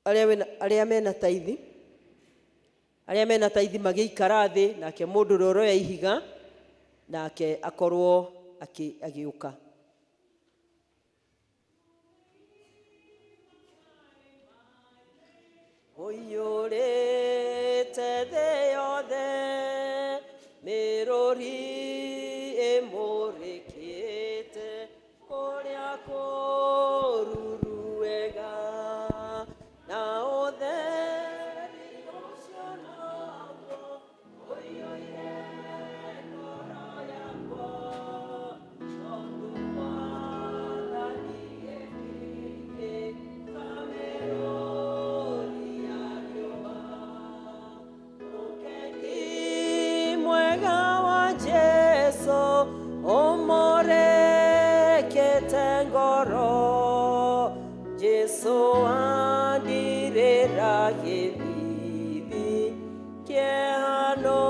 Arĩa mena tithe, arĩa mena tithe magĩikara thĩ, nake mũndũ ũrĩa ũroya ihiga nake akorwo agĩũka. Ũiyũrĩte thĩ yothe, mĩrũri ĩmũrĩkĩte kũrĩa kũruru wega, na ũtheri ũcio naguo ũiyũire ngoro yakwa, tondũ Mwathani ekĩte ta mĩrũri ya riũa. Ũkeni mwega wa Jesũ ũmũrĩkĩte ngoro, Jesũ andirĩra gĩthithi, kĩeha no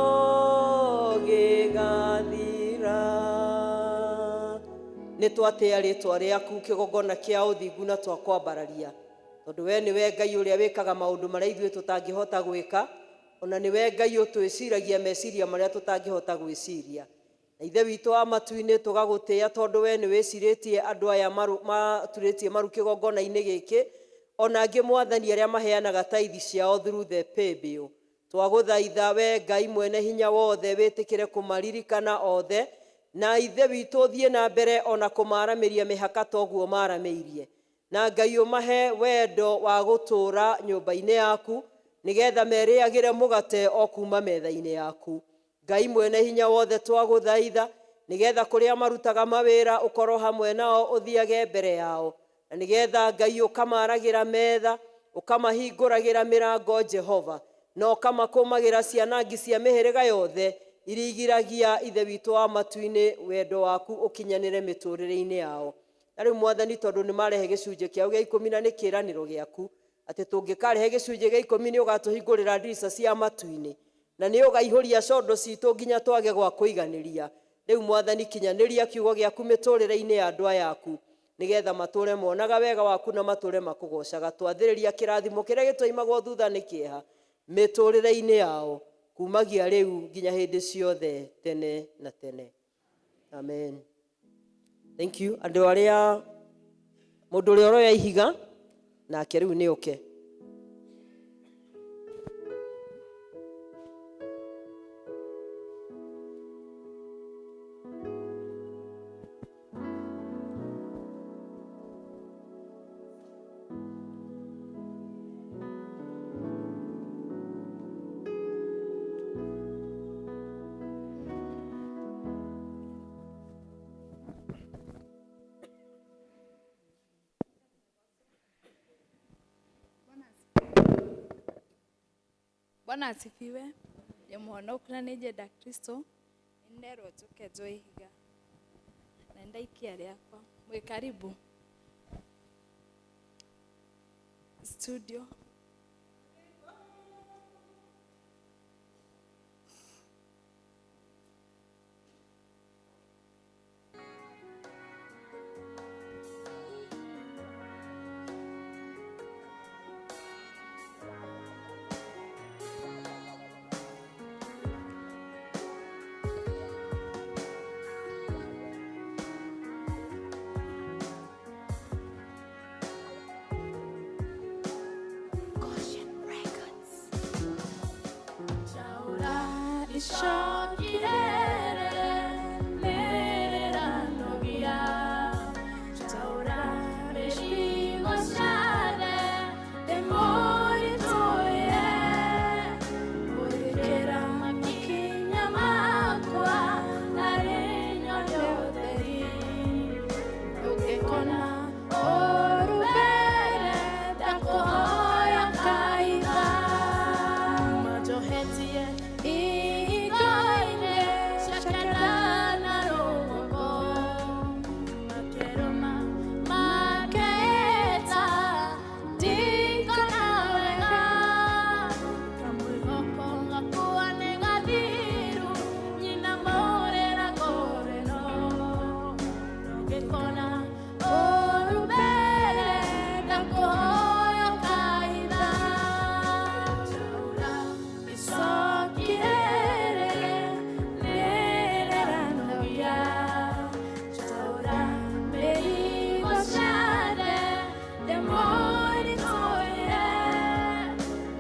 gĩgathira. Nĩ twatĩa rĩtwa rĩaku kĩgongona kĩa ũthingu na twakwambararia, tondũ we nĩwe Ngai ũrĩa wĩkaga maũndũ marĩa ithuĩ tũtangĩhota gwĩka, ona nĩwe Ngai ũtwĩciragia meciria marĩa tũtangĩhota gwĩciria. Na Ithe witũ wa matu-inĩ tũgagũtĩĩa tondũ we nĩ wĩcirĩtie andũ aya maturĩtie maru kĩgongona-inĩ gĩkĩ, ona angĩ Mwathani arĩa maheanaga tithe ciao through the paybill. Twagũthaitha we Ngai mwene hinya wothe wĩtĩkĩre kũmaririkana othe, na Ithe witũ ũthiĩ na mbere ona kũmaramĩria mĩhaka toguo maramĩirie. Na Ngai ũmahe wendo wa gũtũũra nyũmba-inĩ yaku, nĩgetha merĩagĩre mũgate o kuma metha-inĩ yaku. Ngai mwene hinya wothe twagũthaitha, nĩgetha kũrĩa marutaga mawĩra ũkorwo hamwe nao ũthiage mbere yao, na nĩgetha Ngai ũkamaragĩra metha, ũkamahingũragĩra mĩrango Jehova, na ũkamakũmagĩra cianangi cia mĩhĩrĩga yothe iria igiragia Ithe witũ wa matu-inĩ wendo waku ũkinyanĩre mĩtũrĩre-inĩ yao. Na rĩu Mwathani, tondũ nĩ marehe gĩcunjĩ kĩao gĩa 10 na nĩ kĩĩranĩro gĩaku atĩ tũngĩkarehe gĩcunjĩ gĩa 10 nĩ ũgatũhingũrĩra ndirica cia matu-inĩ, na nĩ ũgaihũria condo citũ nginya twage gwa kũiganĩria. Rĩu Mwathani, kinyanĩria kiugo gĩaku mĩtũrĩre-inĩ ya andũ aya aku, nĩgetha matũre monaga wega waku na matũre makũgocaga. Twathĩrĩria kĩrathimo kĩrĩa gĩtũimagwo thutha nĩ kĩeha mĩtũrĩre-inĩ yao kumagia rĩu nginya hĩndĩ ciothe tene na tene. Amen. Thank you. Andũ arĩa mũndũ ũrĩa ũroya ihiga nake rĩu nĩ oke. Bwana asifiwe. Ndĩ mũhonoku na nĩ njenda Kristo. Nĩnderwo njũke njoe ihiga na nĩndaikia rĩakwa. Mwĩ karibu studio.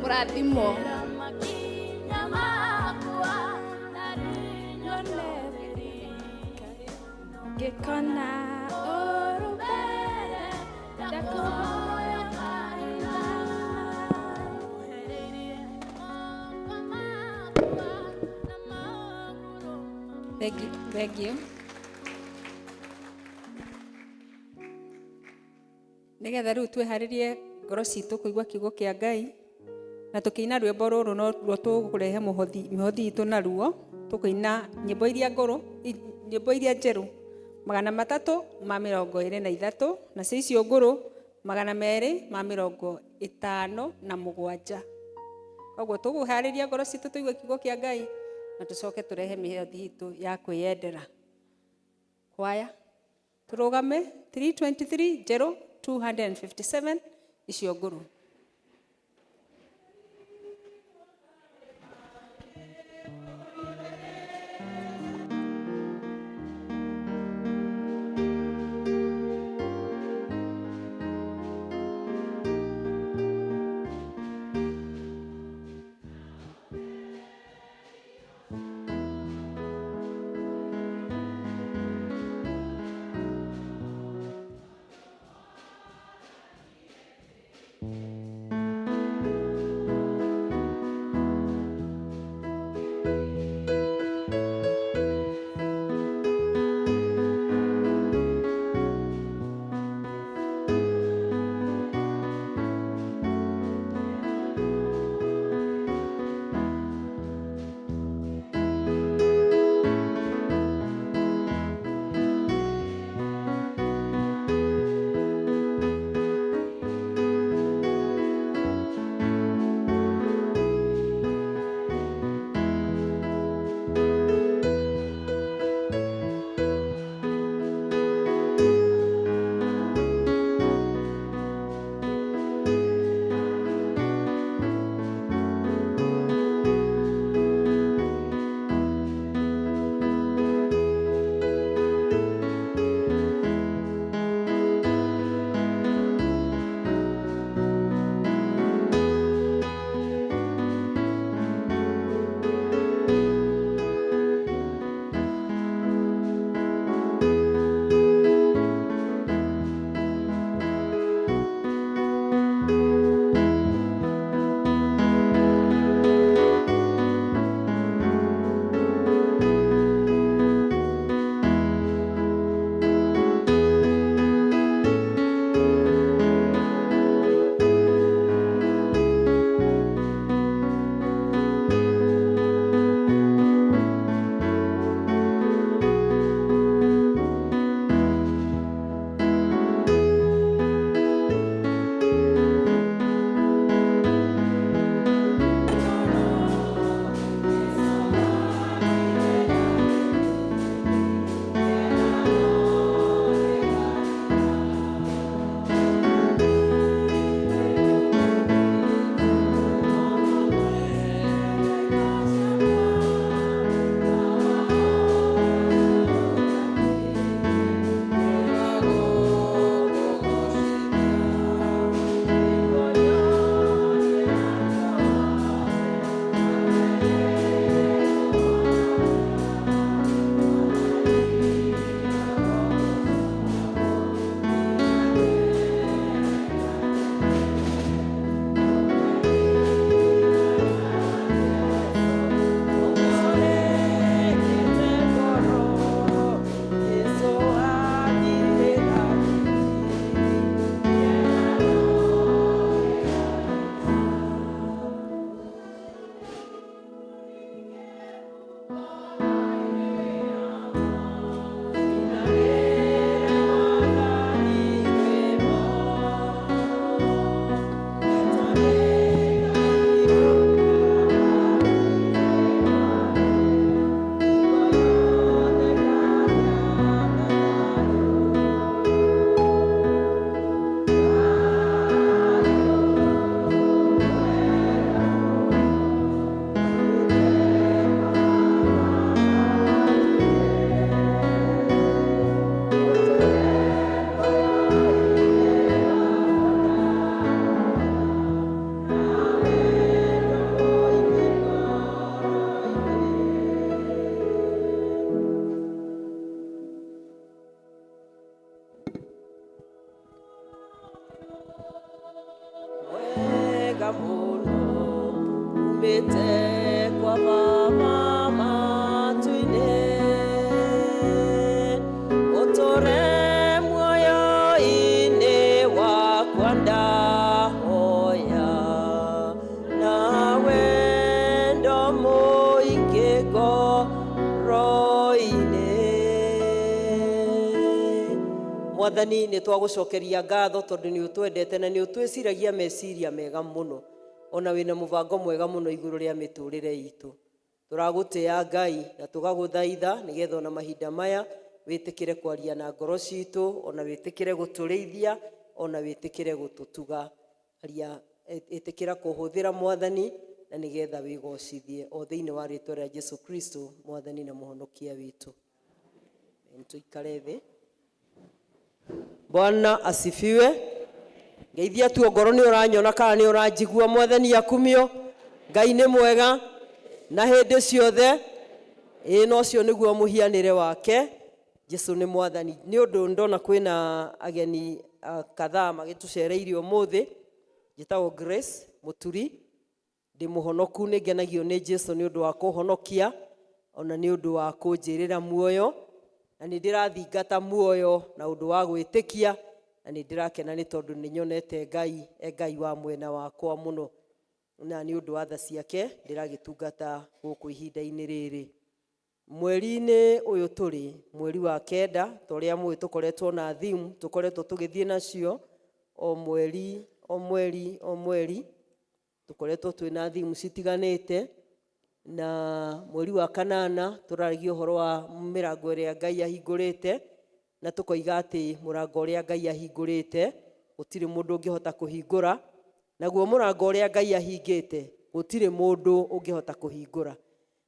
Mũrathimwo. Ngĩkona ũrũmbere ndakũhoya kahinda. Thank you. Thank you. Nĩgetha rĩu twĩharĩrie ngoro citũ kũigua kiugo kĩa Ngai na tũkĩina rwĩmbo rũrũ noruo tũkũrehe mĩhothi itũ naruo, tũkũina nyĩmbo iria ngũrũ, nyĩmbo iria njerũ 323 nacio icio ngũrũ 257. Koguo tũgũharĩria ngoro citũ tũigue kiugo kĩa Ngai na tũcoke tũrehe mĩhothi itũ ya kwĩyendera. Kwaya tũrũgame 323 njerũ 257 icio ngũrũ. Thiĩte kwa Baba matu-inĩ, ũtũre muoyo-inĩ wakwa ndahoya, na wendo mũingĩ ngoro-inĩ. Mwathani, nĩ twagũcokeria ngatho tondũ nĩ ũtwendete na nĩ ũtwĩciragia meciria mega mũno, ona wĩna mũbango mwega mũno igũrũ rĩa mĩtũrĩre itũ. Tũragũtĩa Ngai na tũgagũthaitha nĩgetha ona mahinda maya wĩtĩkĩre kwaria na ngoro citũ, ona wĩtĩkĩre gũtũrĩithia, ona wĩtĩkĩre gũtũtuga. Aria, ĩtĩkĩra kũhũthĩra Mwathani na nĩgetha wĩgocithie o thĩinĩ wa rĩtwa rĩa Jesu Kristo Mwathani na Mũhonokia witũ. Tũikare thĩ. Bwana asifiwe. Ngeithia tu ongorwo nĩ ũranyona kana nĩ ũranjigua. Mwathani akumio. Ngai nĩ mwega na hĩndĩ ciothe. Ĩĩ, na ũcio nĩguo mũhianĩre wake. Jesu nĩ Mwathani. Nĩ ũndũ ndona kwĩna ageni kadhaa magĩtũcereire ũmũthĩ. Njĩtagwo Grace Mũturi, ndĩ mũhonoku, nĩ ngenagio nĩ Jesu nĩ ũndũ wa kũhonokia ona nĩ ũndũ wa kũnjĩrĩra muoyo, na nĩ ndĩrathingata muoyo na ũndũ wa gwĩtĩkia, na nĩ ndĩrakena nĩ tondũ nĩ nyonete Ngai e Ngai wa mwena wakwa mũno, na nĩ ũndũ wa tha ciake ndĩragĩtungata gũkũ ihinda-inĩ rĩrĩ. Mweri-inĩ ũyũ tũrĩ, mweri wa kenda, ta ũrĩa mũĩ tũkoretwo na theme, tũkoretwo tũgĩthiĩ nacio o mweri o mweri o mweri, tũkoretwo twĩna theme citiganĩte. Na mweri wa kanana tũraragia ũhoro wa mĩrango ĩrĩa Ngai ahingũrĩte, na tũkoiga atĩ mũrango ũrĩa Ngai ahingũrĩte gũtirĩ mũndũ ũngĩhota kũhingũra, naguo mũrango ũrĩa Ngai ahingĩte gũtirĩ mũndũ ũngĩhota kũhingũra.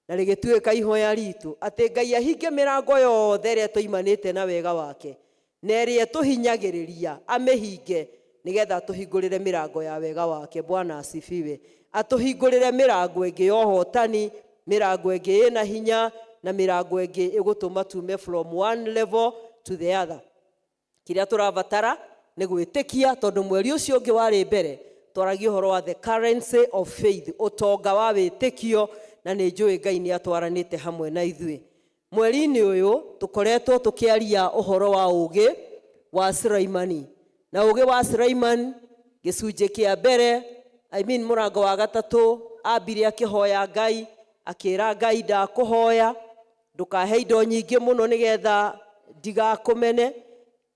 Na rĩgĩtuĩka ihoya ritũ atĩ Ngai ahinge mĩrango yothe ĩrĩa tũimanĩte na wega wake, na ĩrĩa ĩtũhinyagĩrĩria amĩhinge, nĩgetha atũhingũrĩre mĩrango ya wega wake. Bwana asifiwe. Atũhingũrĩre mĩrango ĩngĩ ya ũhotani, mĩrango ĩngĩ ĩna hinya, na mĩrango ĩngĩ ĩgũtũma tume from one level to the other. Kĩrĩa tũrabatara nĩ gwĩtĩkia, tondũ mweri ũcio ũngĩ warĩ mbere twaragia ũhoro wa the currency of faith, ũtonga wa wĩtĩkio, na nĩ njũĩ Ngai nĩ atwaranĩte hamwe na ithuĩ. Mweri-inĩ ũyũ tũkoretwo tũkĩaria ũhoro wa ũũgĩ wa Sulaimani, na ũũgĩ wa Sulaiman gĩcunjĩ kĩa mbere, I mean mũrango wa gatatũ, ambire akĩhoya Ngai, akĩra Ngai, ndakũhoya ndũkahe indo nyingĩ mũno nĩgetha ndigakũmene,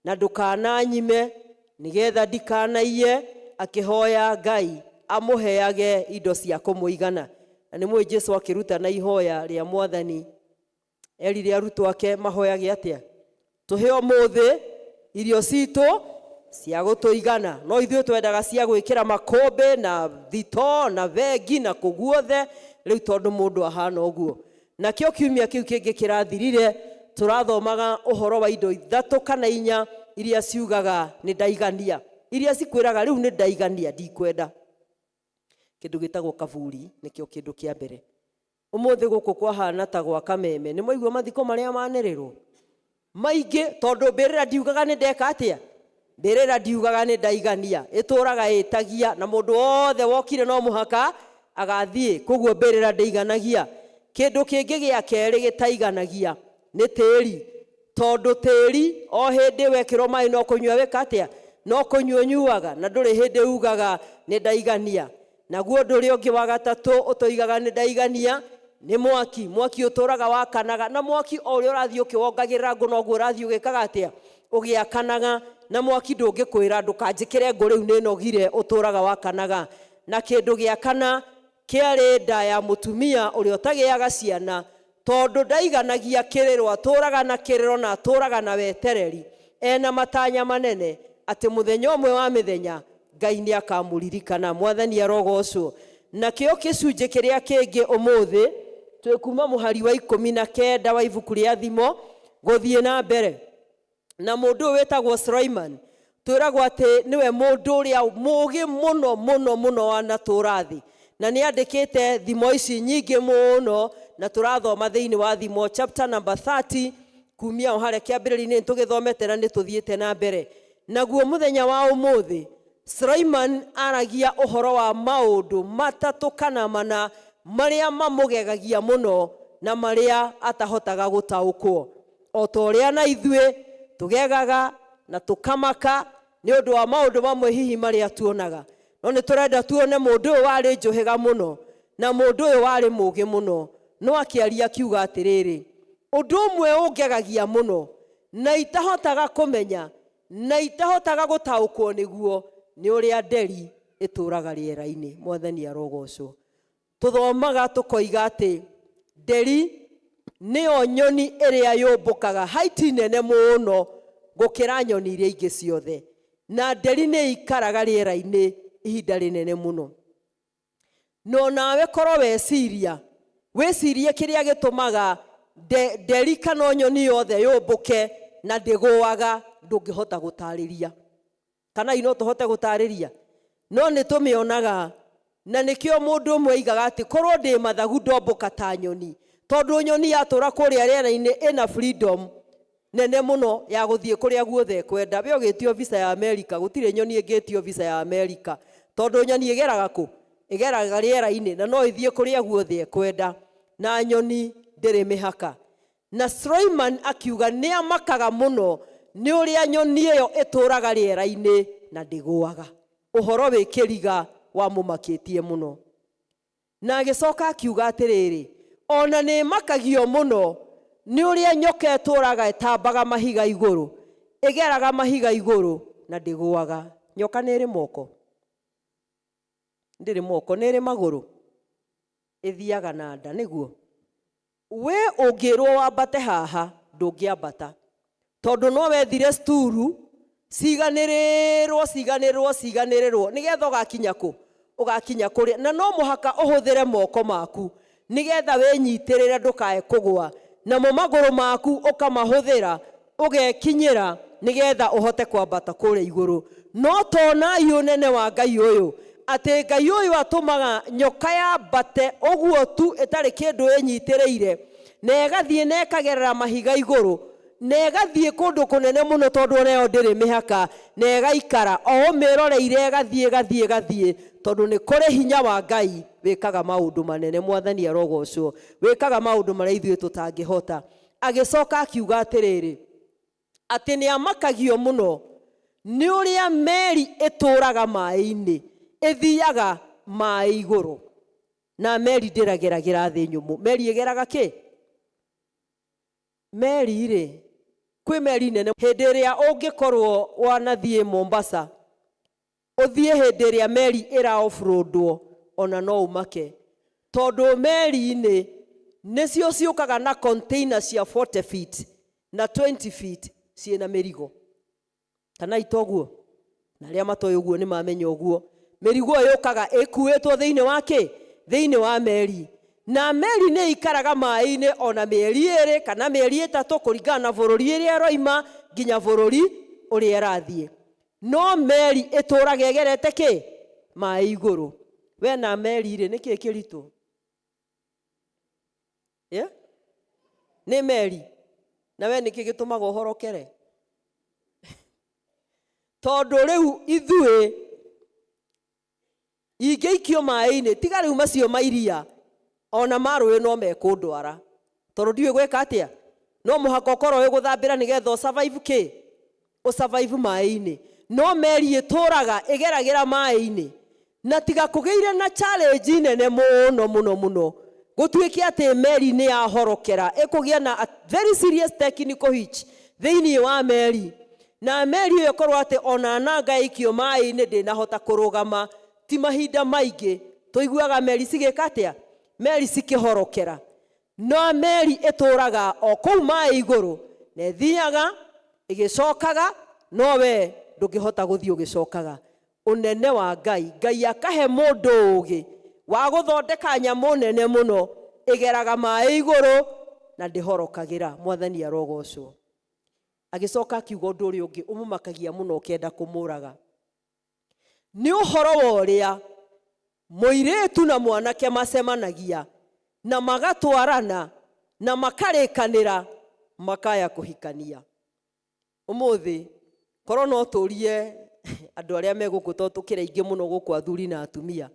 na ndũkananyime nĩgetha ndikanaiye. Akĩhoya Ngai amũheage indo cia kũmũigana. Na nĩ mũĩ Jesu akĩrutana ihoya rĩa Mwathani, erire arutwo ake mahoyage atĩa? Tũhe ũmũthĩ irio citũ cia gũtũigana. No ithuĩ twendaga cia gwĩkĩra makũmbĩ na thito na bengi na kũguothe, rĩu tondũ mũndũ ahana ũguo. Nakĩo kiumia kĩu kĩngĩ kĩrathirire tũrathomaga ũhoro wa indo ithatũ kana inya iria ciugaga nĩ ndaigania, iria cikwĩraga rĩu nĩ ndaigania, ndikwenda. Kĩndũ gĩtagwo kaburi nĩkĩo kĩndũ kĩa mbere. Ũmũthĩ gũkũ kwahana ta gwa kameme. Nĩ mwaigua mathiko marĩa manĩrĩrwo maingĩ, tondũ mbĩrĩra ndiugaga nĩ ndeka atĩa, mbĩrĩra ndiugaga nĩ ndaigania, ĩtũraga ĩtagia, na mũndũ wothe wokire no mũhaka agathiĩ, koguo mbĩrĩra ndĩiganagia. Kĩndũ kĩngĩ gĩa kerĩ gĩtaiganagia nĩ tĩri, tondũ tĩri o hĩndĩ wekĩrwo maĩ no kũnyua wĩka atĩa, no kũnyua ũnyuaga, na ndũrĩ hĩndĩ ugaga nĩ ndaigania. Naguo ũndũ ũrĩa ũngĩ wa gatatũ ũtoigaga nĩ ndaigania nĩ mwaki. Mwaki ũtũraga wakanaga, na mwaki o ũrĩa ũrathiĩ ũkĩwongagĩrĩra ngũ noguo ũrathiĩ ũgĩkaga atĩa, ũgĩakanaga. Na mwaki ndũngĩkwĩra ndũkanjĩkĩre ngũ rĩu nĩ nogire, ũtũraga wakanaga. Na kĩndũ gĩa kana kĩarĩ nda ya mũtumia ũrĩa ũtagĩaga ciana, tondũ ndaiganagia kĩrĩro, atũraga na kĩrĩro na atũraga na wetereri, ena matanya manene atĩ mũthenya ũmwe wa mĩthenya Ngai nĩ akamũririkana. Mwathani arogocwo. Nakĩo gĩcunjĩ kĩrĩa kĩngĩ ũmũthĩ twĩ kuma mũhari wa 19 wa ibuku rĩa Thimo gũthiĩ na mbere. Na mũndũ ũyũ wĩtagwo Sulaiman twĩragwo atĩ nĩwe mũndũ ũrĩa mũũgĩ mũno mũno mũno wanatũũra thĩ, na nĩ andĩkĩte thimo ici nyingĩ mũno, na tũrathoma thĩinĩ wa Thimo chapter number 30 kumia o harĩa kĩambĩrĩria-inĩ tũgĩthomete na nĩ tũthiĩte na mbere. Naguo mũthenya wa ũmũthĩ Sulaiman aragia ũhoro wa maũndũ matatũ kana mana marĩa mamũgegagia mũno na marĩa atahotaga gũtaũkwo. O ta ũrĩa na ithuĩ tũgegaga na tũkamaka nĩ ũndũ wa maũndũ mamwe hihi marĩa tuonaga. No nĩ tũrenda tuone mũndũ ũyũ warĩ njũhĩga mũno na mũndũ ũyũ warĩ mũũgĩ mũno, no akĩaria akiuga atĩrĩrĩ, ũndũ ũmwe ũngegagia mũno na itahotaga kũmenya na itahotaga gũtaũkwo nĩguo nĩ ũrĩa nderi ĩtũraga rĩera-inĩ. Mwathani arogocwo. Tũthomaga tũkoiga atĩ nderi nĩyo nyoni ĩrĩa yũmbũkaga haiti nene mũno gũkĩra nyoni iria ingĩ ciothe, na nderi nĩ ikaraga rĩera-inĩ ihinda rĩnene mũno. No nawe korwo weciria, wĩcirie kĩrĩa gĩtũmaga nderi kana nyoni yothe yũmbũke na ndĩgũaga, ndũngĩhota gũtarĩria. Kana no tũhote gũtarĩria? No nĩ tũmĩonaga, na nĩkĩo mũndũ ũmwe aigaga atĩ korwo ndĩ mathagu ndombũka ta nyoni, tondũ nyoni yatũra kũrĩa rĩera-inĩ ĩna freedom nene mũno ya gũthiĩ kũrĩa guothe ĩkwenda. We ũgĩtio visa ya Amerika, gũtirĩ nyoni ĩngĩtio visa ya Amerika, tondũ nyoni ĩgeraga kũ? Ĩgeraga rĩera-inĩ na no ĩthiĩ kũrĩa guothe ĩkwenda, na nyoni ndĩrĩ mĩhaka. Na Suleiman akiuga nĩ amakaga mũno nĩ ũrĩa nyoni ĩyo ĩtũraga rĩera-inĩ na ndĩgũaga. Ũhoro wĩ kĩriga wamũmakĩtie mũno. Na agĩcoka akiuga atĩrĩrĩ, ona nĩ makagio mũno nĩ ũrĩa nyoka ĩtũraga ĩtambaga mahiga igũrũ, ĩgeraga mahiga igũrũ na ndĩgũaga. Nyoka nĩ ĩrĩ moko? Ndĩrĩ moko, nĩ ĩrĩ magũrũ? Ĩthiaga na nda, nĩguo? We ũngĩrwo wambate haha, ndũngĩambata, tondũ no wethire sturu ciganĩrĩrwo ciganĩrĩrwo ciganĩrĩrwo nĩgetha ũgakinya kũ? Ũgakinya kũrĩa, na no mũhaka ũhũthĩre moko maku nĩgetha wĩnyitĩrĩre ndũkae kũgũa, namo magũrũ maku ũkamahũthĩra ũgekinyĩra nĩgetha ũhote kwambata kũrĩa igũrũ. No tonai ũnene wa Ngai ũyũ, atĩ Ngai ũyũ atũmaga nyoka yambate ũguo tu ĩtarĩ kĩndũ ĩnyitĩrĩire, na ĩgathiĩ na ĩkagerera mahiga igũrũ, na ĩgathiĩ kũndũ kũnene mũno tondũ onayo ndĩrĩ mĩhaka, na ĩgaikara o ũmĩroreire, ĩgathiĩ ĩgathiĩ ĩgathiĩ, tondũ nĩ kũrĩ hinya wa Ngai wĩkaga maũndũ manene. Mwathani arogocwo, wĩkaga maũndũ marĩa ithuĩ tũtangĩhota. Agĩcoka akiuga atĩrĩrĩ, atĩ nĩ amakagio mũno nĩ ũrĩa meri ĩtũraga maĩ-inĩ, ĩthiaga maĩ igũrũ, na meri ndĩrageragĩra thĩ nyũmũ. Meri ĩgeraga kĩ? Meri rĩ, kwĩ meri nene. Hĩndĩ ĩrĩa ũngĩkorwo wanathiĩ Mombasa, ũthiĩ hĩndĩ ĩrĩa meri ĩra offroadwo, ona no ũmake, tondũ meri-inĩ nĩcio ciũkaga na container cia 40 feet na 20 feet ciĩna mĩrigo. Kana itoguo? Na arĩa matoĩ ũguo nĩ mamenya ũguo. Mĩrigo ĩyo yũkaga ĩkuĩtwo thĩinĩ wa kĩ? Thĩinĩ wa meri. Na meri nĩ ikaraga maĩ-inĩ ona mĩeri 2 kana mĩeri 3 kũringana na bũrũri ĩrĩa ĩroima nginya bũrũri ũrĩa ĩrathiĩ. No meri ĩtũraga ĩgerete kĩ? Maĩ igũrũ. We na meri rĩ, nĩkĩ kĩritũ? Yeah? Nĩ meri. Na we nĩkĩ gĩtũmaga ũhorokere? Tondũ rĩu ithuĩ ingĩikio maĩ-inĩ, tiga rĩu macio ma iria, ona ma rũĩ no mekũndwara. Tondũ ndiũĩ gwĩka atĩa? No mũhaka ũkorwo ũĩ gũthambĩra nĩgetha ũsurvive kĩ? Ũsurvive maĩ-inĩ. No meri ĩtũraga ĩgeragĩra maĩ-inĩ. Na tiga kũgĩire na challenge nene mũno mũno mũno, gũtuĩke atĩ meri nĩ yahorokera, ĩkũgĩa na a very serious technical hitch thĩinĩ wa meri. Na meri ĩyo ĩkorwo atĩ ona nanga yaikio maĩ-inĩ ndĩnahota kũrũgama. Ti mahinda maingĩ tũiguaga meri cigĩka atĩa? Meri cikĩhorokera. No meri ĩtũraga o kũu maĩ igũrũ, na ĩthiaga ĩgĩcokaga, no we ndũngĩhota gũthiĩ ũgĩcokaga. Ũnene wa Ngai, Ngai akahe mũndũ ũũgĩ wa gũthondeka nyamũ nene mũno, ĩgeraga maĩ igũrũ na ndĩhorokagĩra. Mwathani arogocwo. Agĩcoka akiuga ũndũ ũrĩa ũngĩ ũmũmakagia mũno ũkenda kũmũraga. Nĩ ũhoro wa ũrĩa mũirĩtu na mwanake macemanagia na magatwarana na makarĩkanĩra makaya kũhikania. Ũmũthĩ korwo no tũrie andũ arĩa me gũkũ, tondũ tũkĩrĩ aingĩ mũno gũkũ athuri na atumia.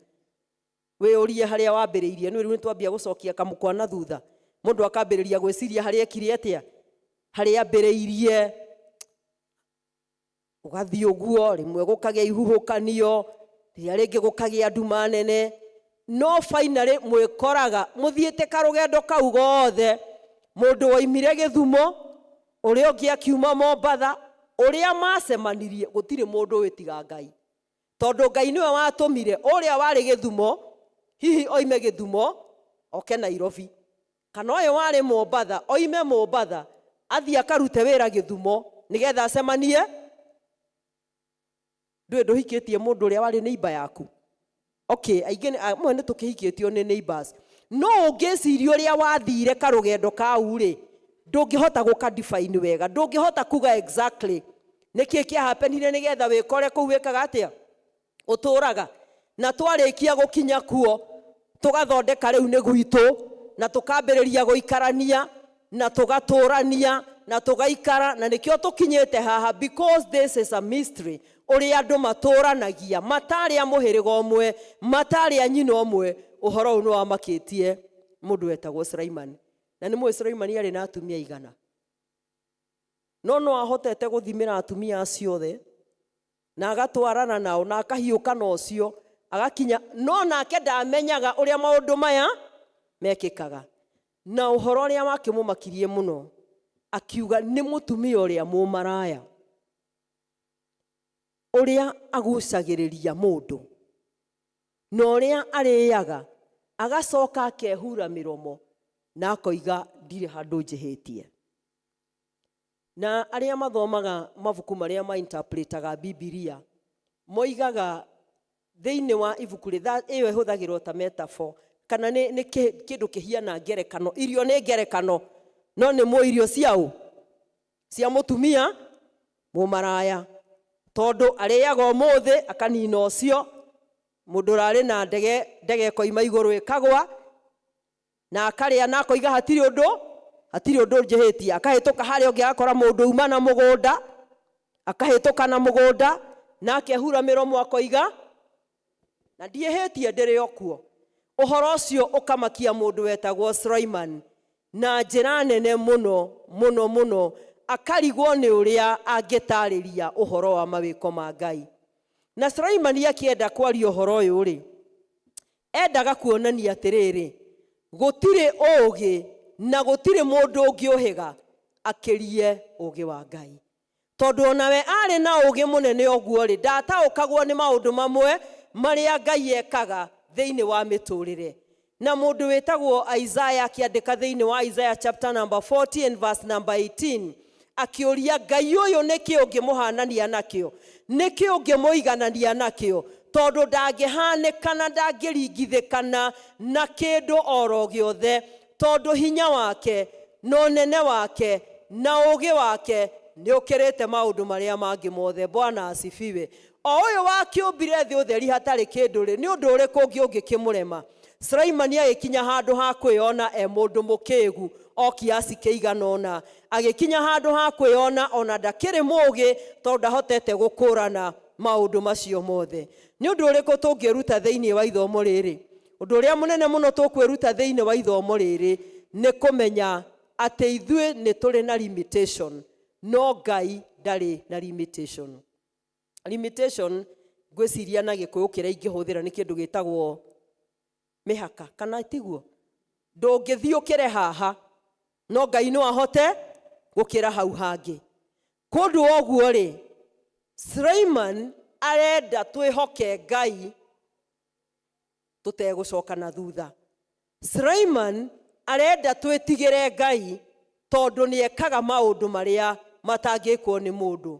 Wĩyũrie harĩa wambĩrĩirie. Nĩ rĩu nĩtwambia gũcokia kamũkwa na thutha, mũndũ akambĩrĩria gwĩciria harĩa ekire atĩa, harĩa ambĩrĩirie, ũgathiĩ ũguo, rĩmwe gũkagĩa ihuhũkanio, rĩrĩa rĩngĩ gũkagĩa nduma nene, no finally mwĩkoraga mũthiĩte karũgendo kau gothe. Mũndũ woimire Gĩthumo, ũrĩa ũngĩ akiuma Mombatha, ũrĩa macemanirie gũtirĩ mũndũ ũĩ tiga Ngai, tondũ Ngai nĩwe watũmire ũrĩa warĩ Gĩthumo hihi oime Gĩthumo oke Nairobi, kana ũyũ warĩ Mombatha oime Mombatha athiĩ akarute wĩra Gĩthumo nĩgetha acemanie. Ndũĩ ndũhikĩtie mũndũ ũrĩa warĩ neighbor yaku? Okay, aingĩ amwe nĩ tũkĩhikĩtio nĩ neighbors, no ũngĩciria ũrĩa wathire karũgendo kau rĩ, ndũngĩhota gũka define wega, ndũngĩhota kuga exactly nĩkĩ kĩahapenire nĩgetha wĩkore kũu wĩkaga atĩa, ũtũraga. Na twarĩkia gũkinya kuo, tũgathondeka rĩu nĩ gwitũ, na tũkambĩrĩria gũikarania na tũgatũrania na tũgaikara, na nĩkĩo tũkinyĩte haha, because this is a mystery ũrĩa andũ matũranagia matarĩ a mũhĩrĩga ũmwe, matarĩ a nyina ũmwe. Ũhoro ũyũ nĩ wamakĩtie mũndũ wetagwo Sulaiman. Na nĩ mũĩ Sulaiman arĩ na atumia igana, no no ahotete gũthimĩra atumia acio othe na agatwarana nao na akahiũka na ũcio agakinya, no nake ndamenyaga ũrĩa maũndũ maya mekĩkaga. Na ũhoro ũrĩa wakĩmũmakirie mũno, akiuga nĩ mũtumia ũrĩa mũmaraya, ũrĩa agucagĩrĩria mũndũ na ũrĩa arĩaga, agacoka akehura mĩromo na akoiga ndirĩ handũ njĩhĩtie. Na arĩa mathomaga mabuku marĩa ma-interpretaga Bibilia moigaga thĩinĩ wa ibuku rĩ ĩyo ĩhũthagĩrwo ta metaphor, kana nĩ kĩndũ kĩhiana ngerekano. Irio nĩ ngerekano, no nĩ mũ irio ciaũ cia mũtumia mũmaraya, tondũ arĩaga ũmũthĩ akanina ũcio mũndũ ũrarĩ na ndege, ndege ĩkoima igũrũ ĩkagwa, na akarĩa na akoiga hatirĩ ũndũ, hatirĩ ũndũ njĩhĩtie. Akahĩtũka harĩa ũngĩ agakora mũndũ uma na mũgũnda, akahĩtũka na mũgũnda na akehura mĩromo akoiga na ndiĩhĩtie, ndĩrĩ o kuo. Ũhoro ũcio ũkamakia mũndũ wetagwo Sulaiman na njĩra nene mũno mũno mũno, akarigwo nĩ ũrĩa angĩtarĩria ũhoro wa mawĩko ma Ngai. Na Sulaiman akĩenda kwaria ũhoro ũyũ rĩ, endaga kuonania atĩrĩrĩ, gũtirĩ ũũgĩ na gũtirĩ mũndũ ũngĩũhĩga akĩrie ũũgĩ wa Ngai, tondũ onawe arĩ na ũũgĩ mũnene ũguo rĩ, ndataũkagwo nĩ maũndũ mamwe marĩa Ngai ekaga thĩinĩ wa mĩtũrĩre. Na mũndũ wĩtagwo Isaiah akĩandĩka thĩinĩ wa Isaiah chapter number 40 and verse number 18, akĩũria Ngai ũyũ nĩkĩ ũngĩmũhanania nakĩo, nĩkĩ ũngĩmũiganania nakĩo, tondũ ndangĩhanĩkana, ndangĩringithĩkana na kĩndũ oro gĩothe, tondũ hinya wake na ũnene wake na ũũgĩ wake nĩ ũkĩrĩte maũndũ marĩa mangĩ mothe. Bwana asifiwe. O ũyũ wakĩũmbire thĩ ũtheri hatarĩ kĩndũ rĩ, nĩ ũndũ ũrĩkũ ũngĩ ũngĩkĩmũrema? Sulaiman agĩkinya handũ ha kwĩyona e mũndũ mũkĩgu o kiasi kĩigana ũna, agĩkinya handũ ha kwĩyona ona ndakĩrĩ mũũgĩ, tondũ ndahotete gũkũrana maũndũ macio mothe. Nĩ ũndũ ũrĩkũ tũngĩruta thĩinĩ wa ithomo rĩrĩ? Ũndũ ũrĩa mũnene mũno tũkwĩruta thĩinĩ wa ithomo rĩrĩ nĩ kũmenya atĩ ithuĩ nĩ tũrĩ na limitation, no Ngai ndarĩ na limitation. Limitation ngwĩciria na Gĩkũyũ kĩrĩa ingĩhũthĩra nĩ kĩndũ gĩtagwo mĩhaka, kana tiguo? Ndũngĩthiĩ ũkĩre haha, no Ngai no ahote gũkĩra hau hangĩ. Kũndũ ũguo rĩ, Sulaiman arenda twĩhoke Ngai tũtegũcoka na thutha. Sulaiman arenda twĩtigĩre Ngai tondũ nĩ ekaga maũndũ marĩa matangĩkwo nĩ mũndũ.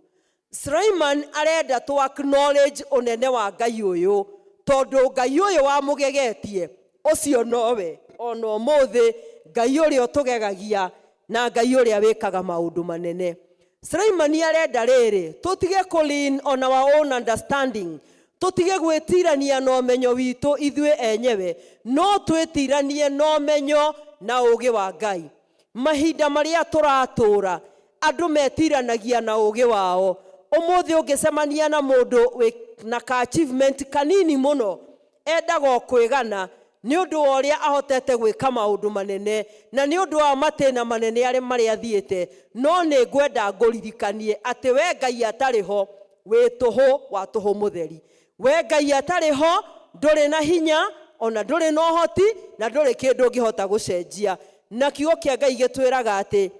Sulaiman arenda tũ acknowledge ũnene wa Ngai ũyũ, tondũ Ngai ũyũ wamũgegetie ũcio nowe ona ũmũthĩ, Ngai ũrĩa ũtũgegagia na Ngai ũrĩa wĩkaga maũndũ manene. Sulaiman arenda rĩrĩ, tũtige kũ lean on our own understanding, tũtige gwĩtirania na ũmenyo witũ ithuĩ enyewe, no twĩtiranie na ũmenyo na ũũgĩ wa Ngai. Mahinda marĩa tũratũra, andũ metiranagia na ũũgĩ wao. Ũmũthĩ ũngĩcemania na mũndũ wĩ na ka achievement kanini mũno, Endaga o kwĩgana nĩ ũndũ wa ũrĩa ahotete gwĩka maũndũ manene na nĩ ũndũ wa matĩna manene arĩa marĩa athiĩte. No nĩ ngwenda ngũririkanie atĩ we Ngai atarĩ ho wĩ tũhũ wa tũhũ mũtheri. We Ngai atarĩ ho ndũrĩ na hinya ona ndũrĩ na ũhoti na ndũrĩ kĩndũ ũngĩhota gũcenjia. Na kiugo kĩa Ngai gĩtwĩraga atĩ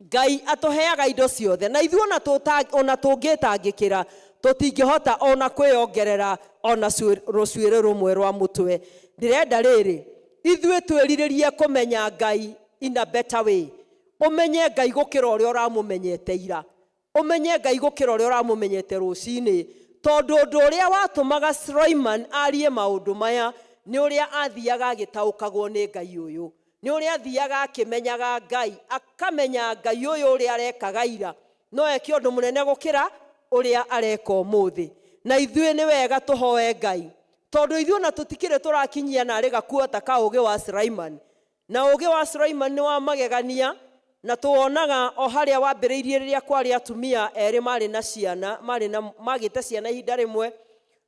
Ngai atũheaga indo ciothe na ithuĩ ona tũngĩtangĩkĩra tũtingĩhota ona kwĩongerera ona rũcuĩrĩ rũmwe rwa mũtwe. Ndĩrenda rĩrĩ ithuĩ twĩrirĩrie kũmenya Ngai in a better way. Ũmenye Ngai gũkĩra ũrĩa ũramũmenyete ira, ũmenye Ngai gũkĩra ũrĩa ũramũmenyete rũcinĩ, tondũ ũndũ ũrĩa watũmaga Sulaiman arie maũndũ maya nĩ ũrĩa athiaga agĩtaũkagwo nĩ Ngai ũyũ, nĩ ũrĩa athiaga akĩmenyaga Ngai, akamenya Ngai ũyũ ũrĩa arekaga ira no eke ũndũ mũnene gũkĩra ũrĩa areka ũmũthĩ. Na ithuĩ nĩ wega tũhoe Ngai, tondũ ithuĩ ona tũtikĩrĩ tũrakinyia narĩ gakuota ka ũgĩ wa Sulaiman. Na ũgĩ wa Sulaiman nĩ wa magegania, na tuonaga o harĩa wambĩrĩirie rĩrĩa kwarĩ atumia erĩ marĩ na ciana, marĩ na magĩte ciana ihinda rĩmwe,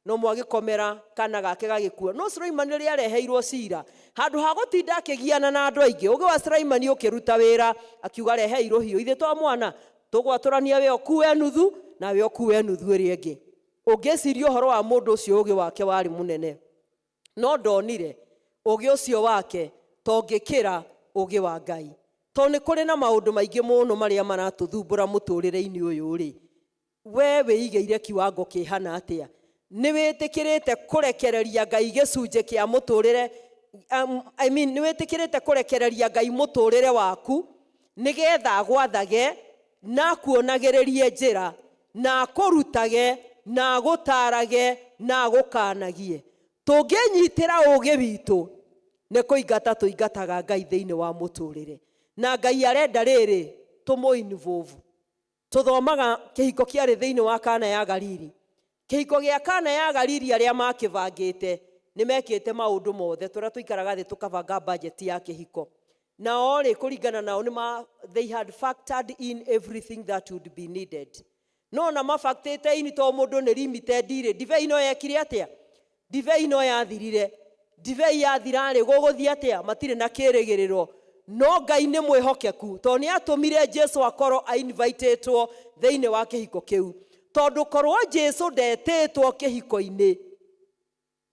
no mwagĩkomera kana gake gagĩkua. No Sulaiman rĩrĩa areheirwo cira, handũ ha gũtinda akĩgiana na andũ aingĩ, ũgĩ wa Sulaiman ũkĩruta wĩra, akiuga rehei rũhiũ, ithe to mwana tũgwatũrania we ũkue nuthu na we ũkue nuthu ĩrĩa ĩngĩ. Ũngĩciria ũhoro wa mũndũ ũcio ũgĩ wake warĩ mũnene, no ndonire ũgĩ ũcio wake tongĩkĩra ũgĩ wa Ngai. Tondũ nĩ kũrĩ na maũndũ maingĩ mũno marĩa maratũthumbũra mũtũrĩre-inĩ ũyũ rĩ, we wĩigĩire kiwango kĩhana atĩa? Nĩ wĩtĩkĩrĩte kũrekereria Ngai gĩcunjĩ kĩa mũtũrĩre, I mean, nĩ wĩtĩkĩrĩte kũrekereria Ngai mũtũrĩre waku nĩgetha agwathage na akuonagĩrĩrie njĩra na akũrutage na agũtarage na agũkanagie. Tũngĩnyitĩra ũgĩ witũ nĩ kũingata tũingataga Ngai thĩinĩ wa mũtũrĩre. Na Ngai arenda rĩrĩ tũmũ involve. Tũthomaga kĩhiko kĩarĩ thĩinĩ wa Kana ya Galili. Kĩhiko gĩa Kana ya Galili arĩa makĩbangĩte nĩ mekĩte maũndũ mothe, tũrĩa tũikaraga thĩ tũkabanga budget ya kĩhiko. Nao rĩ kũringana nao nĩ ma, they had factored in everything that would be needed. No na mabactĩte in to mũndũ nĩ limited rĩ, ndibei no yekire atĩa? Ndibei no yathirire. Ndibei yathira rĩ, gũgũthiĩ atĩa? Matirĩ na kĩrĩgĩrĩro. No Ngai nĩ mwĩhokeku, tondũ nĩ atũmire Jesu akorwo ainvitĩtwo thĩinĩ wa kĩhiko kĩu. Tondũ korwo Jesu ndetĩtwo kĩhiko-inĩ,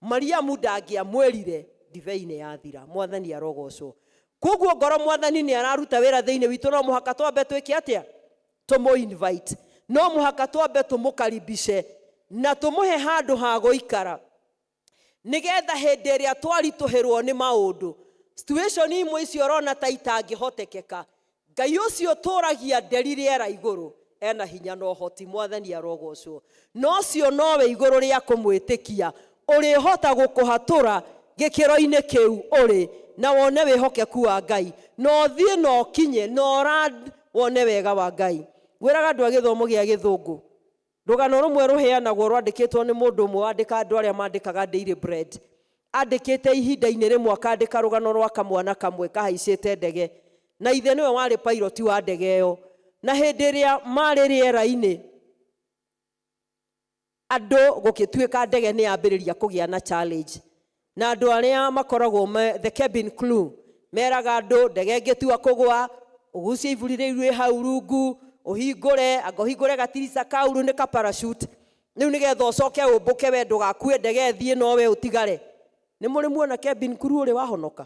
Mariamu ndangĩamwĩrire ndibei nĩ yathira. Mwathani arogocwo. Koguo ngoro Mwathani nĩ araruta wĩra thĩinĩ witũ, no mũhaka twambe twĩke atĩa? Tũmũ invite. No mũhaka twambe tũmũkaribishe na tũmũhe handũ ha gũikara, nĩgetha hĩndĩ ĩrĩa twaritũhĩrwo nĩ maũndũ, situation imwe icio ũrona ta itangĩhotekeka, Ngai ũcio ũtũragia nderi rĩera igũrũ ena hinya na ũhoti. Mwathani arogocwo. Na ũcio nowe igũrũ rĩa kũmwĩtĩkia ũrĩhota gũkũhatũra gĩkĩro-inĩ kĩu ũrĩ, na wone wĩhokeku wa Ngai, na ũthiĩ na ũkinye na ũrand wone wega wa Ngai. Ngwĩraga andũ a gĩthomo gĩa gĩthũngũ, rũgano rũmwe rũheanagwo rwandĩkĩtwo nĩ mũndũ ũmwe wandĩka andũ arĩa mandĩkaga Daily Bread. Andĩkĩte ihinda-inĩ rĩmwe akandĩka rũgano rwa kamwana kamwe kahaicĩte ndege, na ithe nĩwe warĩ pilot wa ndege ĩyo. Na hĩndĩ ĩrĩa marĩ rĩera-inĩ, andũ gũgĩtuĩka ndege nĩ yambĩrĩria kũgĩa na challenge. Na andũ arĩa makoragwo me the cabin crew meraga andũ ndege ĩngĩtua kũgwa, ũgucie iburi rĩu rĩ hau rungu, ũhingũre, anga ũhingũre gatirica kau rĩu nĩ ka parachute. Rĩu nĩgetha ũcoke ũmbũke we ndũgakue ndege ĩthiĩ no we ũtigare. Nĩ mũrĩ muona cabin crew ũrĩ wahonoka?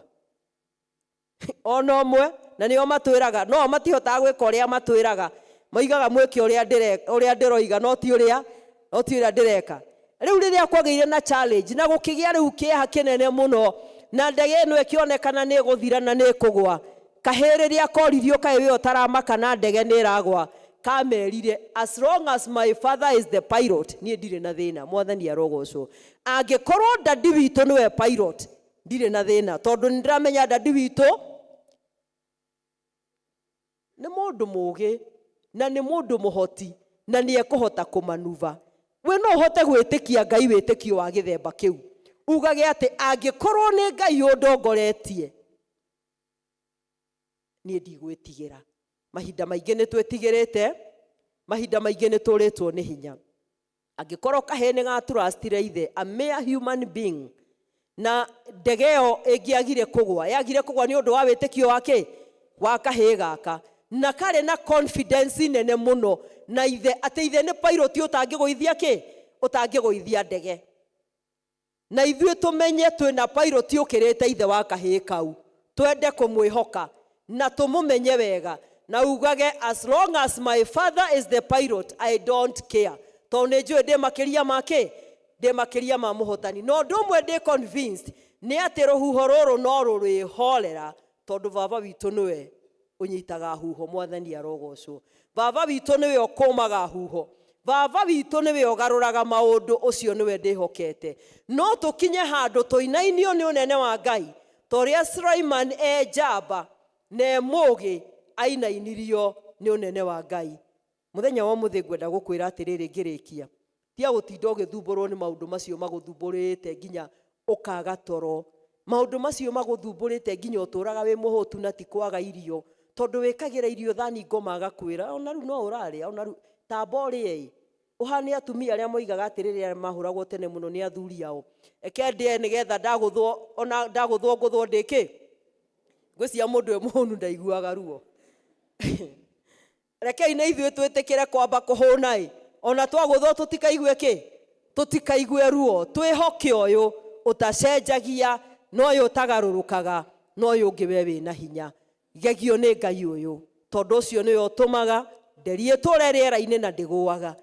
Ona ũmwe, na nĩo matwĩraga, no matihotaga gwĩka ũrĩa matwĩraga. Moigaga mwĩke ũrĩa ndĩroiga, no ti ũrĩa, no ti ũrĩa ndĩreka. Rĩu rĩrĩa kwagĩire na challenge, na gũkĩgĩa rĩu kĩeha kĩnene mũno, na ndege ĩno ĩkĩonekana nĩ ĩgũthira na nĩ ĩkũgwa, kahĩĩ rĩrĩa koririo kaĩ we ũtaramaka na ndege nĩ ĩragwa, kamerire, as long as my father is the pilot, niĩ ndirĩ na thĩna. Mwathani arogocwo. Angĩkorwo dadi witũ nĩwe pilot, ndirĩ na thĩna, tondũ nĩ ndĩramenya dadi witũ nĩ mũndũ mũũgĩ na nĩ mũndũ mũhoti na nĩ ekũhota kũmanuva. We no ũhote gwĩtĩkia Ngai wĩtĩkio wa gĩthemba kĩu, ugage atĩ angĩkorwo nĩ Ngai ũndongoretie, niĩ ndigwĩtigĩra. Mahinda maingĩ nĩ twĩtigĩrĩte, mahinda maingĩ nĩ tũrĩtwo nĩ hinya. Angĩkorwo kahĩĩ nĩ gatrustire ithe, a mere human being, Na ndege ĩyo ĩngĩagire kũgwa, yagire kũgwa nĩ ũndũ wa wĩtĩkio wa kĩ? Wa kahĩĩ gaka. Na karĩ na confidence nene mũno na ithe, atĩ ithe nĩ pilot ũtangĩgũithia kĩ? Ũtangĩgũithia ndege. Na ithuĩ tũmenye twĩna pilot ũkĩrĩte ithe wa kahĩĩ kau, twende kũmwĩhoka na tũmũmenye wega, na ugage as long as my father is the pilot I don't care, tondũ nĩ njũĩ ndĩ makĩria ma kĩ? Ndĩ makĩria ma mũhotani. Na ũndũ ũmwe ndĩ convinced nĩ atĩ rũhuho rũrũ no rũrĩhorera, tondũ baba witũ nĩwe ũnyitaga huho. Mwathani arogocwo. Baba witũ nĩwe ũkũmaga huho, baba witũ nĩwe ũgarũraga maũndũ, ũcio nĩwe ndĩhokete. No tũkinye handũ tũinainio nĩ ũnene wa Ngai, ta ũrĩa Sulaiman e njamba na e mũũgĩ ainainirio nĩ ũnene wa Ngai. Mũthenya wa ũmũthĩ ngwenda gũkwĩra atĩrĩrĩ ngĩrĩkia, tiga gũtinda ũgĩthumbũrwo nĩ maũndũ macio magũthumbũrĩte nginya ũkaga toro, maũndũ macio magũthumbũrĩte nginya ũtũraga wĩ mũhũtu na ti kwaga irio, tondũ wĩkagĩra irio thani ngoma agakwĩra ona rĩu no ũrarĩa, ona rĩu tamba ũrĩe ĩ. Ũhane atumia arĩa moigaga atĩrĩrĩ, arĩa mahũragwo tene mũno nĩ athuri ao, eke ndĩe nĩgetha ndagũthwo, ona ndagũthwo ngũthwo ndĩkĩ? Ngwĩciria mũndũ e mũhũnu ndaiguaga ruo. Rekei na ithuĩ twĩtĩkĩre kwamba kũhũna ĩ, ona twagũthwo tũtikaigue kĩ? Tũtikaigue ruo. Twĩhoke ũyũ ũtacenjagia, na ũyũ ũtagarũrũkaga, na ũyũ ũngĩ we wĩna hinya. Gegio nĩ Ngai ũyũ, tondũ ũcio nĩwe ũtũmaga nderi ĩtũre rĩera-inĩ na ndĩgũaga.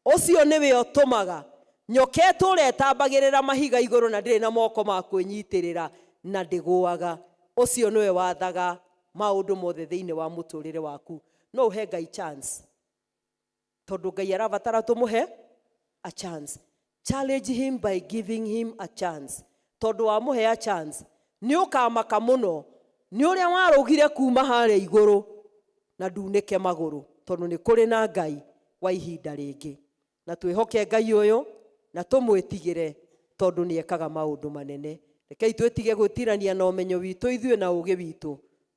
Ũcio nĩwe ũtũmaga nyoka ĩtũre ĩtambagĩrĩra mahiga igũrũ na ndĩrĩ na moko ma kwĩnyitĩrĩra na ndĩgũaga. Ũcio nĩwe wathaga maũndũ mothe thĩinĩ wa mũtũrĩre waku. No ũhe Ngai chance, tondũ Ngai arabatara tũmũhe a chance. Challenge him by giving him a chance, tondũ wamũhe a chance nĩ ũkamaka mũno nĩ ũrĩa warũgire kuma harĩa igũrũ na ndunĩke magũrũ, tondũ nĩ kũrĩ na Ngai wa ihinda rĩngĩ. Na twĩhoke Ngai ũyũ na tũmwĩtigĩre, tondũ nĩ ekaga maũndũ manene. Rekei twĩtige gwĩtirania na ũmenyo witũ ithuĩ na ũũgĩ witũ,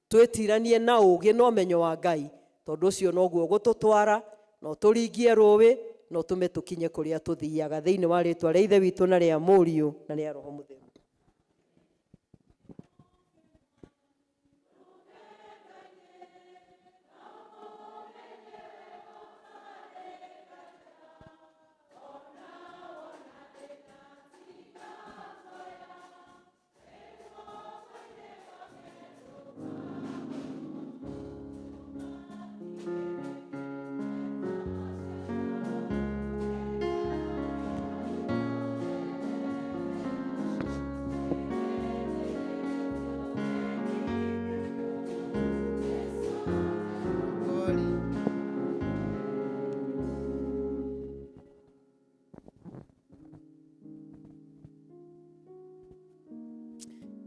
twĩtiranie na ũũgĩ na ũmenyo wa Ngai, tondũ ũcio noguo ũgũtũtwara na ũtũringie rũĩ na ũtũme tũkinye kũrĩa tũthiaga, thĩinĩ wa rĩtwa rĩa Ithe witũ na rĩa Mũriũ na rĩa Roho Mũtheru.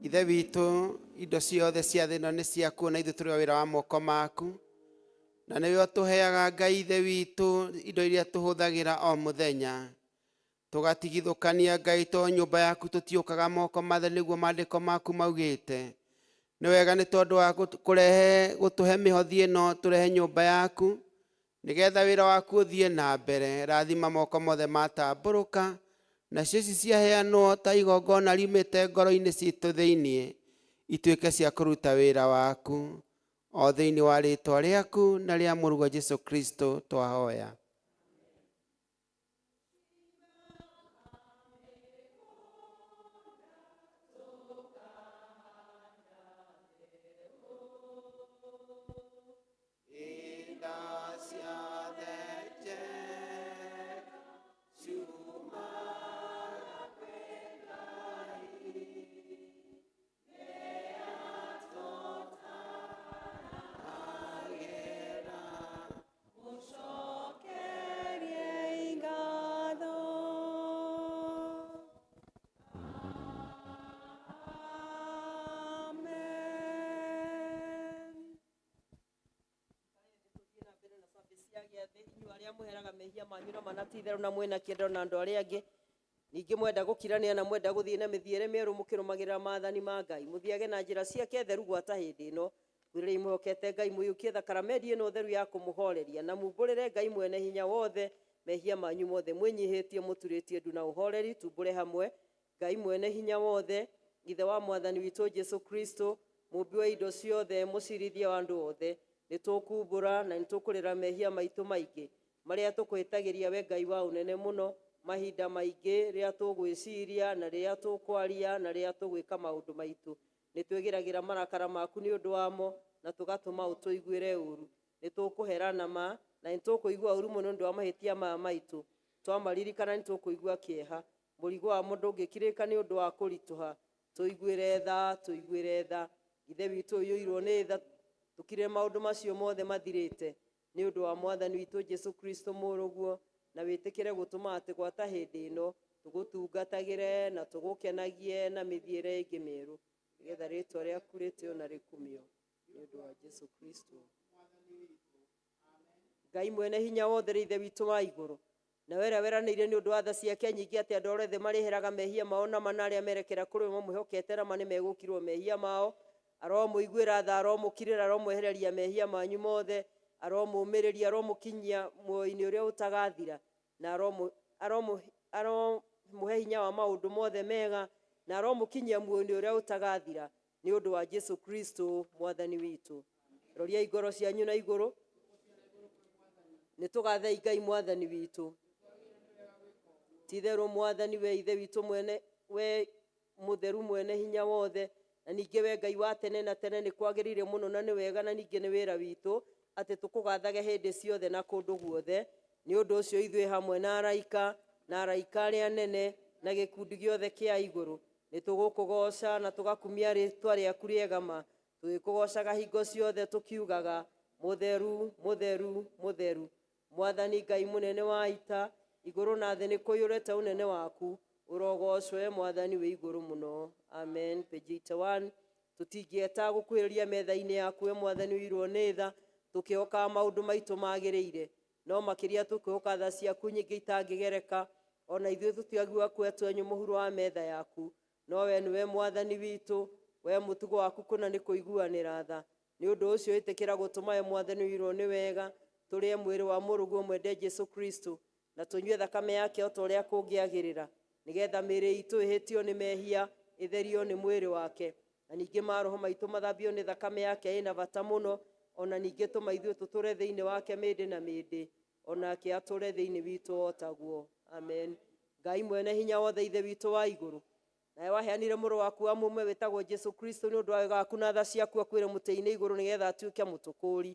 Ithe witũ, indo ciothe cia thĩ ĩno nĩ ciaku, na ithuĩ tũrĩ o wĩra wa moko maku, na nĩwe ũtũheaga Ngai Ithe witũ indo iria tũhũthagĩra o mũthenya. Tũgatigithũkania Ngai, to nyũmba yaku tũtiũkaga moko matheri, nĩguo maandĩko maku maugĩte. Nĩ wega nĩ tondũ wa kũrehe gũtũhe mĩhothi ĩno, tũrehe nyũmba yaku nĩgetha wĩra waku ũthiĩ na mbere. Rathima moko mothe matambũrũka, nacio ici ciaheanwo ta igongona riumĩte ngoro-inĩ citũ thĩinĩ, ituĩke cia kũruta wĩra waku o thĩinĩ wa rĩtwa rĩaku na rĩa Mũrũguo Jesu Kristo twahoya. Arĩa mũheraga mehia manyu na manatitherũ na mwĩna kĩendo na andũ arĩa angĩ, ningĩ mwenda gũkirania na mwenda gũthiĩ na mĩthiĩre mĩerũ mũkĩrũmagĩrĩra maathani ma Ngai, mũthiage na njĩra ciake theru gwata hĩndĩ ĩno. Kwĩrĩrei mwĩhokete Ngai, mũiyũkie thakaramenti ĩno theru ya kũmũhoreria, na mumbũrĩre Ngai mwene hinya wothe mehia manyu mothe, mwĩnyihĩtie mũturĩtie ndu na ũhoreri. Tumbũre hamwe Ngai mwene hinya wothe, Ithe wa Mwathani witũ Jesu Kristo, mũmbi wa indo ciothe, mũcirithia wa andũ othe, nĩ tũkumbũra na nĩ tũkũrĩra mehia maitũ maingĩ marĩa tũkwĩtagĩria we Ngai wa ũnene mũno, mahinda maingĩ rĩrĩa tũgwĩciria na rĩrĩa tũkwaria na rĩrĩa tũgwĩka maũndũ maitũ. Nĩ twĩgĩragĩra marakara maku nĩ ũndũ wamo na tũgatũma ũtũiguĩre ũru. Nĩ tũkũherana ma na nĩ tũkũigua ũru mũno nĩ ũndũ wa mahĩtia maya maitũ. Twamaririkana nĩ tũkũigua kĩeha. Mũrigo wamo ndũngĩkirĩka nĩ ũndũ wa kũritũha. Tũiguĩre tha, tũiguĩre tha. Ithe witũ ũiyũirwo nĩ tha, tũkire maũndũ macio mothe mathirĩte nĩ ũndũ wa Mwathani witũ Jesu Kristo mũrũguo, na wĩtĩkĩre gũtũma atĩ gwata hĩndĩ ĩno tũgũtungatagĩre na tũgũkenagie na mĩthiĩre ĩngĩ mĩerũ, nĩgetha rĩtwa rĩaku rĩtĩo na rĩkumio nĩ ũndũ wa Jesu Kristo. Ngai mwene hinya wothe rĩ Ithe witũ wa igũrũ, na we ũrĩa weranĩire nĩ ũndũ wa tha ciake nyingĩ atĩ andũ othe marĩheraga mehia mao na mana arĩa merekera kũrĩ we mamwĩhokete na ma nĩmegũkirwo mehia mao, aromũiguĩra tha, aromũkirĩra, aromwehereria mehia manyu mothe, aromũmĩrĩria, aromũkinyia muoyo-inĩ ũrĩa ũtagathira, na aromũhe hinya wa maũndũ mothe mega, na aromũkinyia muoyo-inĩ ũrĩa ũtagathira nĩ ũndũ wa Jesu Kristo Mwathani witũ. Roriai ngoro cianyu na igũrũ, nĩ tũgathei Ngai Mwathani witũ. Ti-itherũ Mwathani we Ithe witũ mwene, we mũtheru mwene hinya wothe, na ningĩ we Ngai wa tene na tene, nĩ kwagĩrĩire mũno na nĩ wega na ningĩ nĩ wĩra witũ atĩ tũkũgathage hĩndĩ ciothe na kũndũ guothe. Nĩ ũndũ ũcio ithuĩ hamwe na araika na araika arĩa anene na gĩkundi gĩothe kĩa igũrũ nĩ tũgũkũgooca na tũgakumia rĩtwa rĩaku rĩega ma, tũgĩkũgoocaga hingo ciothe tũkiugaga, mũtheru, mũtheru, mũtheru, Mwathani Ngai mũnene wa ita, igũrũ na thĩ nĩ kũiyũrĩte ũnene waku, ũrogocwo Mwathani wĩ igũrũ mũno. Amen. Page 81. Tũtingĩeta gũkuhĩrĩria metha-inĩ yaku we Mwathani ũiyũirwo nĩ tha, tũkĩhokaga maũndũ maitũ magĩrĩire, no makĩria tũkĩhoka tha ciaku nyingĩ itangĩgereka. Ona ithuĩ tũtiagĩrĩirwo kuoya twenyũ mũhuro wa metha yaku, no we nĩwe Mwathani witũ, we mũtugo waku kũna nĩ kũiguanĩra tha. Nĩ ũndũ ũcio ĩtĩkĩra gũtũma we Mwathani ũiyũirwo nĩ wega, tũrĩe mwĩrĩ wa mũrũguo mwende Jesu Kristo, na tũnyue thakame yake o ta ũrĩa kũngĩagĩrĩra, nĩgetha mĩĩrĩ itũ ĩhĩtio nĩ mehia ĩtherio nĩ mwĩrĩ wake, na ningĩ maroho maitũ mathambio nĩ thakame yake ĩna bata mũno, ona ningĩ tũma ithuĩ tũtũre thĩinĩ wake mĩndĩ na mĩndĩ, onake atũre thĩinĩ witũ o taguo. Amen. Ngai mwene hinya wothe, Ithe witũ wa igũrũ, nawe waheanire mũrũ waku wa mũmwe wĩtagwo Jesu Kristo nĩ ũndũ wa wega waku na tha ciaku akuĩre mũtĩ-inĩ igũrũ nĩgetha atuĩke mũtũkũũri.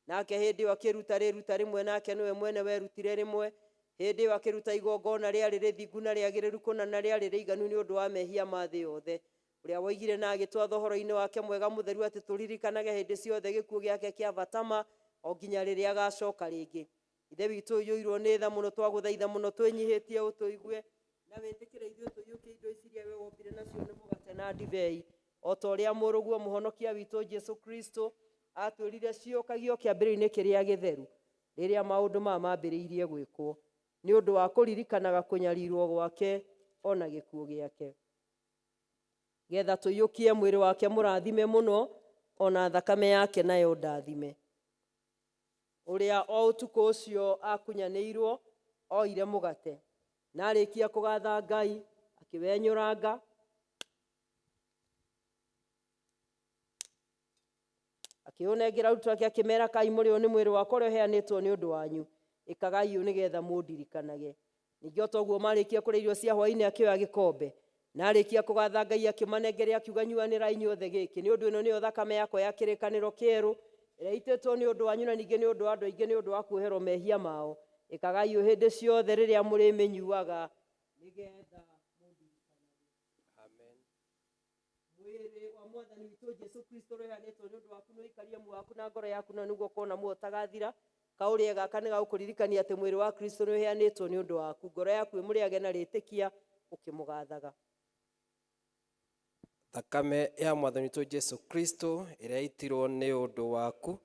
Nake hĩndĩ ĩyo akĩruta rĩruta rĩmwe, nake nĩwe mwene werutire rĩmwe. Hĩndĩ ĩyo akĩruta igongona rĩarĩ rĩthingu na rĩagĩrĩru kũna na rĩarĩ rĩiganu nĩ ũndũ wa mehia ma thĩ yothe, ũrĩa woigire na agĩtwatha ũhoro-inĩ wake mwega mũtheru atĩ tũririkanage hĩndĩ ciothe gĩkuũ gĩake kĩa bata ma o nginya rĩrĩa agacoka rĩngĩ. Ithe witũ ũiyũirwo nĩ tha mũno, twagũthaitha mũno twĩnyihĩtie ũtũigue na wĩtĩkĩre ithuĩ tũiyũkie indo ici iria we wombire nacio nĩ mũgate na ndibei, o ta ũrĩa mũrũguo mũhonokia witũ Jesu Kristo atwĩrire ciũkagio kĩambĩrĩria-inĩ kĩrĩa gĩtheru rĩrĩa maũndũ maya mambĩrĩirie gwĩkwo, nĩ ũndũ wa kũririkanaga kũnyarirwo gwake ona gĩkuũ gĩake, getha tũiyũkie mwĩrĩ wake mũrathime mũno ona thakame yake nayo ndathime. Ũrĩa o ũtukũ ũcio akunyanĩirwo oire mũgate, na arĩkia kũgatha Ngai akĩwenyũranga, akĩũnengera arutwo ake akĩmera, kai mũrĩo nĩ mwĩrĩ wakwa ũrĩa ũheanĩtwo nĩ ũndũ wanyu, ĩkagai ũũ nĩgetha mũndirikanage. Ningĩ o ta ũguo marĩkia kũrĩa irio cia hwaĩ-inĩ akĩoya gĩkombe, na arĩkia kũgatha Ngai akĩmanengeria akiuga, nyuanĩrai inyuothe gĩkĩ, nĩ ũndũ ĩno nĩyo thakame yakwa ya kĩrĩkanĩro kĩerũ ĩrĩa ĩitĩtwo nĩ ũndũ wanyu na ningĩ nĩ ũndũ wa andũ aingĩ nĩ ũndũ wa kuoherwo mehia mao. Ĩkagai ũũ hĩndĩ ciothe rĩrĩa mũrĩmĩnyuaga nĩgetha mũndirikanage. Amen. Mwĩrĩ wa Mwathani witũ Jesu Kristo ũrĩa ũheanĩtwo nĩ ũndũ waku nĩ ũikarie muoyo waku na ngoro yaku, na nĩguo ũkorwo na muoyo ũtagathira. Kaũrĩe gaka nĩ gagũkũririkania atĩ mwĩrĩ wa Kristo nĩ ũheanĩtwo nĩ ũndũ waku. Ngoro yaku ĩmũrĩage na rĩtĩkia ũkĩmũgathaga. Thakame ya Mwathani witũ Jesu Kristo ĩrĩa yaitirwo nĩ ũndũ waku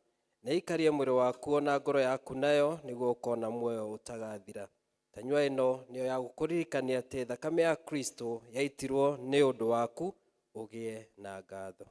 nĩ ĩikarie mwĩrĩ waku ona ngoro yaku nayo, nĩguo ũkona muoyo ũtagathira. Tanyua ĩno nĩyo ya gũkũririkania atĩ thakame ya Kristo yaitirwo nĩ ũndũ waku ũgĩe na ngatho.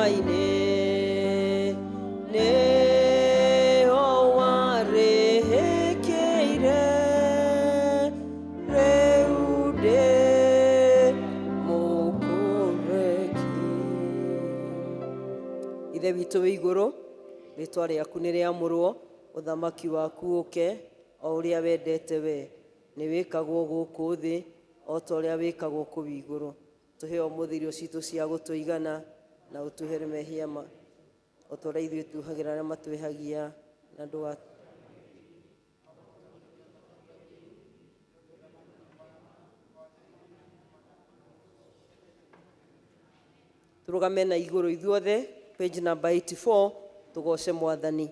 Mũtharaba-inĩ nĩho warĩhĩkĩire rĩu ndĩ mũkũreki. Ithe witũ wĩ igũrũ, rĩtwa rĩaku nĩ rĩamũrwo, ũthamaki waku ũke, o ũrĩa wendete we nĩ wĩkagwo gũkũ thĩ o ta ũrĩa wĩkagwo kũu igũrũ. Tũhe ũmũthĩ irio citũ cia gũtũigana, na ũtuhere mehia ma o ta ũrĩa ithuĩ tuohagĩra arĩa matwĩhagia, na ndũga Tũrũgame na igũrũ ithuothe, page number 84, tũgoce Mwathani.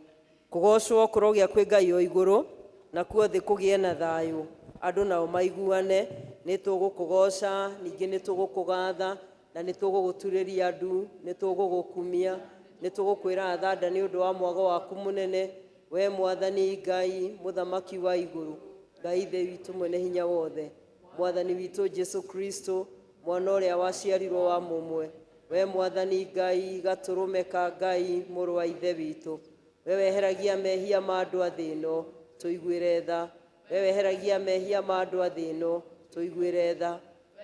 Kũgocwo kũrogĩa kwĩ Ngai o igũrũ, nakuo thĩ kũgĩe na thayũ, andũ nao maiguane. Nĩ tũgũkũgoca, ningĩ nĩ tũgũkũgatha, na nĩ tũgũgũturĩria ndu, nĩ tũgũgũkumia, nĩ tũgũkwĩra thanda nĩ ũndũ wa mwago waku mũnene, we Mwathani Ngai, Mũthamaki wa igũrũ, Ngai Ithe witũ mwene hinya wothe, Mwathani witũ Jesu Kristo, mwana ũrĩa waciarirwo wa mũmwe, we Mwathani Ngai, gatũrũme ka Ngai, mũrũ wa Ithe witũ, we weheragia mehia ma andũ a thĩ ĩno, tũiguĩre tha. We weheragia mehia ma andũ a thĩ ĩno, tũiguĩre tha.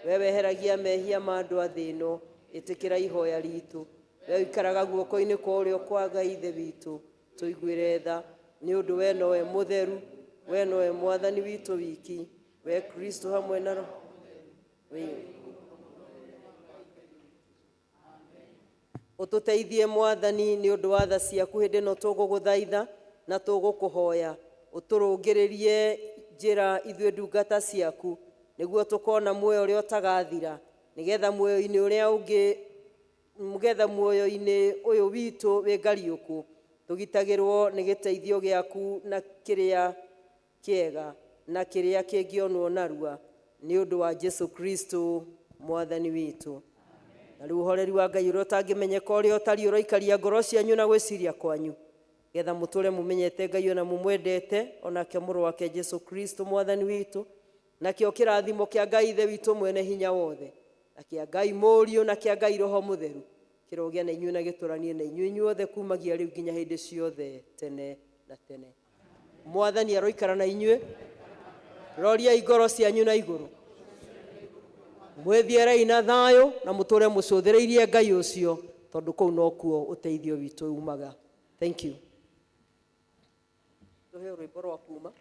We weheragia mehia ma andũ a thĩ ĩno, ĩtĩkĩra ihoya ritũ. We ũikaraga guoko-inĩ kwa ũrĩo kwa Ngai Ithe witũ, tũiguĩre tha, nĩ ũndũ we nowe mũtheru, we nowe Mwathani witũ wiki, we Kristo hamwe na Roho Ũtũteithie Mwathani nĩ ũndũ wa tha ciaku hĩndĩ ĩno tũgũgũthaitha na tũgũkũhoya, ũtũrũngĩrĩrie njĩra ithuĩ ndungata ciaku, nĩguo tũkona muoyo ũrĩa ũtagathira, nĩgetha muoyo-inĩ ũrĩa ũngĩ, nĩgetha muoyo-inĩ ũyũ witũ wĩ ngariũkũ, tũgitagĩrwo nĩ gĩteithio gĩaku na kĩrĩa kĩega na kĩrĩa kĩngĩonwo narua, nĩ ũndũ wa Jesu Kristo Mwathani witũ. Na rĩu ũhoreri wa Ngai ũrĩa ũtangĩmenyeka ũrĩa ũtariĩ ũroikaria ngoro cianyu na gwĩciria kwanyu, getha mũtũre mũmenyete Ngai ona mũmwendete, onake mũrũ wake Jesu Kristo Mwathani witũ. Nakĩo kĩrathimo kĩa Ngai Ithe witũ mwene hinya wothe, na kĩa Ngai Mũriũ, na kĩa Ngai Roho Mũtheru, kĩrogĩa na inyuĩ na gĩtũranie na inyuĩ inyuothe kumagia rĩu nginya hĩndĩ ciothe tene na tene. Mwathani aroikara na inyuĩ. Roriai ngoro cianyu na igũrũ, mwĩthiĩrei na thayũ na mũtũre mũcũthĩrĩirie Ngai ũcio, tondũ kũu nokuo ũteithio witũ umaga. Thank you. Tũheo rwĩmbo rwa kuma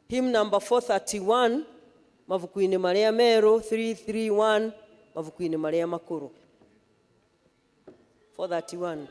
hymn number 431 mabuku-inĩ marĩa merũ, 331 mabuku-inĩ marĩa makũrũ, 431.